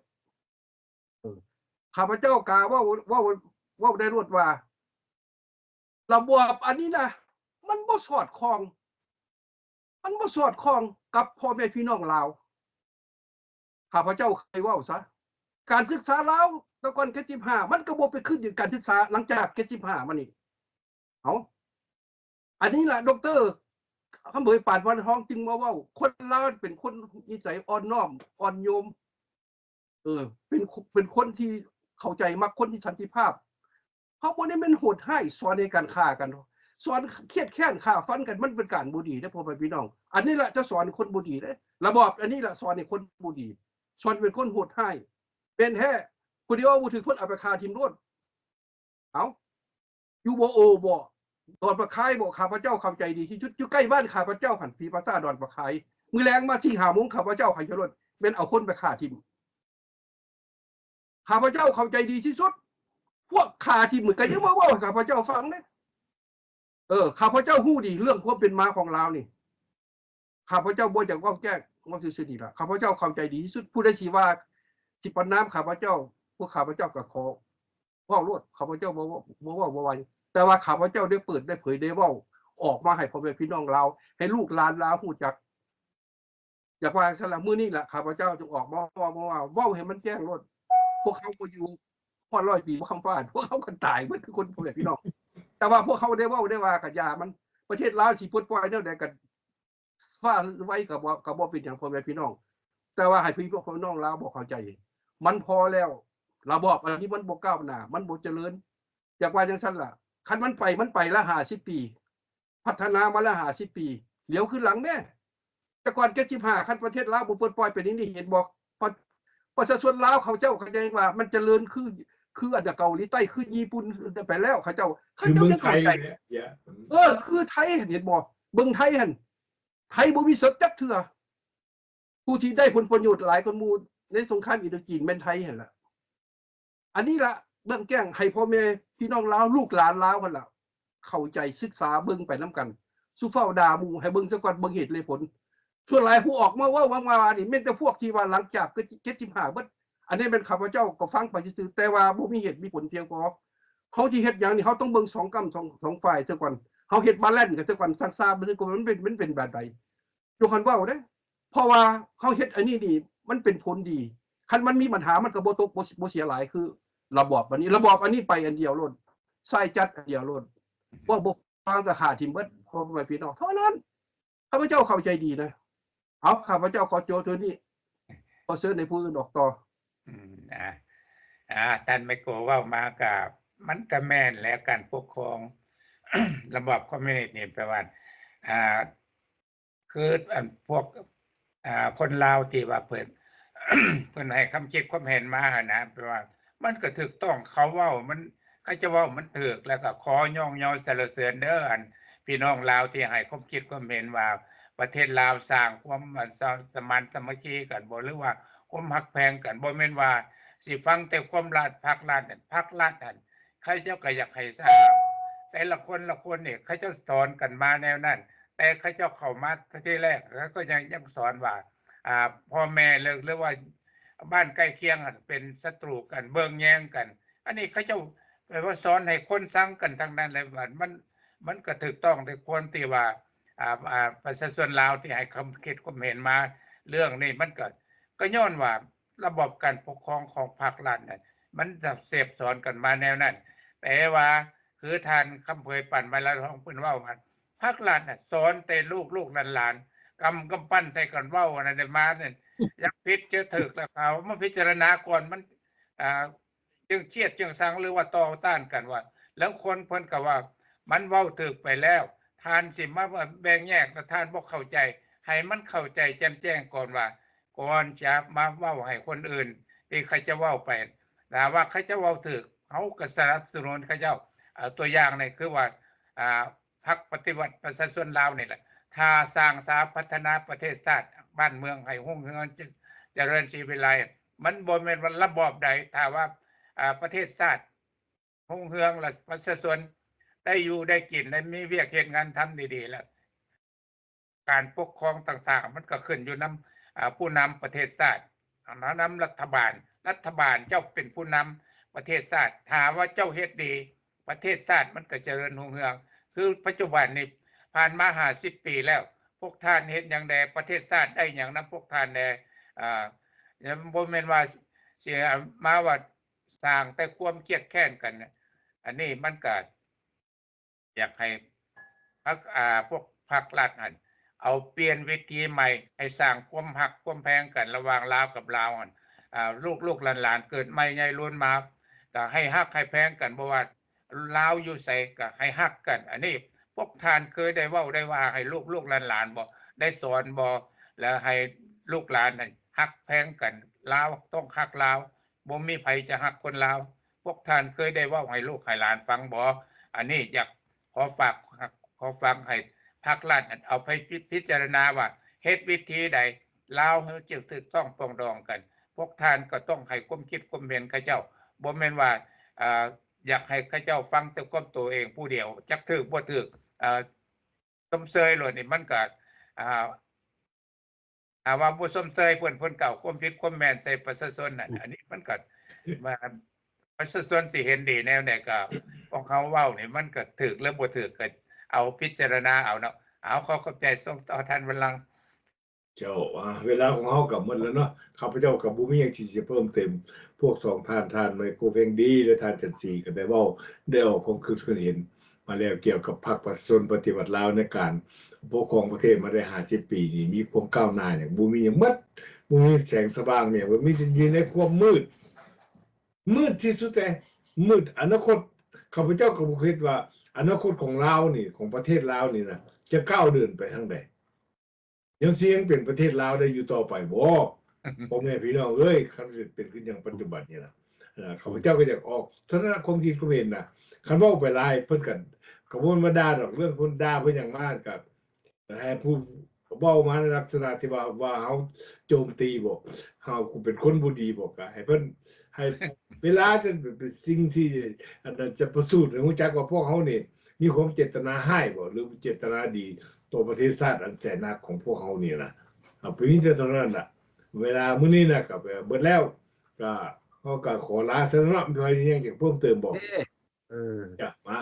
ເອີ ຂ້າພະເຈົ້າກະເວົ້າ ເວົ້າ ເວົ້າໄດ້ໂລດວ່າ ລະບອບອັນນີ້ນະ ມັນບໍ່ສອດຄ່ອງ ມັນບໍ່ສອດຄ່ອງກັບພໍ່ແມ່ພີ່ນ້ອງລາວ. ຂ້າພະເຈົ້າເຄີຍເວົ້າຊະ ການສຶກສາລາວແຕ່ກ່ອນເຈັດສິບຫ້າ ມັນກໍບໍ່ໄປຄືກັບການສຶກສາຫຼັງຈາກເຈັດສິບຫ້າມານີ້. ເອົາ ອັນນີ້ລະ ດອກເຕີ ຄຳເຜີຍປານ ວັນທອງ ຈຶ່ງມາເວົ້າ ຄົນລາວເປັນຄົນນິໄສອ່ອນນ້ອມ ອ່ອນໂຍມ ເອີ ເປັນ ເປັນຄົນທີ່ເຂົ້າໃຈ ມັກຄົນທີ່ສັນຕິພາບ. ເຮົາບໍ່ໄດ້ແມ່ນໂຫດຮ້າຍ ສອນໃຫ້ການຂ້າກັນ ສອນຄຽດແຄ້ນຂ້າຟັນກັນ ມັນເປັນການບໍ່ດີເດ້ ພໍ່ແມ່ພີ່ນ້ອງ. ອັນນີ້ລະຈະສອນຄົນບໍ່ດີເດ້ ລະບອບອັນນີ້ລະສອນໃຫ້ຄົນບໍ່ດີ ສອນເປັນຄົນໂຫດຮ້າຍ. ແມ່ນແທ້ ຜູ້ທີ່ເວົ້າບໍ່ຖືກ ເພິ່ນເອົາໄປຂ້າຖິ້ມໂລດ. ເອົ້າ ຢູ່ບໍ່ໂອບໍ່ ດອນປາຄາຍບໍ່ ຂ້າພະເຈົ້າເຂົ້າໃຈດີທີ່ສຸດ ຢູ່ໃກ້ບ້ານຂ້າພະເຈົ້າຫັ້ນ ຜີປາສາດດອນປາຄາຍ. ມື້ແລງມາສີ່ຫ້າໂມງ ຂ້າພະເຈົ້າໃຫ້ຂີ່ລົດ ແມ່ນເອົາຄົນໄປຂ້າຖິ້ມ. ຂ້າພະເຈົ້າເຂົ້າໃຈດີທີ່ສຸດ ພວກຂ້າຖິ້ມກໍຍັງມາເວົ້າໃຫ້ຂ້າພະເຈົ້າຟັງເດ້. ເອີ ຂ້າພະເຈົ້າຮູ້ດີເລື່ອງຄວາມເປັນມາຂອງລາວນີ້. ຂ້າພະເຈົ້າບໍ່ຢາກເວົ້າແຈ້ງ ເວົ້າຊື່ໆນີ້ລະ ຂ້າພະເຈົ້າເຂົ້າໃຈດີທີ່ສຸດ. ຜູ້ໃດຊິວ່າ ຊິປະນາມຂ້າພະເຈົ້າ ພວກຂ້າພະເຈົ້າກໍຂໍເວົ້າໂລດ ຂ້າພະເຈົ້າບໍ່ ບໍ່ເວົ້າບໍ່ວ່າ. ແຕ່ວ່າຂ້າພະເຈົ້າໄດ້ເປີດໄດ້ເຜີຍໄດ້ເວົ້າອອກມາໃຫ້ພໍ່ແມ່ພີ່ນ້ອງລາວ ໃຫ້ລູກຫຼານລາວຮູ້ຈັກ. ຢາກວ່າຊັ້ນລະ ມື້ນີ້ລະ ຂ້າພະເຈົ້າຈຶ່ງອອກມາເວົ້າ ເວົ້າ ເວົ້າໃຫ້ມັນແຈ້ງໂລດ. ພວກເຮົາບໍ່ຢູ່ຮອດຮ້ອຍປີ ພວກເຮົາບ້ານ ພວກເຮົາກໍຕາຍເບິດຄືຄົນ ພໍ່ແມ່ພີ່ນ້ອງ. ແຕ່ວ່າພວກເຮົາໄດ້ເວົ້າໄດ້ວ່າກໍຢ່າມັນ ປະເທດລາວຊິປົດປ່ອຍແນວໃດກໍຟ້າວໄວກໍບໍ່ ກໍບໍ່ເປັນຫຍັງ ພໍ່ແມ່ພີ່ນ້ອງ. ແຕ່ວ່າໃຫ້ພີ່ນ້ອງລາວບໍ່ເຂົ້າໃຈ ມັນພໍແລ້ວ. ລະບອບອັນນີ້ມັນບໍ່ກ້າວໜ້າ ມັນບໍ່ຈະເລີນ. ຢາກວ່າຈັ່ງຊັ້ນລະ. ຄັນມັນໄປ ມັນໄປລະຫ້າສິບປີ ພັດທະນາມາລະຫ້າສິບປີ ຫຼຽວຄືນຫຼັງແມ້. ແຕ່ກ່ອນເຈັດສິບຫ້າ ຄັນປະເທດລາວບໍ່ປົດປ່ອຍເປັນຢ່າງນີ້ ເຫັນບໍ່? ປະ ປະຊາຊົນລາວເຂົາເຈົ້າເຂົ້າໃຈວ່າມັນຈະເລີນຄື ຄືອັນເກົາຫຼີໃຕ້ ຄືຍີ່ປຸ່ນໄປແລ້ວ. ເຂົາເຈົ້າ ເຂົາເຈົ້າຍັງເຂົ້າໃຈ ເອີ ຄືໄທຫັ້ນ ເຫັນບໍ່? ເບິ່ງໄທຫັ້ນ ໄທບໍ່ມີສົດຈັກເທື່ອ. ຜູ້ທີ່ໄດ້ຜົນປະໂຫຍດຫຼາຍກວ່າໝູ່ໃນສົງຄາມອິນໂດຈີນແມ່ນໄທຫັ້ນລະ. ອັນນີ້ລະເບື້ອງແກ້ງໃຫ້ພໍ່ແມ່ພີ່ນ້ອງລາວ ລູກຫຼານລາວຫັ້ນລະ ເຂົ້າໃຈ ສຶກສາເບິ່ງໄປນຳກັນ. ສຸຟ້າວດ່າໝູ່ ໃຫ້ເບິ່ງຊະກ່ອນ ເບິ່ງເຫດແລະຜົນ. ສ່ວນຫຼາຍຜູ້ອອກມາເວົ້າມາວ່ານີ້ ແມ່ນແຕ່ພວກທີ່ວ່າຫຼັງຈາກເຈັດສິບຫ້າເບິດ. ອັນນີ້ແມ່ນຂ້າພະເຈົ້າກໍຟັງໄປຊື່ໆ ແຕ່ວ່າບໍ່ມີເຫດມີຜົນພຽງພໍ. ເຮົາຊິເຮັດຫຍັງນີ້ ເຮົາຕ້ອງເບິ່ງສອງກ້ຳ ສອງ ສອງຝ່າຍຊະກ່ອນ. ເຮົາເຮັດບາແລນກັນຊະກ່ອນ ຊັກຊ້າໄປຊະກ່ອນ ມັນເປັນ ມັນເປັນແບບໃດ? ຢູ່ຫັ້ນເວົ້າເດ້ ເພາະວ່າເຮົາເຮັດອັນນີ້ນີ້ ມັນເປັນຜົນດີ. ຄັນມັນມີບັນຫາ ມັນກໍບໍ່ຕົກ ບໍ່ ບໍ່ເສຍຫຼາຍ ຄືລະບອບອັນນີ້. ລະບອບອັນນີ້ໄປອັນດຽວໂລດ ຊາຍຈັດອັນດຽວໂລດ ພວກບໍ່ຟັງກໍຂ້າຖິ້ມເບິດ ພໍ່ແມ່ພີ່ນ້ອງ ເທົ່ານັ້ນ. ຂ້າພະເຈົ້າເຂົ້າໃຈດີນະ. ເອົາ ຂ້າພະເຈົ້າຂໍໂຈໂຕນີ້ ຂໍເຊີນໃຫ້ຜູ້ອື່ນອອກຕໍ່. ອືມ ອ່າ ອ່າ ທ່ານໄມໂກເວົ້າມາກໍ ມັນກໍແມ່ນແຫຼະ ການປົກຄອງລະບອບຄອມມິວນິດນີ້ ແປວ່າ ອ່າ ຄືອັນພວກ ອ່າ ຄົນລາວທີ່ວ່າເພິ່ນ ເພິ່ນໃຫ້ຄຳຄິດຄວາມເຫັນມາຫັ້ນນະ ແປວ່າມັນກໍຖືກຕ້ອງ ເຂົາເວົ້າມັນ ເຂົາເຈົ້າເວົ້າມັນຖືກ ແລ້ວກໍຂໍຍ້ອງຍໍສັນລະເສີນເດີ ອັນພີ່ນ້ອງລາວທີ່ໃຫ້ຄວາມຄິດຄວາມເຫັນວ່າ ປະເທດລາວສ້າງຄວາມ ອັນ ສະ ສະໝານສາມັກຄີກັນບໍ່ ຫຼືວ່າຄວາມຮັກແພງກັນ. ບໍ່ແມ່ນວ່າຊິຟັງແຕ່ຄວາມລັດ ພັກລັດນັ້ນ ພັກລັດຫັ້ນ ເຂົາເຈົ້າກໍຢາກໃຫ້ສ້າງ ແຕ່ລະຄົນລະຄົນນີ້ ເຂົາເຈົ້າສອນກັນມາແນວນັ້ນ ແຕ່ເຂົາເຈົ້າເຂົ້າມາທີແລກ ເຂົາກໍຍັງ ຍັງສອນວ່າ ອ່າ ພໍ່ແມ່ ຫຼື ຫຼືວ່າບ້ານໃກ້ຄຽງຫັ້ນເປັນສັດຕູກັນ ເບິ່ງແຍງກັນ. ອັນນີ້ເຂົາເຈົ້າແປວ່າສອນໃຫ້ຄົນຊັງກັນທັງນັ້ນແຫຼະ. ມັນ ມັນກໍຖືກຕ້ອງທີ່ຄວນທີ່ວ່າ ອ່າ ອ່າ ປະຊາຊົນລາວທີ່ໃຫ້ຄຳຄິດຄວາມເຫັນມາເລື່ອງນີ້ ມັນກໍ ກໍຍ້ອນວ່າລະບອບການປົກຄອງຂອງພັກລັດນັ້ນ ມັນສະເສບສອນກັນມາແນວນັ້ນ. ແຕ່ວ່າຄືທ່ານຄຳເຜີຍ ປານໄວລະທອງ ເພິ່ນເວົ້າວ່າ ພັກລັດນະສອນແຕ່ລູກໆຫຼານໆ ກຳກຳປັ້ນໃສ່ກັນເວົ້າອັນນັ້ນມານັ້ນ ຈັກຜິດຈັກຖືກ ແລ້ວເຂົາມາພິຈາລະນາກ່ອນ ມັນ ອ່າ ຈຶ່ງຄຽດຈຶ່ງຊັງ ຫຼືວ່າຕໍ່ຕ້ານກັນວ່າ ລາງຄົນເພິ່ນກໍວ່າມັນເວົ້າຖືກໄປແລ້ວ ທ່ານຊິມາແບ່ງແຍກ ແລ້ວທ່ານບໍ່ເຂົ້າໃຈ ໃຫ້ມັນເຂົ້າໃຈແຈ່ມແຈ້ງກ່ອນວ່າ ກ່ອນຈະມາເວົ້າໃຫ້ຄົນອື່ນທີ່ເຂົາເຈົ້າເວົ້າໄປ ຖ້າວ່າເຂົາເຈົ້າເວົ້າຖືກ ເຮົາກໍສະໜັບສະໜູນເຂົາເຈົ້າ. ເອົາຕົວຢ່າງນີ້ຄືວ່າ ອ່າ ພັກປະຕິວັດປະຊາຊົນລາວນີ້ແຫຼະ ຖ້າສ້າງສາພັດທະນາປະເທດຊາດບ້ານເມືອງໃຫ້ຮຸ່ງເຮືອງຈະ ຈະເລີນສີວິໄລ ມັນບໍ່ແມ່ນວ່າລະບອບໃດ ຖ້າວ່າ ອ່າ ປະເທດຊາດຮຸ່ງເຮືອງ ແລະ ປະຊາຊົນໄດ້ຢູ່ໄດ້ກິນ ໄດ້ມີວຽກເຮັດງານທຳດີໆ ແລ້ວ ການປົກຄອງຕ່າງໆ ມັນກໍຂຶ້ນຢູ່ນຳ ອ່າ ຜູ້ນຳປະເທດຊາດ ນຳລັດຖະບານ ລັດຖະບານເຈົ້າເປັນຜູ້ນຳປະເທດຊາດ ຖ້າວ່າເຈົ້າເຮັດດີ ປະເທດຊາດມັນກໍຈະເລີນຮຸ່ງເຮືອງ. ຄືປັດຈຸບັນນີ້ ຜ່ານມາຫ້າສິບປີແລ້ວ ພວກທ່ານເຮັດຫຍັງແດ່? ປະເທດຊາດໄດ້ຫຍັງນຳພວກທ່ານແດ່? ອ່າ ບໍ່ແມ່ນວ່າຊິມາວ່າສ້າງແຕ່ຄວາມຄຽດແຄ້ນກັນ. ອັນນີ້ມັນກໍ ຢາກໃຫ້ພັກ ອ່າ ພວກພັກລັດຫັ້ນ ເອົາປ່ຽນວິທີໃໝ່ ໃຫ້ສ້າງຄວາມຮັກຄວາມແພງກັນລະຫວ່າງລາວກັບລາວຫັ້ນ ອ່າ ລູກໆຫຼານໆເກີດໃໝ່ໃຫຍ່ລຸນມາ ກໍໃຫ້ຮັກໃຫ້ແພງກັນ ບໍ່ວ່າລາວຢູ່ໃສກໍໃຫ້ຮັກກັນ. ອັນນີ້ພວກທ່ານເຄີຍໄດ້ເວົ້າໄດ້ວ່າໃຫ້ລູກໆຫຼານໆບໍ່ ໄດ້ສອນບໍ່ ແລ້ວໃຫ້ລູກຫຼານຫັ້ນຮັກແພງກັນ? ລາວຕ້ອງຮັກລາວ ບໍ່ມີໃຜຈະຮັກຄົນລາວ. ພວກທ່ານເຄີຍໄດ້ເວົ້າໃຫ້ລູກໃຫ້ຫຼານຟັງບໍ່? ອັນນີ້ຢາກຂໍຝາກ ຂໍຝາກໃຫ້ພັກລັດເອົາໄປພິ ພິຈາລະນາວ່າ ເຮັດວິທີໃດລາວຈຶ່ງຖືກຕ້ອງປອງດອງກັນ. ພວກທ່ານກໍຕ້ອງໃຫ້ຄວາມຄິດຄວາມເຫັນເຂົາເຈົ້າ ບໍ່ແມ່ນວ່າ ເອີ ຢາກໃຫ້ເຂົາເຈົ້າຟັງແຕ່ຄວາມໂຕເອງຜູ້ດຽວ ຈັກຖືກບໍ່ຖືກ ເອີ ຊົມເຊີຍໂລດນີ້ ມັນກໍ ອ່າ ຖ້າວ່າບໍ່ຊົມເຊີຍເພິ່ນ ເພິ່ນກໍເອົາຄວາມຜິດຄວາມແມ່ນໃສ່ປະຊາຊົນນັ້ນ. ອັນນີ້ມັນກໍວ່າປະຊາຊົນຊິເຫັນດີແນວໃດ ກໍພວກເຮົາເວົ້ານີ້ ມັນກໍຖືກ ຫຼື ບໍ່ຖືກ ກໍເອົາພິຈາລະນາເອົາເນາະ. ເອົາ ຂໍຂອບໃຈ ສົ່ງຕໍ່ທ່ານວັນລັງ. ເຈົ້າ ອ່າ ເວລາຂອງເຮົາກໍໝົດແລ້ວເນາະ, ຂ້າພະເຈົ້າກໍບໍ່ມີຫຍັງທີ່ຈະເພີ່ມເຕີມ. ພວກສອງທ່ານ ທ່ານໄມໂກ ແພງດີ ແລະ ທ່ານຈັນສີ ກໍໄດ້ເວົ້າ ໄດ້ອອກຄວາມຄິດຄວາມເຫັນ ມາແລ້ວ ກ່ຽວກັບພັກປະຊາຊົນປະຕິວັດລາວ ໃນການປົກຄອງປະເທດມາໄດ້ຫ້າສິບປີນີ້ ມີຄວາມກ້າວໜ້າຫຍັງ? ບໍ່ມີຫຍັງໝົດ, ບໍ່ມີແສງສະຫວ່າງຫຍັງ, ມີແຕ່ຢູ່ໃນຄວາມມືດ, ມືດທີ່ສຸດແຫຼະ, ມືດ. ອະນາຄົດ ຂ້າພະເຈົ້າກໍບໍ່ຄິດວ່າ ອະນາຄົດຂອງລາວນີ້ ຂອງປະເທດລາວນີ້ນະ ຈະກ້າວເດີນໄປທາງໃດ? ຍັງຊິຍັງເປັນປະເທດລາວໄດ້ຢູ່ຕໍ່ໄປບໍ່? ພໍ່ແມ່ພີ່ນ້ອງເອີຍ, ຄັນເປັນຄືຫຍັງປັດຈຸບັນນີ້ນະ, ເອີ ຂ້າພະເຈົ້າກໍຢາກອອກທັດສະນະຄວາມຄິດຄວາມເຫັນນະ. ຄັນເວົ້າໄປຫຼາຍ ເພິ່ນກໍ ກໍບໍ່ແມ່ນວ່າດ່າດອກ, ເລື່ອງເພິ່ນດ່າເພິ່ນຫຍັງມາ ກໍໃຫ້ຜູ້ເວົ້າມາໃນລັກສະນະທີ່ວ່າ ວ່າເຮົາໂຈມຕີບໍ, ເຮົາເປັນຄົນບໍ່ດີບໍ, ກໍໃຫ້ເພິ່ນ ໃຫ້ເວລາຈະເປັນສິ່ງທີ່ ອັນນັ້ນ ຈະປະສູດໃຫ້ຮູ້ຈັກວ່າພວກເຮົານີ້ມີຄວາມເຈດຕະນາຮ້າຍບໍ ຫຼືເຈດຕະນາດີຕໍ່ປະເທດຊາດອັນແສນຮັກຂອງພວກເຮົານີ້ນະ. ເອົາ ມີແຕ່ເທົ່ານັ້ນລະ. ເວລາມື້ນີ້ນະກໍເບິດແລ້ວ, ກໍ ເຮົາກໍຂໍລາຊະເນາະ. ມີໃຜຍັງຢາກເພີ່ມເຕີມບໍ່? ເອີ ຈ້ະ ມາ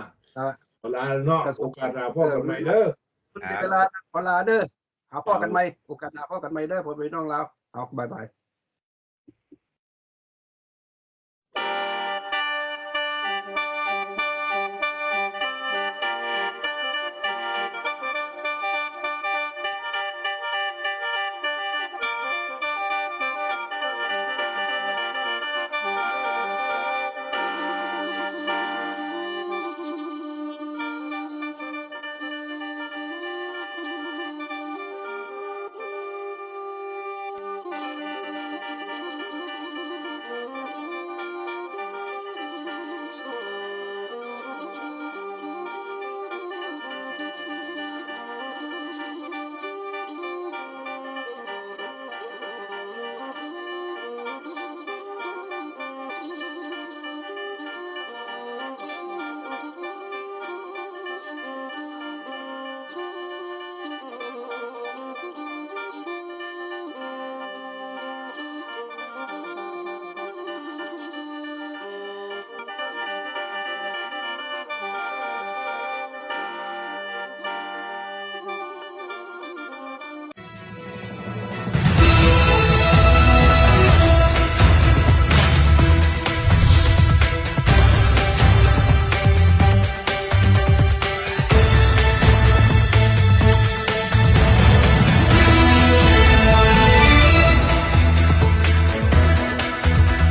ຂໍລາເນາະ. ໂອກາດໜ້າພໍ້ກັນໃໝ່ເດີ. ເວລາ ຂໍລາເດີ. ຫາພໍ້ກັນໃໝ່ ໂອກາດໜ້າພໍ້ກັນໃໝ່ເດີ ພໍ່ແມ່ພີ່ນ້ອງລາວ. ເອົາ ບາຍບາຍ.